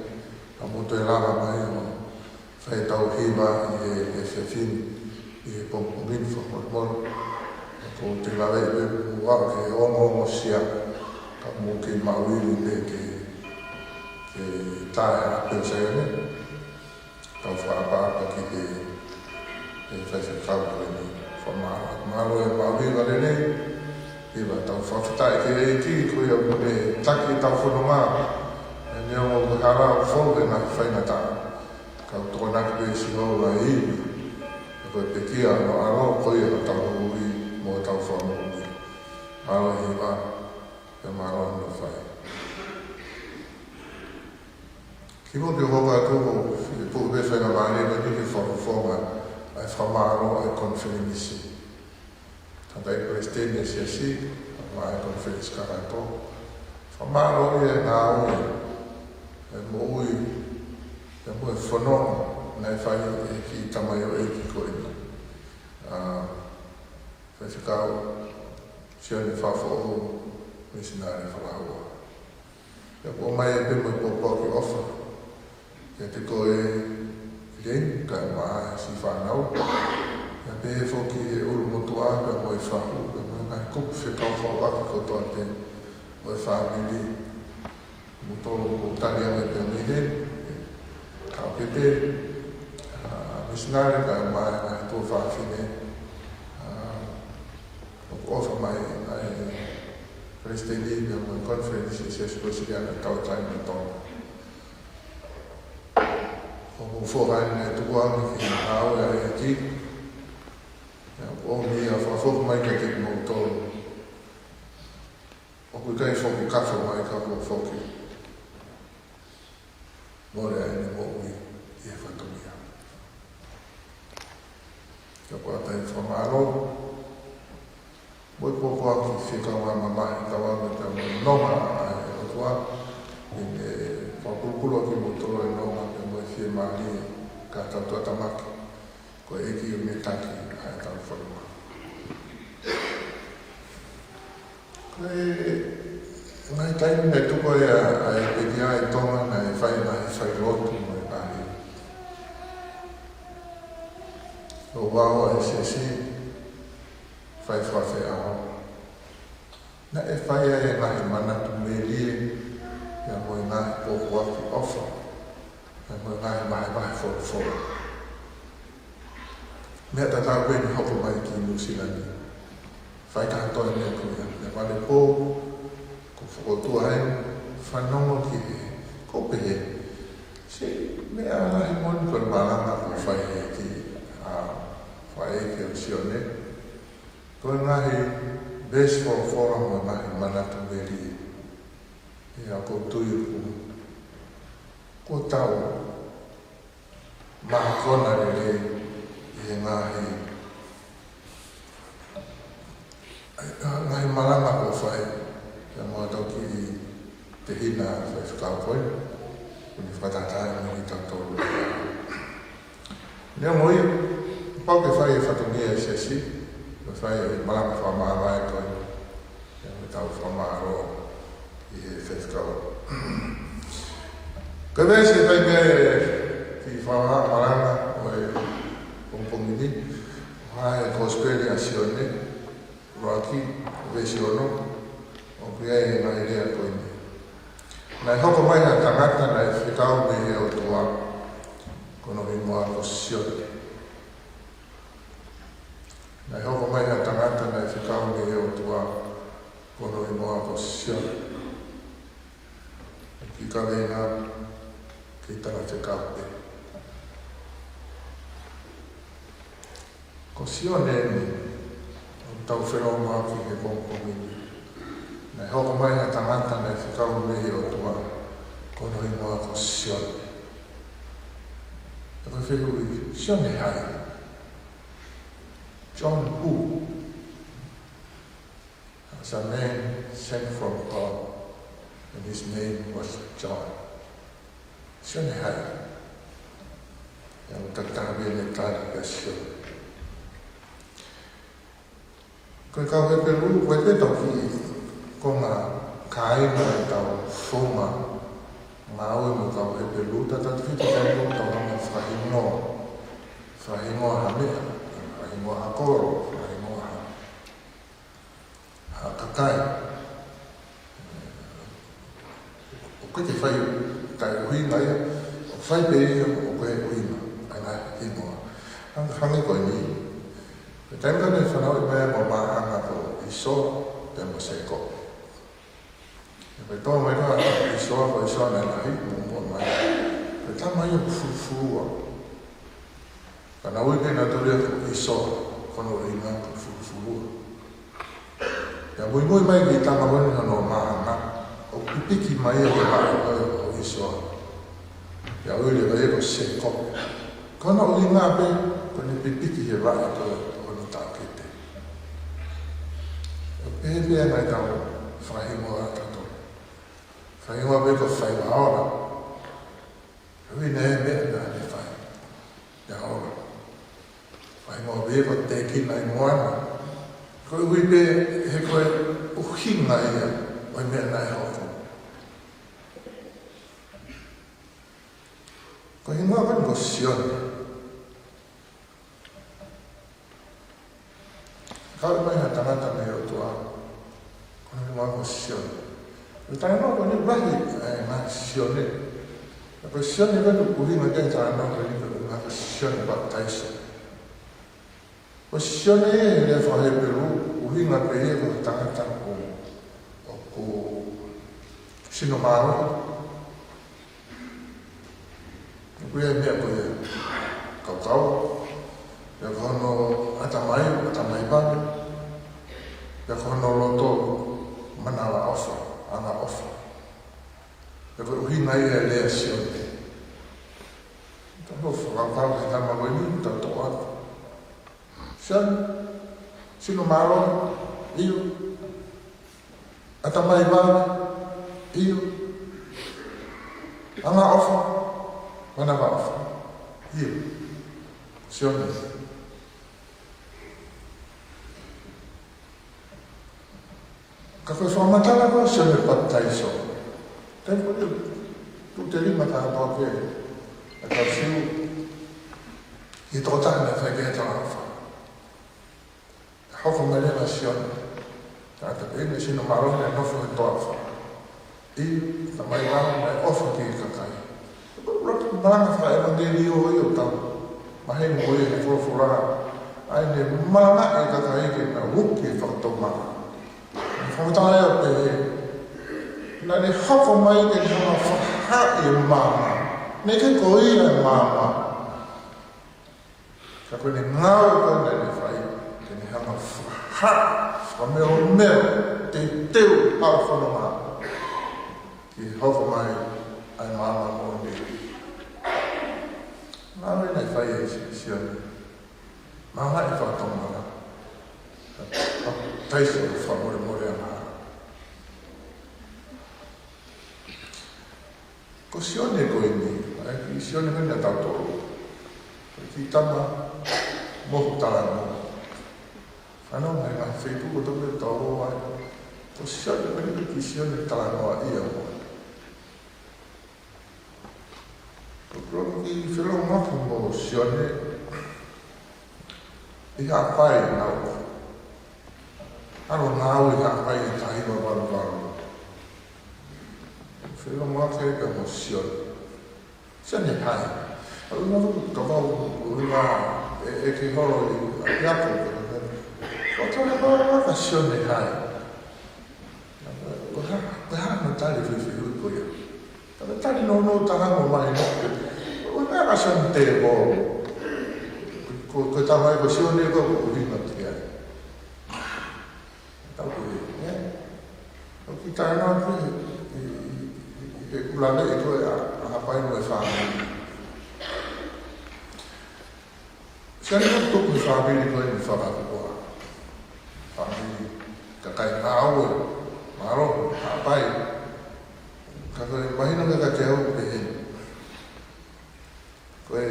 Ka mou toe lava mai ʻo fai ʻetau hiva ʻi he, he efiafi ni, ʻi he pongipongi ni fakamolemole. Ka ʻoku ou lave pē muʻa ke ongosia, ka mou kei maʻu ivi pē ke, ke tae ʻa pē ʻo Saione. Tau fakaʻapaʻapa ki he, he faifekau ko eni. Fakamālō, mālō e maʻu hiva lelei. Hiva, tau fakafetaʻi ki he ʻEiki, ko ia ʻoku ne taki ʻetau fononga. ʻE neongo ko e hala ʻoku fou he ngaahi faingataʻa, ka ʻoku tokonaki pē ʻe Sihova e ivi. He ko e pekia ʻa hono ʻAlo, ko ia hotau moʻui mo hotau fakamoʻui. Mālō e hiva, pea mālō hono fai. Kimuʻa ke u hoko atu, ʻoku ou fie tuku pē faingamālie ko eni ke fakafofonga ʻa e fakamālō ʻa e konifelenisi. Tangataʻeiki Palesiteni ʻo e Siasi, pea mo e konifelenisi kakato. Fakamālō ʻi he ngāue, e moʻui, pea mo e fononga naʻe fai ʻe he kiʻi tamaioʻeiki ko eni, ʻa, Faifekau Sione Fakafoʻou, Misinale Fakahua. Pea ʻoku ʻomai pē mo e pōpoaki ʻofa kiate koe, Leni, kae ʻumaʻā siʻi fānau. Pea pehē foki ki he ʻulumotuʻa, pea mo e fahu, pea mo e ngaahi kupu fekauʻaki kotoa pē ʻo e fāmili. Mou tali ange pē mei heni, kau pē pē, ʻa, misinale kae ʻumaʻā e ngaahi tuofāfine, ʻa, ʻoku ʻofa mai ʻa e Palesiteni pea mo e konifelenisi ʻo e Siasi Uēsiliana Tauʻatāina ʻo Tonga. ʻOku mou foha eni naʻe tuku ange ki he ngāue ʻa e ʻEiki. Pea ʻoku ʻomi ʻa e fakafoki mai kiate kimoutolu. ʻOku ʻikai foki kafo mai ka kuo foki. Mole ʻa ʻene moʻui ʻi he fatongia. Ka ʻoku ʻatā e fakamālō mo e pōpoaki fekauʻaki mamahi, tauange pea mo e nonga ʻa e ʻOtua, ʻi heʻene fakapulupulu ʻa kimoutolu ʻe he nonga pea mo e fiemālie ka tau tuʻutāmaki. Ko e ʻEiki ʻoku ne taki ʻa ʻetau fononga. Ko e ngaahi taimi naʻe tuku ai ʻa e, ʻa e pekia ʻi Tonga naʻe fai e ngaahi failotu mo e ngaahi ouau ʻa e Siasi, fai fakafeʻao. Naʻe fai ai e ngaahi manatu meli ʻoku ʻoatu ʻofa, pea mo e ngaahi vahevahe folofola. Meʻa tatau pē ʻeni hoko mai ki Nuʻusila ni. Fai kātoa e meʻa ko ia, meʻa vale pō, ko e fokotuʻu ʻeni, fanongo ki he, ko e pehē. Siʻi meʻa lahi moʻoni ko e malanga ʻoku fai he kiʻi, ʻa, faʻē ke o Sione. Ko e ngaahi veesi folofola mo e ngaahi manatu melie. ʻIa, ʻoku ou tui ʻoku, ʻoku tau mākona lelei ʻi he ngaahi, ʻa, ngaahi malanga ʻoku fai. Pea mo e toki tehina faifekau ko ē, ʻoku ne fakatātā mai kiate kitautolu. Neongo ia, pau ke fai e fatongia ʻa e siasi, ke fai e malanga fakamāvae ko ē, ʻi heʻetau fakamālō ʻi he faifekau. Ko e veesi ʻe fai mei ai e kiʻi fakamalanga ʻo e pongipongi ni, ʻoku ʻi he Kosipeli ʻa Sione, ʻuluaki, veesi ono, ʻoku ʻi ai e ngaahi lea ko eni. Naʻe hoko mai ha tangata naʻe fekau mei he ʻOtua, ko hono hingoa ko Sione. Naʻe hoko mai ha tangata naʻe fekau mei he ʻOtua, ko hono hingoa ko Sione. Kiʻi kaveinga, kiʻi talafekau pē. Ko Sione eni ʻoku tau felōngoaki he pongipongi ni. Naʻe hoko mai ha tangata naʻe fekau mei he ʻOtua, ko hono hingoa ko Sione. Pea ko e fehuʻi, Sione hai? John who? As a man sent from God, and his name was John. Sione hai? ʻIa, ʻoku tatau pē ʻene tali kia Sione. Ko e kau Hepelū, ko e pē toki konga kāinga ʻetau founga ngāue mo e kau Hepelū, tautautefito taimi ʻoku tau hanga fakahingoa. Fakahingoa ha meʻa, fakahingoa ha kolo, fakahingoa ha ha kakai. ʻOku ʻikai ke fai ʻa e ʻuhinga ia, ʻoku fai pē ia ʻoku ʻi ai e ʻuhinga, ʻa e ngaahi hingoa. Hangē, hangē ko eni. Ko e taimi ko ē naʻe fanauʻi mai ai ʻa e māhanga ko ʻĪsoa pea mo Sēkope. Pea ko e tō mai ko ē ʻa ʻĪsoa, ko ʻĪsoa naʻe lahi, mo, mo mai. Ko e tama ia ʻoku fulufulua. Pea naʻe ui pē ʻe nautolu ia ko ʻĪsoa, ko hono ʻuhinga ko e fulufulua. Pea muimui mai ki he tama ko eni hono māhanga, ʻoku pipiki mai ia ki he vaʻe ko ē ʻo ʻĪsoa. Pea ui leva ia ko Sēkope. Ko hono ʻuhinga pē, ko ʻene pipiki he vaʻe ko ē ʻo hono taʻokete. ʻOku pehē pē ʻa e ngaahi tau fakahingoa ʻatautolu. Fakahingoa pē ko Faivaola. Ko e ʻuhinga ia e meʻa naʻa ne fai. Ia ola. Fakahingoa pē ko Tēkina ʻi Moana. Ko e ʻuhi pē he ko e ʻuhinga ia ʻo e meʻa naʻe hoko. Ko e hingoa ko eni ko Sione. Kau mai ha tangata mei he ʻOtua, ko hono hingoa ko Sione. Ko e talanoa ko eni lahi, ʻa e ngaahi Sione. Ko Sione ko e ʻuhinga ki he talanoa ko eni ko e ʻuhinga ko Sione Papitaiso. Ko Sione ʻi he lea faka-Hepelū, ʻuhinga pē ia ko e tangata ʻoku, ʻoku sino mālohi. ʻOku ʻi ai e meʻa ko ia, kaukau, pea ko hono ʻatamai, ʻatamai vave, pea ko hono loto manavaʻofa, angaʻofa. Pea ko e ʻuhinga ia e lea Sione. Tau fakakaukau ki he tama ko eni, tau toʻo atu. Sione, sino mālohi, ʻio. ʻAtamai vave, ʻio. Angaʻofa, manavaʻofa, ʻio. Sione. Ka ko e fakamatala ko Sione Papitaiso. Taimi ko ē, tuʻu telima kātoa pē ʻa e kau Siu ki he tokotaha naʻe fai ki ai e talaʻofa. Hoko mai leva ʻa Sione. Tangata pē eni sino mālohi naʻe nofo he toafa. Tamai Vanu naʻe ʻofa ki he kakai. Ko e malanga fakaʻevangeliō ia ʻoku tau maheni mo ia he folofola. ʻA ia ne malanga e kakai ke nau uki e fakatomala. Fakamatala ia ʻo pehē, naʻa ne hoko mai ke ne hanga ʻo fakahaaʻi e maama. Naʻe ʻikai ko ia e maama. Ka ko ʻene ngāue ko ē naʻa ne fai, ke ne hanga ʻo fakahā, fakamelomelo, teuteu, ʻa e fononga. Ke hoko mai ʻa e maama moʻoni. Ngāue naʻe fai ʻe Sione. Maama e fakatomala. Papitaiso fakamolemoleʻanga. Ko Sione ko eni, ʻa e kiʻi Sione ko eni ʻa tautolu. Ko e kiʻi tama mohu talanoa. Ano mai ngā Facebook ko tau tau ai. Ko Sione ko eni ko e kiʻi Sione talanoa ia mo. Ko e kiʻi felōngoaki mo Sione ʻi Haʻapai nau. Ano ngāue ʻi Haʻapai ʻi he taha hiva valu valu. Felōngoaki ia mo Sione. Sione hai. ʻOku ʻi ai e kaveinga ʻe, ʻe kei holo ʻi ʻapiako. Ko e kaveinga ko Sione hai. Ko e hā, ko e hā hono tali fehuʻi ko ia. Ka ko e tali nounou taha mo mai no. Ko e hā ka Sione te ko. Ko, ko e tamai ko Sione ko ʻuhinga ki ai. Tau ko e, ē? Tau ki taina ko e, ʻi, ʻi, ʻi, ʻi he kula le ko e ʻa, ʻa Haʻapai mo e fāmili. Sione ko e tuku e fāmili ko eni fakakoloa. Fāmili kakai ngāue, mālohi, Haʻapai. Ka ko e mahino ke ka te au pehē. Ko e,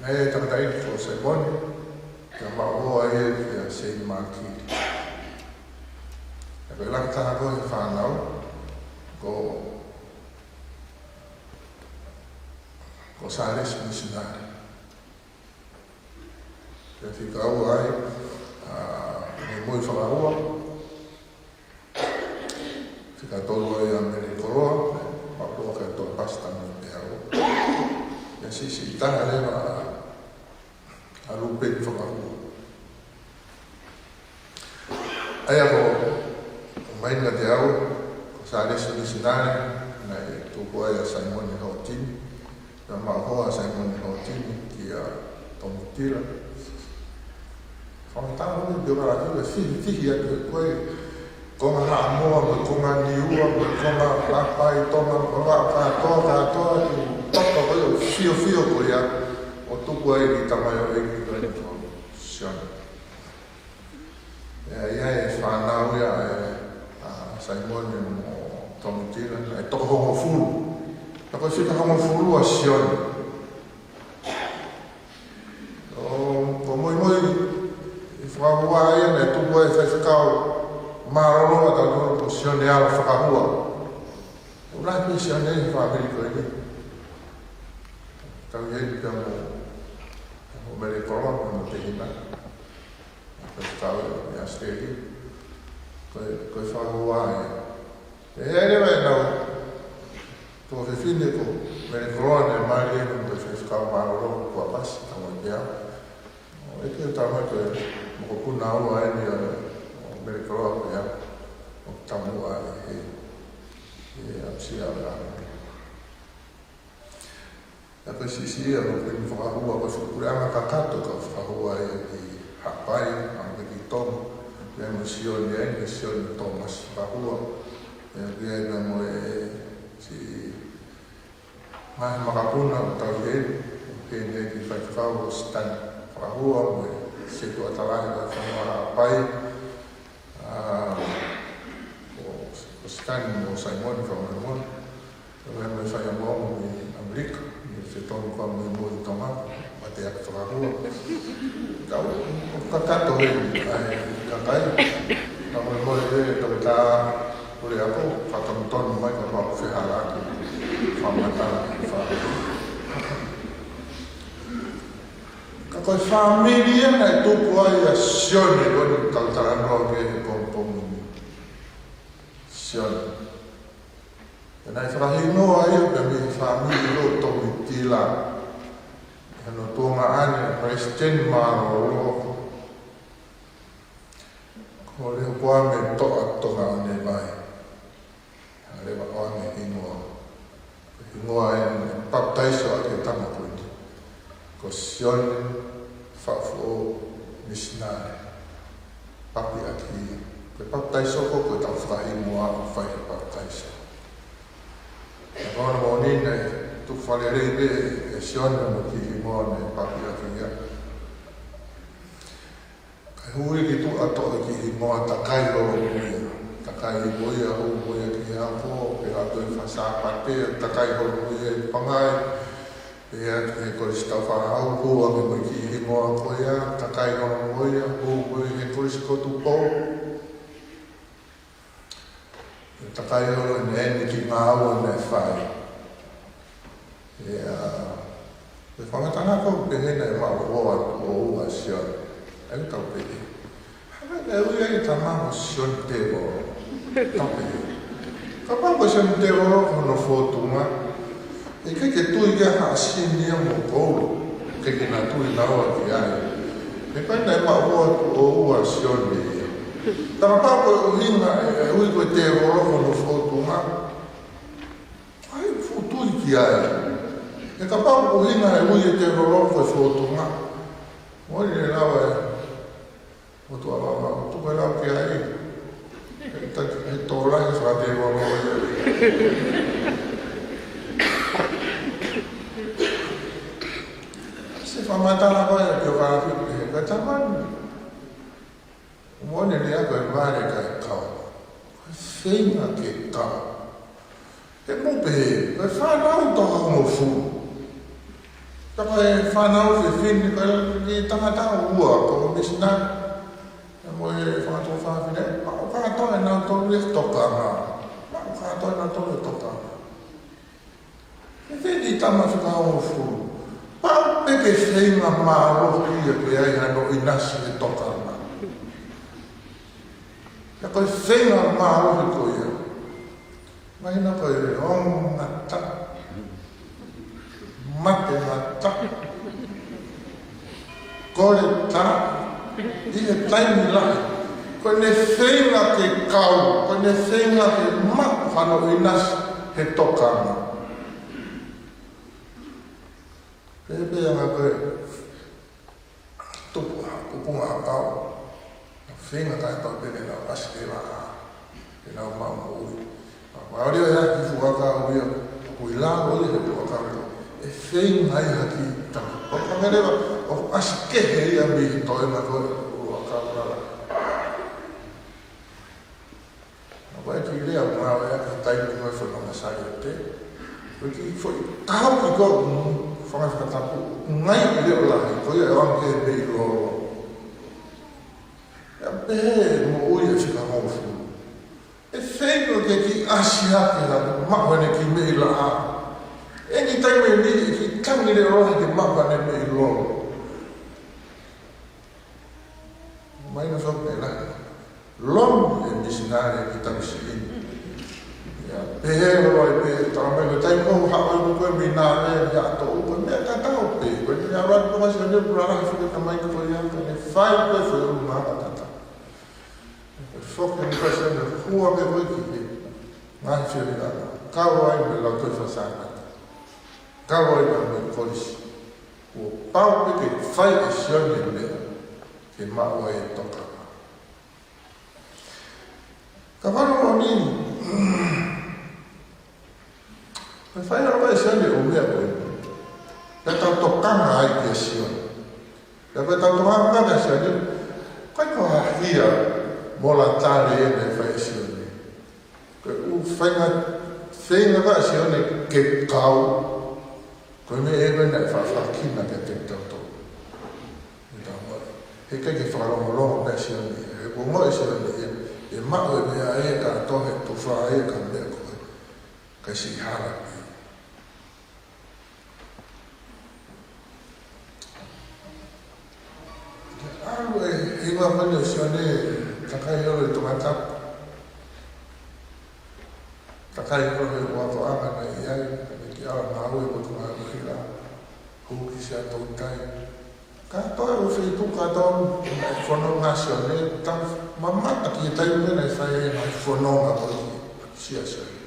naʻe tangataʻeiki ko Saimone, ka maʻu hoa ia kia Seini Mākili. Ka ko e laka taha ko e fānau, ko, ko Sālesi Misinale. Pea fika ua ai, ʻa, mo e moʻui fakaua. Fika tolu ai ʻa Mele Koloa, ʻa Koloa ka toa pasi tama pea ua. Pea siʻisiʻi taha leva ʻa, ʻa Lupeni Fakaua. ʻA ia ko, ko mai na te au, ko Sālesi Misinale, naʻe tuku ai ʻa Saimone Hōtini. Pea maʻu hoa ʻa Saimone Hōtini kia Tomotila. Fakamatala ʻo e biography, ʻe fihi, fihi atu ko e konga Haʻamoa, mo e konga Niua, mo e konga Haʻapai, Tonga, mo e kātoa, kātoa, ʻi he toto ko ia, fiofio ko ia, ʻo tuku ai ki he tamaioʻeiki ko eni ko Sione. ʻE, ʻi ai e fānau ia ʻe, ʻa Saimone mo Tomotila, ʻe toko hongofulu. Toko fika hongofulu ʻa Sione. ʻO, ko Moimoi, ʻi Fakaua ia naʻe tuku ai e faifekau mālōlō ʻa tautolu ko Sione Ala Fakaua. ʻO lahi pē Sione ʻi he fāmili ko eni. Tau ia i pea mo, mo Mele Koloa, mo Tehina. Ko e kau ʻi ʻAositelēlia. Ko e, ko e Fakaua ia. ʻE, ʻe leva ʻenau tuofefine ko Mele Koloa naʻe mali ʻi he faifekau mālōlō ko Kuapasi, tama pea. ʻO ʻeke tama ko e mokopuna ua eni ʻo Mele Koloa pea. ʻO tamuʻa ʻi he, ʻi he ʻapisia ʻo e ʻaho. ʻA ia ko e siʻisiʻi ʻa Lupeni Fakaua, ko e fuʻu puleʻanga kakato ka Fakaua ia ʻi Haʻapai, ʻamanaki ki Tonga, pea mo Sione ai, mo Sione Tōmasi Fakaua, pea pea mo e siʻi ngaahi makapuna ʻo tau ʻi heni, pea mo e kiʻi faifekau ko Sitani Fakaua, mo e setuata lahi ʻo e fonua Haʻapai, ʻa, ko, ko Sitani mo Saimone Fakamolemole. Ko e meʻa mai fai ʻa Momo mei ʻAmelika, mei Fetonu ka mei Moʻi Tonga, mateaki Fakaua. Tau, ʻo kakato he, ʻa e kakai, Fakamolemole e tau tā, kole ako, fakatonutonu mai ka mau fehālaaki, fakamatala, fakamatala. Ka ko e fāmili ia naʻe tupu ai ʻa Sione, ko eni tau talanoa ki he pongipongi ni. Sione. Naʻe fakahingoa ia pea mei he fāmili ʻo Tomitila. Hono tuongaʻane Palesiteni Mālōlō. Ko Lehopoame Toʻa Tonga ʻo Nevai. Naʻe lava ʻo ne hingoa. Hingoa ʻene papitaiso ʻaki e tama ko eni ko Sione Faʻufuʻou Misinale. Papi ʻaki ia. Ko e papitaiso ko, ko e tau fakahingoa ʻo fai e papitaiso. Naʻe ʻi ai hono moʻoni naʻe tuku fakalelei pē ʻe Sione hono kiʻi hingoa naʻe papi ʻaki ia. Kae hū ia ki tuʻa toʻo e kiʻi hingoa Takaiholomui ia. Takai mo ia, hū mo ia ki he ako, pea ʻalu ʻo fai Sāpate, Takaiholomui ia ʻi Pangai. Pea ki he Kolisi Taufaʻāhau, hū ange mo e kiʻi hingoa ko ia, Takaiholomui ia, hū mo ia he Kolisi ko Tupou. Takai holo ʻene ʻene kiʻi ngāue naʻe fai. Ia, ʻi he fakamatala ko ē pehē naʻe maʻu hoa tuʻo ua ʻa Sione. ʻE tau pehē, hanga ʻe ui ai e tama ko Sione Tēvolo. Tau pehē, kapau ko Sione Tēvolo ko hono fōtunga, ʻikai ke tui ki ai ha senior mo Koula, ʻikai ke na tui naua ki ai. He ko e naʻe maʻu hoa tuʻo ua ʻa Sione ia. Ka kapau ko e ʻuhinga ʻe, ʻe ui ko e tēvolo ko hono fōtunga, ʻai fuʻu tui ki ai. He kapau ko e ʻuhinga ʻe ui e tēvolo ko e fōtunga, moʻoni e lava e ʻOtua lava, tuku e lau ki ai. He ta-, he tō lahi e fakatēvolo ia. Se fakamatala ko ē ʻa e ʻOtua lava, he ka tamani. Moʻoni e lea ko e vale kae kau. Feinga ke kau. He mou pehē, ko e fānau toka hongofulu. Ka ko e fānau fefine, ko e kiʻi tangata ʻe ua, ko e misinale. Pea mo e fanga tuofāfine, maʻu kātoa ʻenautolu e tokanga. Maʻu kātoa ʻenautolu e tokanga. He fēfē e tama fika hongofulu? Pau pē ke feinga mālohi ia ke ʻi ai hano ʻinasi he tokanga. Pea ko e feinga mālohi ko ia. Mahino ko e ongo ngata, mate ngata, kole tā, ʻi he taimi lahi. Ko ʻene feinga ke kau, ko ʻene feinga ke maʻu hano ʻinasi he tokanga. Pea pehē ange ko e tupu ha, tupu ha kau. Feinga kae pau pē ke nau ʻasi ke la, ke nau maʻu moʻui. Pea ʻalu ia ki fuʻu kau ia, ʻoku ʻi lalo ia he fuʻu kau ia. ʻE feinga ia ki ta. ʻO ka mele wa, ʻoku ʻasi kehe ia mei he toenga ko e fuʻu kau la. Naʻa ko e kiʻi lea ʻoku ngāueʻaki he taimi ko ē foʻi fanga saiate. Ko e kiʻi foʻi kau ki ko, mm, fanga fakatapu. Ngai e leʻo lahi, ko ia ʻe ʻoange ki he meʻi lolo. ʻE pehē moʻui e fika hongofulu. ʻE feinga ke kiʻi ʻasi hake ha, maʻu haʻane kiʻi meʻi laʻā. ʻE kiʻi taimi ni, ʻe kiʻi tangi leʻo lahi ke maʻu haʻane meʻi lolo. Mahino sō pē la. Lomi e misinale ki Tausi ʻIni. Ia, pehē holo ai pē, talamai ko e taimi ko ē haʻu ai ko ē mei Nale, ia to u ko e meʻa tatau pē, ko e meʻa ʻalu ai ko ē Sione pula la, fika tamai ko ia, ko ʻene fai ko ē foʻi ʻulungaanga tatau. Ko e foki ʻa Sione, hū ange ko ē ki he ngaahi fia ni la, kau ai mo e lau ko ē fakasaʻangata. Kau ai mo e kolisi. Kuo pau pē ke fai ʻe Sione e meʻa ke maʻu ai e tokanga. Ka fano ko eni, ʻe fai holo ʻe Sione ʻo meʻa ko ē. Pea tau tokanga ai kia Sione. Pea ko e tau tokanga kia Sione, ʻikai ko ha hia mo la tale ʻe fai ʻe Sione. Ko e ʻū feinga, feinga ʻa Sione ke kau, ko e meʻa ē ko ē naʻe faʻa fakina kiate kitautolu. Ē tau moʻui. He ʻikai ke fakalongolongo pē Sione. He ko e moʻui Sione, ʻe, ʻe maʻu e meʻa ia ka tohe tufa ia ka meʻa ko ē. Ka siʻi hala pē. ʻAlu e hingoa ko eni ʻo Sione Takaiholomui Tongatapu. Kakai ko e ʻotuʻanga naʻe ʻi ai, naʻe ki ala ngāue ko e ngāue hila, hū ki Siaʻatoutai. Kātoa e feituʻu kātoa naʻe fononga ai ʻa Sione, tau mamata ki he taimi naʻe fai ai e ngaahi fononga ko ē ki Siaʻatoutai.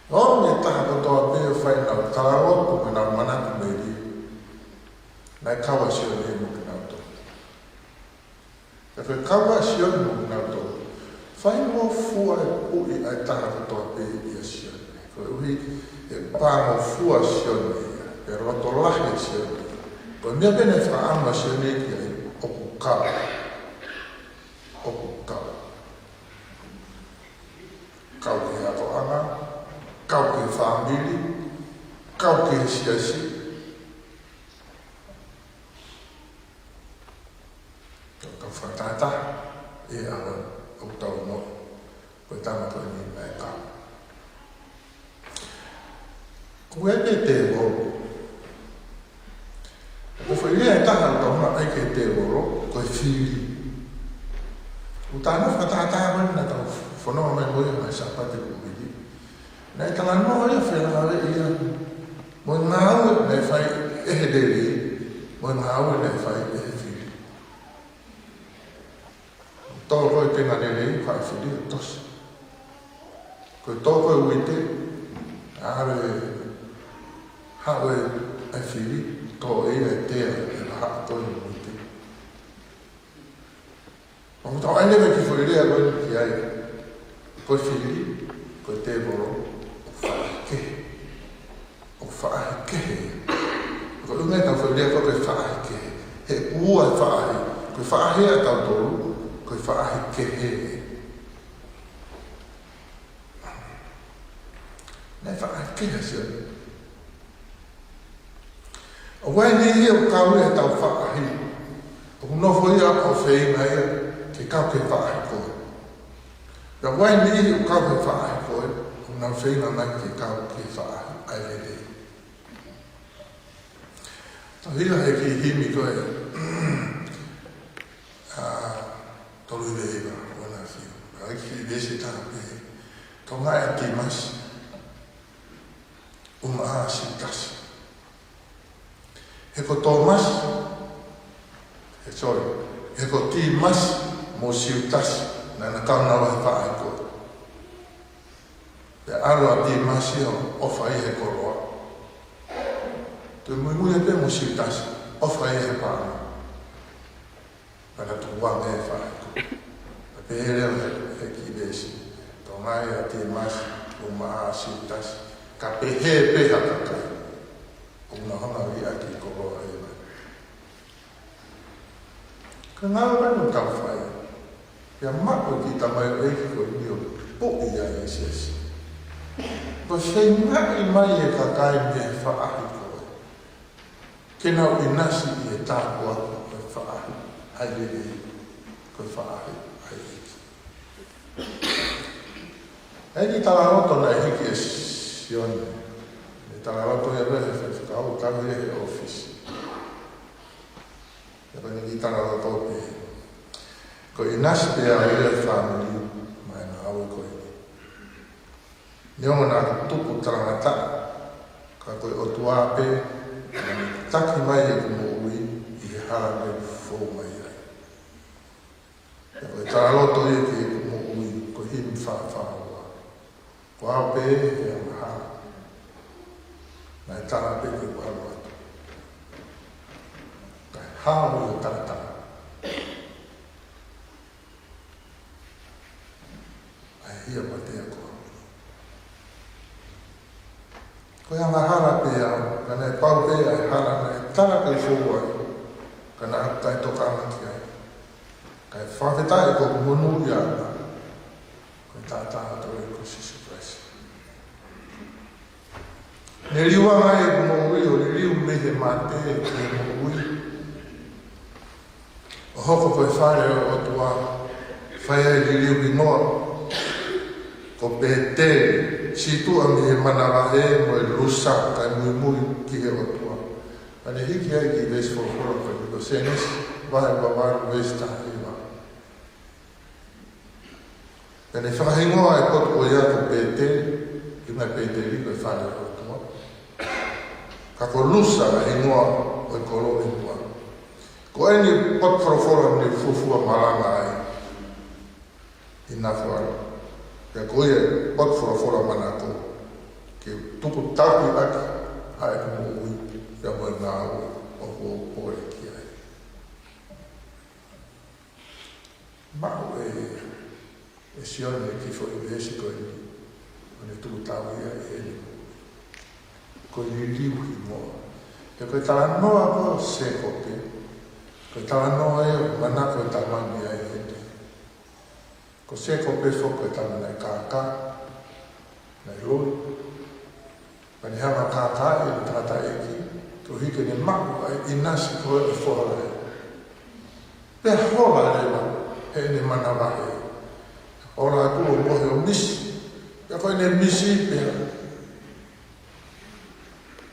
ʻO ne taha kotoa pē ʻo fai ʻenau talaloto mo ʻenau manatu melie. Naʻe kau ʻa Sione mo kinautolu. Ka ko e kau ʻa Sione mo kinautolu, faingofua e puʻi ʻa e taha kotoa pē ʻia Sione. Koeʻuhi he pāngofua ʻa Sione ia, he loto lahi ʻa Sione. Ko e meʻa pē naʻe fakaʻamu ʻa Sione ki ai, ʻoku kau. ʻOku kau. Kau ki he ʻotuʻanga, kau ki he fāmili, kau ki he siasi. Tau, tau fakatātā ʻi he ʻaho ʻoku tau ongoʻi ko e tama ko eni naʻe kau. Ko e pē tēvolo. Ko e foʻi lea ʻe taha ʻoku tau maʻu ai ki he tēvolo, ko e fili. ʻOku tau fakatātā mai naʻa tau fononga mai mo ia he Sāpate kuo hili. Naʻe talanoa ia felāveʻi ia mo e ngāue naʻe fai ʻe he lelei, mo e ngāue naʻe fai ʻe he fili. Tō ko ē tenga lelei, fai fili ʻo tosi. Ko e tō ko ē uite, ʻalu ʻo haʻu e fili, tō ʻe ia e tea ʻi he vahaʻa ko ē uite. ʻOku tau ʻai leva e kiʻi foʻi lea ko eni ki ai. Ko e fili, ko e tēvolo, ʻoku faʻahi kehe. ʻOku faʻahi kehe. Ko e ʻuhinga ia ʻetau foʻi lea ko e faʻahi kehe. He ʻoku ua e faʻahi. Ko e faʻahi ʻatautolu, ko e faʻahi kehe. Naʻe faʻahi kehe ʻa Sione. ʻOku ʻi ai e niʻihi ʻoku kau ia ʻi heʻetau faʻahi. ʻOku nofo ia ʻo feinga ia ke kau ki he faʻahi ko ē. Pea ʻoku ʻi ai e niʻihi ʻoku kau ki he faʻahi ko ē, ʻoku nau feinga mai ke kau ki he faʻahi ʻa e lelei. Tau hili he kiʻi himi ko ē, ʻa, tolu hiva hiva, ʻoua naʻa fiu. ʻA e kiʻi veesi ʻe taha pē. Tokangaʻi ʻa Tīmasi, ʻumaʻā ʻa Siutasi. He ko Tōmasi, he, sorry, he ko Tīmasi mo Siutasi, naʻa na kau naua he faʻahi ko ē. Pea ʻalu ʻa Tīmasi ʻo ʻofa ia he koloa. Toe muimui pē mo Siutasi, ʻofa ia he paʻanga. Pea na tukuange e faʻahi ko ē. Pea pehē leva he, he kiʻi veesi. Tokangaʻi ʻa Tīmasi, ʻumaʻā ʻa Siutasi. Ka pehē pē ha kakai, ʻoku na hanga ʻo liʻaki e koloa ʻe he mali. Ko e ngāue pē ʻoku tau fai. Pea maʻu e kiʻi tamaioʻeiki ko eni ʻo puʻi ai e siasi. Ko e feingaʻi mai e kakai mei he faʻahi ko ē ke nau ʻinasi ʻi he tāpuaki ko e faʻahi ʻa e lelei, ko e faʻahi ʻa e ʻEiki. ʻI he kiʻi talaloto naʻe hiki ʻe Sione. Naʻe talaloto ia pē he faifekau, tau ia he ʻōfisi. Pea ko ʻene kiʻi talaloto pē. Ko e ʻinasi pē ʻa e fāmili maʻa e ngāue ko eni. Neongo naʻa ku tupu talangataʻa, ka ko e ʻOtua pē naʻa ne taki mai ʻeku moʻui ʻi he hala naʻa ku fou mai ai. Pea ko e talaloto ia ki heʻeku moʻui, ko e himi fā fā ua. Ko au pē he angahala. Naʻe tala pē ke u ʻalu atu. Kae hao ia ʻo talatala ʻa e hia mate ʻa koa. Ko e angahala pē au, ka naʻe pau pē ʻa e hala naʻe tala ke u fou ai, ka naʻa ku taʻetokanga ki ai. Kae fakafetaʻi ko hoku monūʻiaʻanga, ko e taʻataʻa ʻo e ʻEiki ko Sīsū Kalaisi. Ne liuange ʻeku moʻui ʻo liliu mei he mate ki he moʻui, ʻo hoko ko e fale ʻo e ʻOtua, fai ai e liliu hingoa ko Pēteli, sītuʻa mei he manavahē mo e lusa kae muimui ki he ʻOtua. Pea ne hiki ai e kiʻi veesi folofola ko eni, ko Sēnesi vahe ua valu veesi taha hiva. Pea ne fakahingoa e potu ko ia ko Pēteli, ʻuhinga Pēteli ko e fale ʻo e ʻOtua. Ka ko Lusa ko e hingoa ʻo e kolo ʻi muʻa. Ko eni e potu folofola naʻe fuofua malanga ai ʻi Nafuala. Pea ko ia e potu folofola manako ke tuku tauhi ʻaki ʻa ʻeku moʻui pea mo e ngāue ʻoku ou pole ki ai. Maʻu ʻe, ʻe Sione e kiʻi foʻi veesi ko eni, ʻo ne tuku tauhi ʻaki ʻene moʻui. Ko e liliu hingoa. He ko e talanoa ko Sēkope, ko e talanoa ia ʻoku manako e tama ni ai heni. Ko Sēkope foki ko e tama naʻe kākā, naʻe loi. Pea ne hanga ʻo kākaaʻi ʻene tangataʻeiki, koeʻuhi ke ne maʻu ʻa e ʻinasi ko ē ʻo e foha lahi. Pea hola leva heʻene manavahē. Hola atu ʻo mohe ʻo misi. Pea ko ʻene misi pea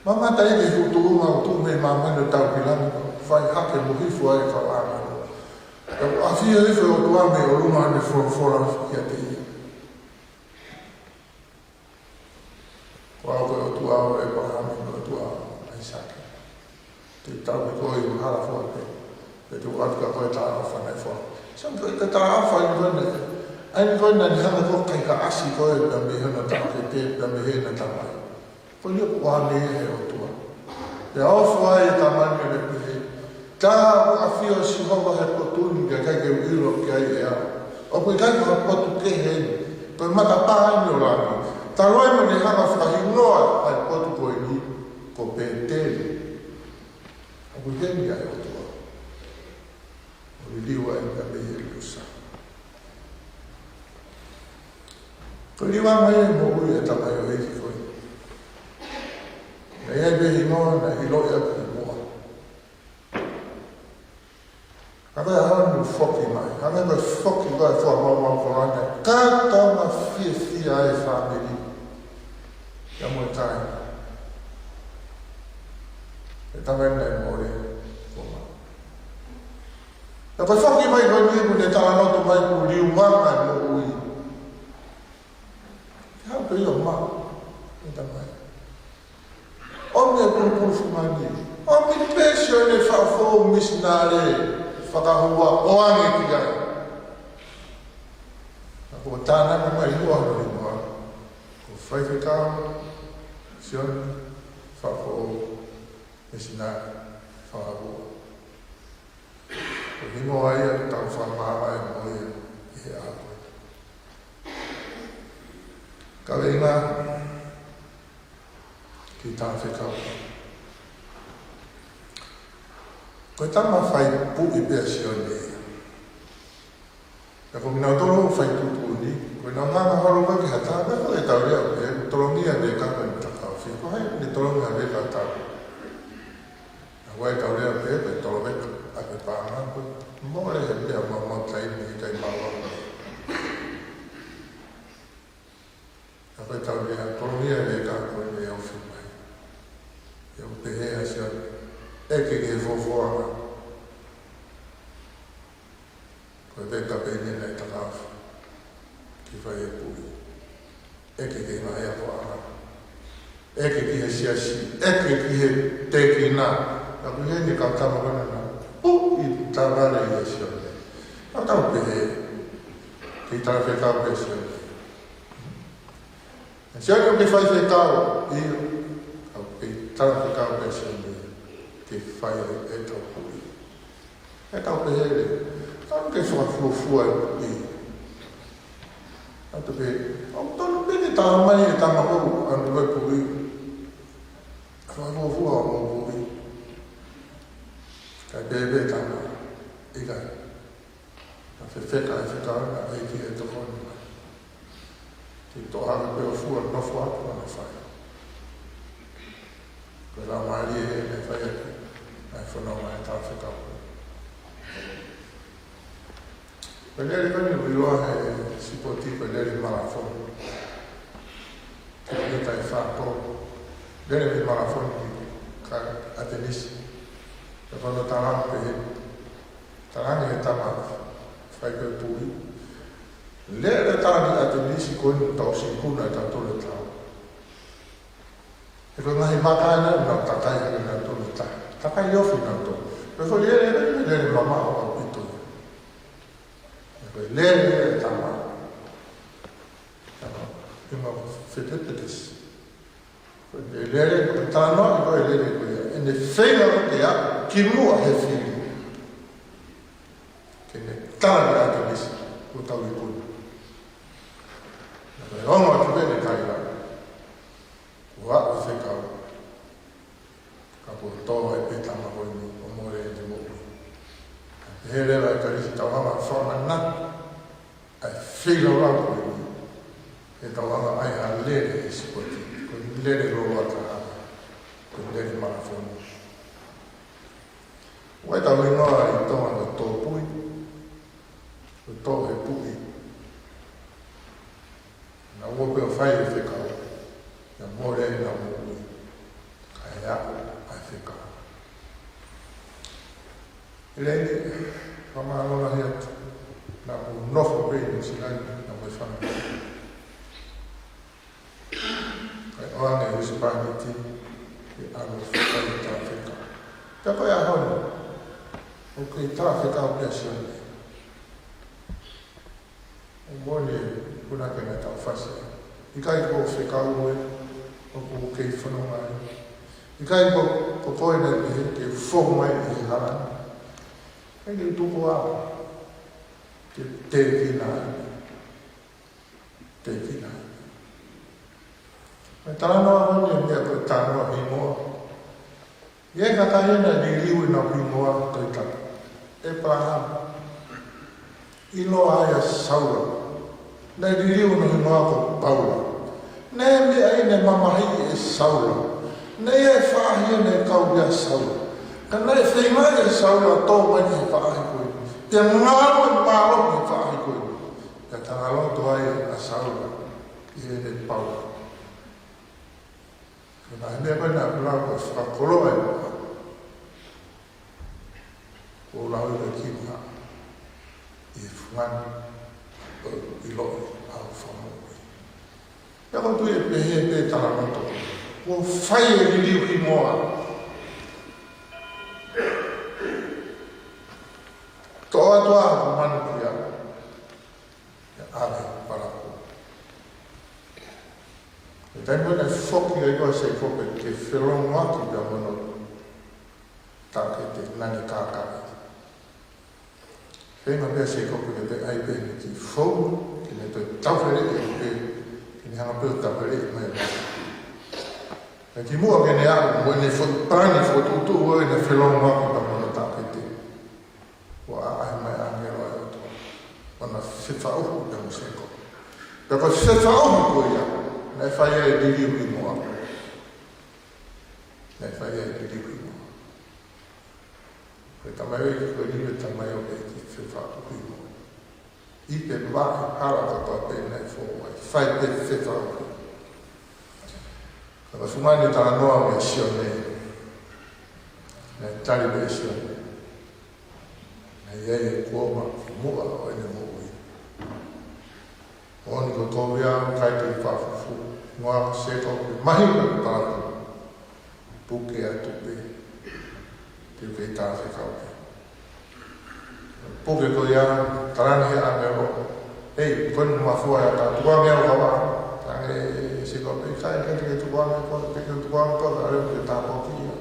mamata ia ki he tuʻunga ʻoku tuʻu mei māmani ʻo tau ki langi, fai hake mo hifo ai e kau ʻāngelo. Pea ʻoku ʻafio hifo e ʻOtua mei ʻolunga ʻo ne folofola kiate ia. Ko au ko e ʻOtua ʻo ʻĒpalahame, ko e ʻOtua ʻo ʻAisake. Te u tauhi koe ʻi ho hala fua pē, pea te u ʻoatu kiate koe e talaʻofa naʻe foaki. Sai, ko e talaʻofa eni ko ē, ʻa eni ko ē naʻa ne hanga ʻo kaikaʻasi koe pea mei hono taʻokete, pea mei heʻena tamai. Ko ia ʻoku ʻoange ia ʻe he ʻOtua. Pea ofo ai e tama ni ʻo ne pehē, tā ʻoku ʻafio ʻa Sihova he potu ni, ka ʻikai ke u ʻilo ki ai ʻe au. ʻOku ʻikai ko ha potu kehe eni, ko e matapā eni ʻo langi. Talu ai mo ne hanga ʻo fakahingoa ʻa e potu ko eni ko Pēteli. ʻOku ʻi heni ʻa e ʻOtua. ʻO liliu ai pea mei he Lusa. Ko e liliu mai e moʻui e tamaioʻeiki ko ē. Naʻe ʻi ai pē hingoa naʻe ʻiloʻi ʻaki ʻi muʻa. Ka ko e ʻaho ni foki mai. Hangē ko e foki ko ē e foha maumau koloa ni. Kātoanga fiefia e fāmili. Ia mo e kāinga. E tama eni naʻe mole. Ko ma. Ka ko e foki mai ko eni kuo ne talanoa atu mai kuo liu mai e moʻui. Ke haʻu pē ia ʻo maʻu e tama eni. ʻOmi e pulupulu fumani. ʻOmi pē Sione Faʻu Foʻou misinale fakahua ʻo ʻoange ki ai. Ka kuo tānaki mai ʻi muʻa hono hingoa ko Faifekau Sione Faʻu Foʻou misinale fakahua. Ko e hingoa ia ʻoku tau fakamaama ai mo ia ʻi he ʻaho ko eni. Kaveinga ki he talafekau. Ko e tama fai puʻi pē ʻa Sione ia. Pea ko kinautolu fai tuʻutuʻuni, ko ʻenau nganga holo ko ē ki ha taha, ko e tau lea ʻo pehē, tolongia mei he kakai ʻo e takaofi. Ko hai ʻoku ne tolongi ha veka ʻa taha? Naʻa ʻoku ʻi ai e tau lea pē, ko e tolongi ʻa e paʻanga ko ē. Mole he meʻa maumau taimi ʻikai maua. Ka ko e tau lea, tolongia e veka ko ē ne ofi mai. ʻOku pehē ʻa Sione, ʻeke ki he fuofuaʻanga. Ko e veka pē eni naʻe takaofi ke fai e puʻi. ʻEke ki he ngaahi akoʻanga. ʻEke ki he siasi. ʻEke ki he tēkina. Ka ʻoku ʻi heni e kau tama ko ena naʻa nau puʻi tavale ʻia Sione. Ka tau pehē, kei talafekau pē Sione. Sione ʻoku ke faifekau, ʻio, ka ʻoku kei talafekau pē Sione ke fai e tau puʻi. ʻE tau pehē leva, tau ke fakafuofua e puʻi. Tau pehē, ʻoku tonu pē ke tala mai e tama ko ē ʻoku ʻalu e puʻi. Fakafuofua hoʻomo puʻi. Kae pehē pē tama, ʻikai. Naʻe fefeka e fekau naʻe ʻai ki he tokoni mai. Ke toʻo hake pē ʻo fua, nofo atu ʻo nofo ai. Ko e laumālie ē naʻe fai atu, naʻe fononga e talafekau. Ko e lele ko eni ʻoku ʻiloa he sipoti ko e lele malafoni. Ko e lele taʻe fā pō. Lele mei malafoni ki ʻAtenisi. Pea ko hono talaange pehē ni. Talaange he tama fai ko ē puʻi. Lele tala ni ʻAtenisi ko eni tau sīkuna ʻe tautolu e tau. He ko e ngaahi vaka ena naʻa nau takai hake nautolu ʻi tahi. Takai ofi nautolu. Pea ko e lele, lele, lele mamaʻo ʻaupito ia. He ko e lele ʻa e tama. Tama, ʻi ma fetepetesi. Ko e lele, ko e talanoa, ko e lele ko ia. ʻEne feinga ko ē ke aʻu ki muʻa he fili. Ke ne tala ni ʻAtenisi, ko tau ikuna. Naʻe ongo atu pē ʻene kaila. Kuo aʻu e fekau. Ka kuo tō ai pē tama ko eni, kuo mole ʻene moʻui. Ka pehē leva ʻe Kalisi tau hanga fakamanatu ʻa e feilaulau ko eni. He tau hanga ʻai ha lele he sipoti. Ko e lele loloa taha. Ko e lele malafoni. ʻOku ʻi ai ʻetau hingoa ʻi Tonga ko e tōpui. Ko e tō he puʻi. Naʻa ʻoku pē ʻo fai e fekau, naʻa mole ʻenau moʻui, kae aʻu ʻa e fekau. ʻEleni, fakamālō lahi atu, naʻa ku nofo pē ʻi Nuʻusila ni, naʻa mo e fanga. Kae ʻoange e husepāniti, ke ʻalu ʻo fai e tā fekau. Pea ko e ʻaho ni, ʻoku kei tā fekau pē ʻa Sione. ʻOku moʻoni e punake naʻa tau fasi. ʻIkai ko e fekau ē ʻoku kei fononga ai. ʻIkai ko, ko koe naʻe pehē ke u foki mai ʻi he hala ni. ʻIkai ke u tuku au. Ke tēkina ai. Tēkina ai. Mo e talanoa ko eni ʻa e meʻa ko e talanoa hingoa. ʻI he kakai naʻe liliu ʻenau hingoa, Tohi Tapu. ʻĒpalahame. ʻIloa ai ʻa Saula. Naʻe liliu hono hingoa ko Paula. Naʻe meʻa ʻi he mamahiʻi ʻe Saula. Naʻe ʻi ai e faʻahi naʻe kau ia ʻa Saula. Ka naʻe feinga ʻe Saula ʻo tō mai ki he faʻahi ko ē. Pea ngalo e malo he faʻahi ko ē. Pea talaloto ai ʻa Saula ʻi heʻene Paula. Ko e ngaahi meʻa ko ē naʻa ku lau ko e fakakoloa e moʻa. Ko e lau ʻi he kima ʻi he fungani ʻo ʻiloʻi ʻa e fakamoʻui. Pea ko e tui ʻe pehē pē talanoto. Kuo fai e liliu hingoa. Toʻo atu ʻa e manu kia. ʻIo, ʻave palakū. He taimi naʻe foki ai ko ē ʻa Sēkope ke felōngoaki pea mo hono taʻokete naʻa ne kākaaʻi. Feinga pē ʻa Sēkope ke toe ʻai pē ʻene kiʻi founu, ke ne toe taufeleʻi pē, ke ne hanga pē ʻo taufeleʻi mai. Ka kimuʻa ke ne aʻu, mo ʻene foʻi palani fokotuʻutuʻu ʻo ʻene felōngoaki pea mo hono taʻokete. Kuo ʻaʻahi mai ʻa e ʻāngelo ʻa e ʻOtua. ʻO na fefaʻuhi pea mo Sēkope. Pea ko e fefaʻuhi ko ia, naʻe fai ai e liliu hingoa. Naʻe fai ai e liliu hingoa. Ko e tamaioʻeiki ko eni ko e tamaioʻeiki fefaʻuhi hingoa. ʻI he vahe hala kotoa pē naʻe fou ai, fai pē fefaʻuhi. Ka ko e fungani talanoa meia Sione. Naʻe tali pē ʻe Sione. Naʻe ʻi ai e kuonga ki muʻa ʻo ʻene moʻui. Moʻoni ko e kovi au, ʻikai te u fakafuofua. Hingoa ko Sēkope, mahino ko e palakū. Puke atu pē. Te u kei tā fekau pē. Puke ko ia, tala ange ʻe he ʻāngelo. Hei, ko eni mafua ʻe he ʻata, tukuange au ka wa. Tala ange ʻe Sēkope, ʻikai, ʻikai te ke tukuange koe, te ke tukuange koe, ʻa e leo ke tāpuakiʻi au.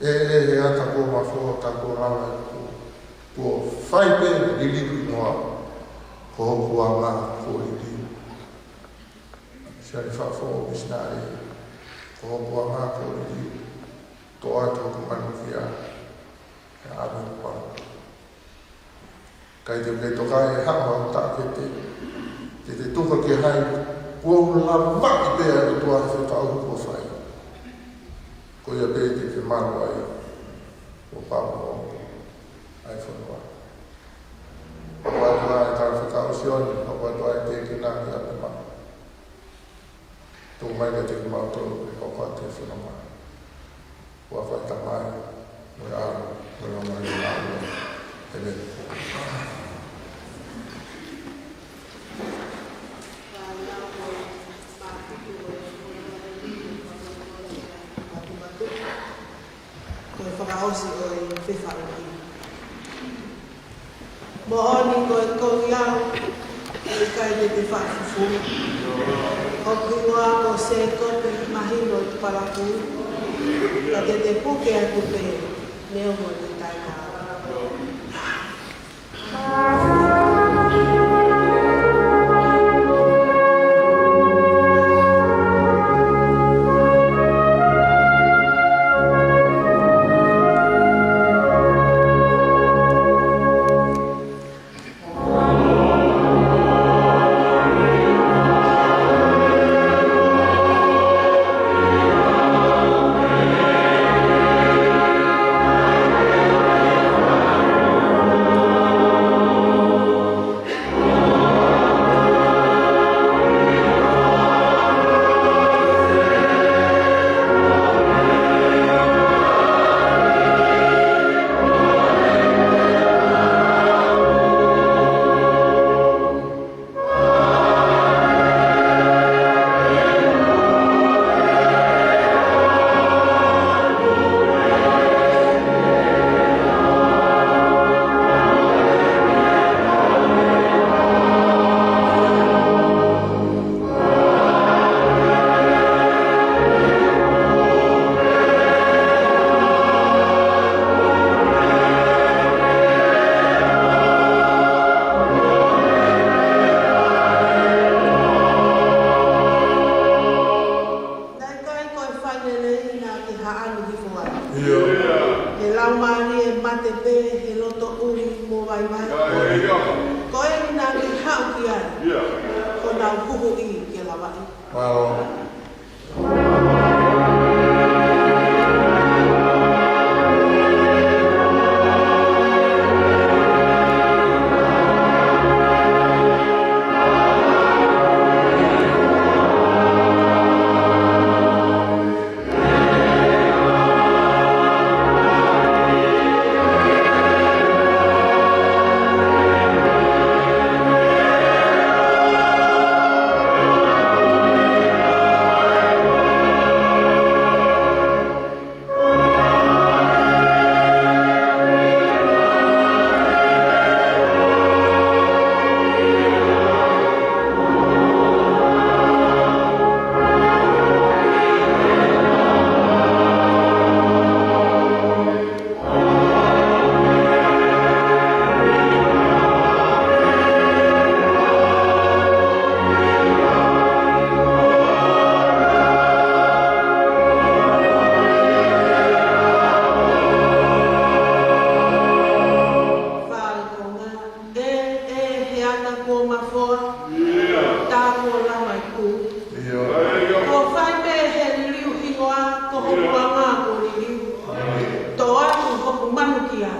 ʻE, ʻe, ʻe he ʻata kuo mafua, tā kuo lava, kuo, kuo fai pē liliu hingoa, ko hoku anga kuo liliu. Siʻi fakafoʻou misinale, ko hoku anga kuo liliu, toʻo atu hoku manu kia, ʻe ʻave hoku palakū. ʻIkai te u kei toka ʻi he haʻu haʻo taʻokete. Te te tuku ki he hā, kuo u lavaʻi pē ʻa e ʻOtua he fefaʻuhi kuo fai. Ko ia pē te te malu ai, ʻo pau mo ʻa e fonua. Hoko atu ʻa e talafekau Sione, hoko atu ʻa e tēkina ki ʻapi mai. Tuku mai kiate kimautolu, ʻe hoko atu e fononga. Huafa ʻo e Tamai, mo e ʻAlo, mo e Laumālie Māʻoniʻoni. ʻĒmeni. ʻOsi ʻo e fefaʻuhi. Moʻoni ko e kovi au, ʻe ʻikai te te faʻa fufū. ʻOku ʻiloa ko Sēkope mahino ʻi palakū, ka te te puke atu pē, neongo te tae ka. Naʻe ʻikai ko e fai lelei naʻa ke haʻanu hifo ai. ʻIo. He laumālie mate pē he loto ʻuli mo vaivai. ʻIo. Ko eni naʻa ke haʻu ki ai. ʻIo. Ko nau huhuʻi ke lavaʻi. Mālō. Fale konga. ʻE, ʻe, he ata kuo mafoa. ʻIo. Tā kuo lava ʻi kū. ʻIo. Kuo fai pē he liliu hingoa, ko hoku anga kuo liliu. Toʻo atu hoku manukia,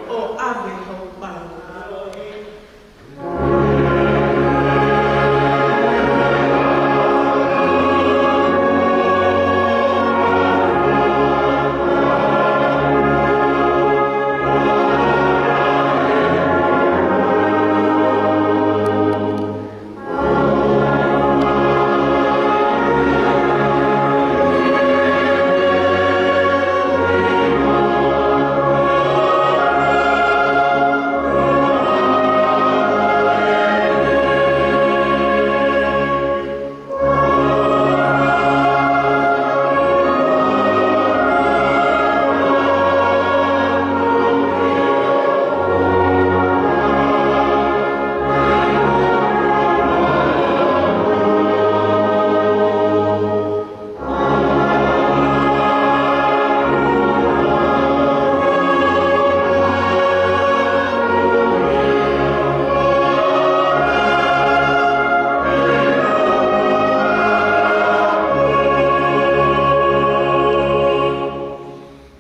ʻo ʻave hoku palakū.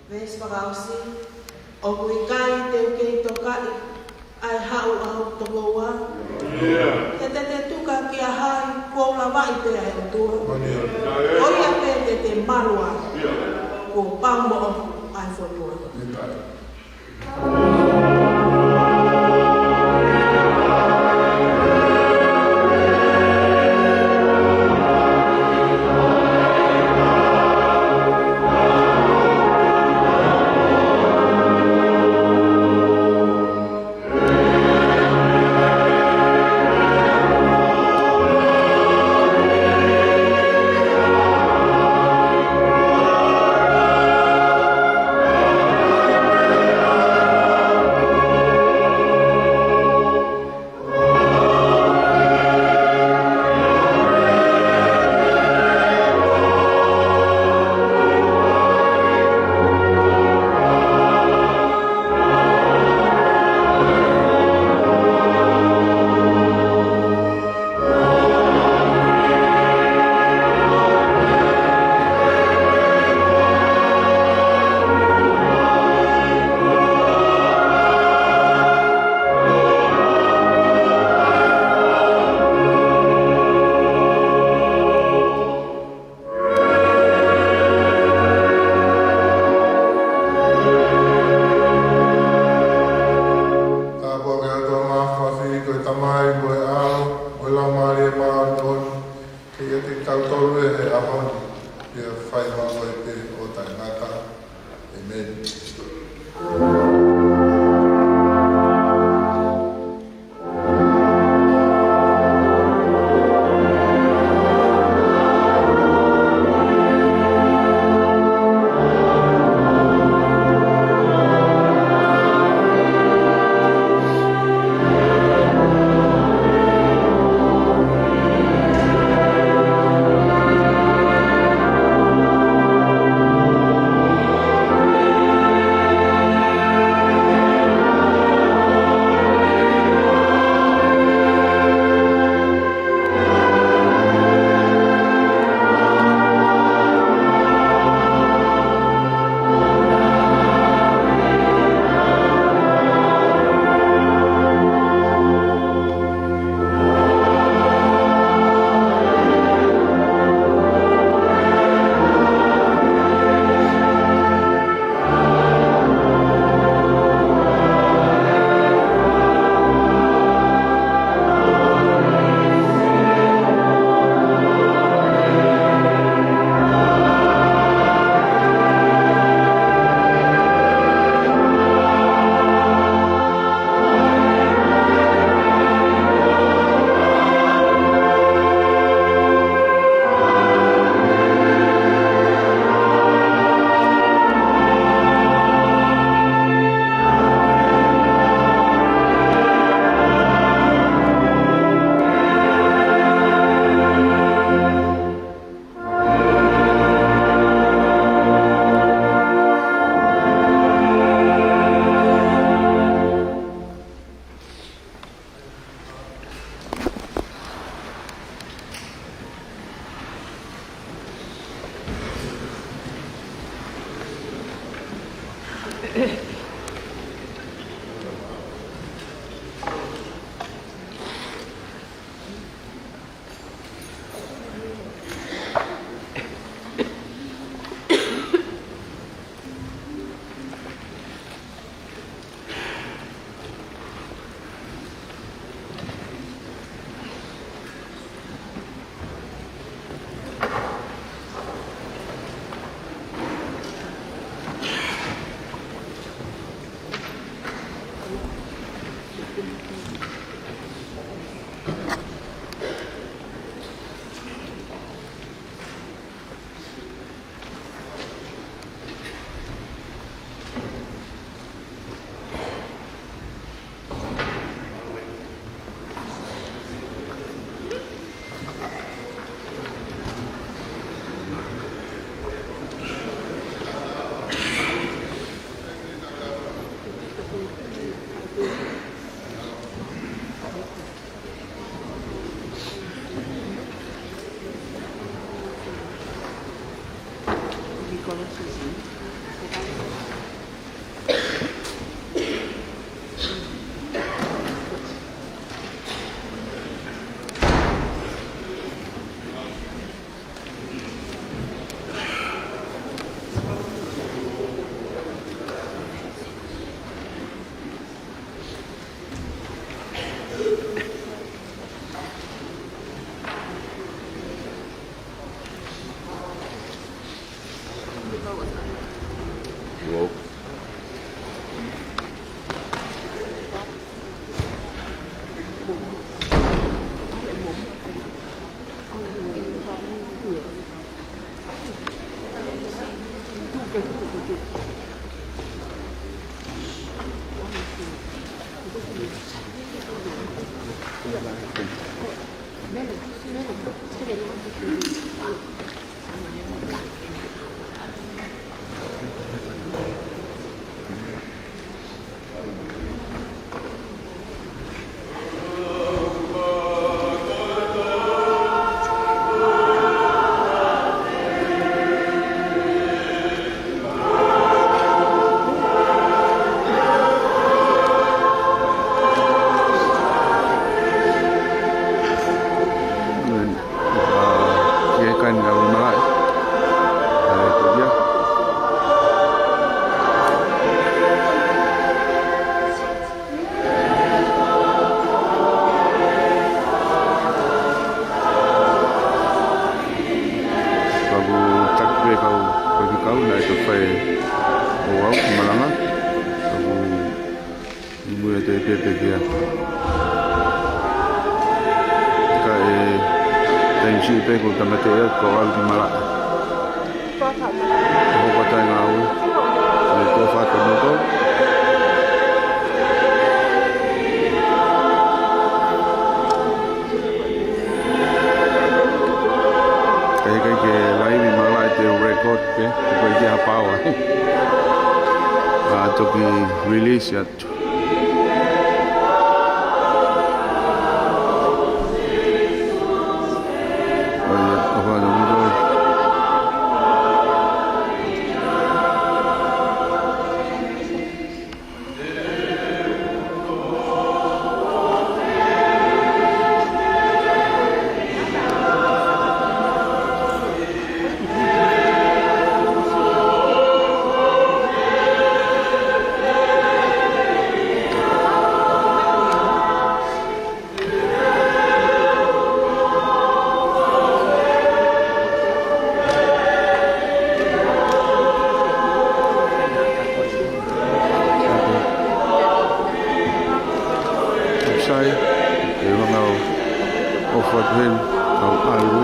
Veesi fakaʻosi, ʻoku ʻikai te u kei tokaʻi, ʻa e haʻu ʻa hoku tokoua. He te te tuka kia hai, kuo u lavaʻi pē ʻa e ʻOtua. Ko ia pē te te malu ai, kuo pau moʻoku ʻa e fonua. Kitautolu ʻi he ʻaho ni, pea fai mai pē ʻo taʻengata. ʻĒmeni. Au ki malanga. Ka ʻoku ʻi muʻa e pepe kia. Ka ʻi he taimi siʻi pē ko e tamateʻi ʻa e ko au ki malaʻe. Hoko atu e ngāue. Ko e ko faka moto. Ka ʻi he ʻikai ke laivi malaʻe te u record pē, ko e ʻikai ke ha pau ai. ʻA toki release atu. ʻO ia, ʻofa atu muʻa. Sai, ʻe vanga ʻo, ʻo fatu hen, au alu.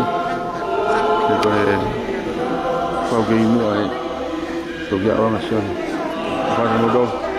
Ke ko e, pau ke ʻi muʻa e, toki ʻaonga siona. Fatu moto.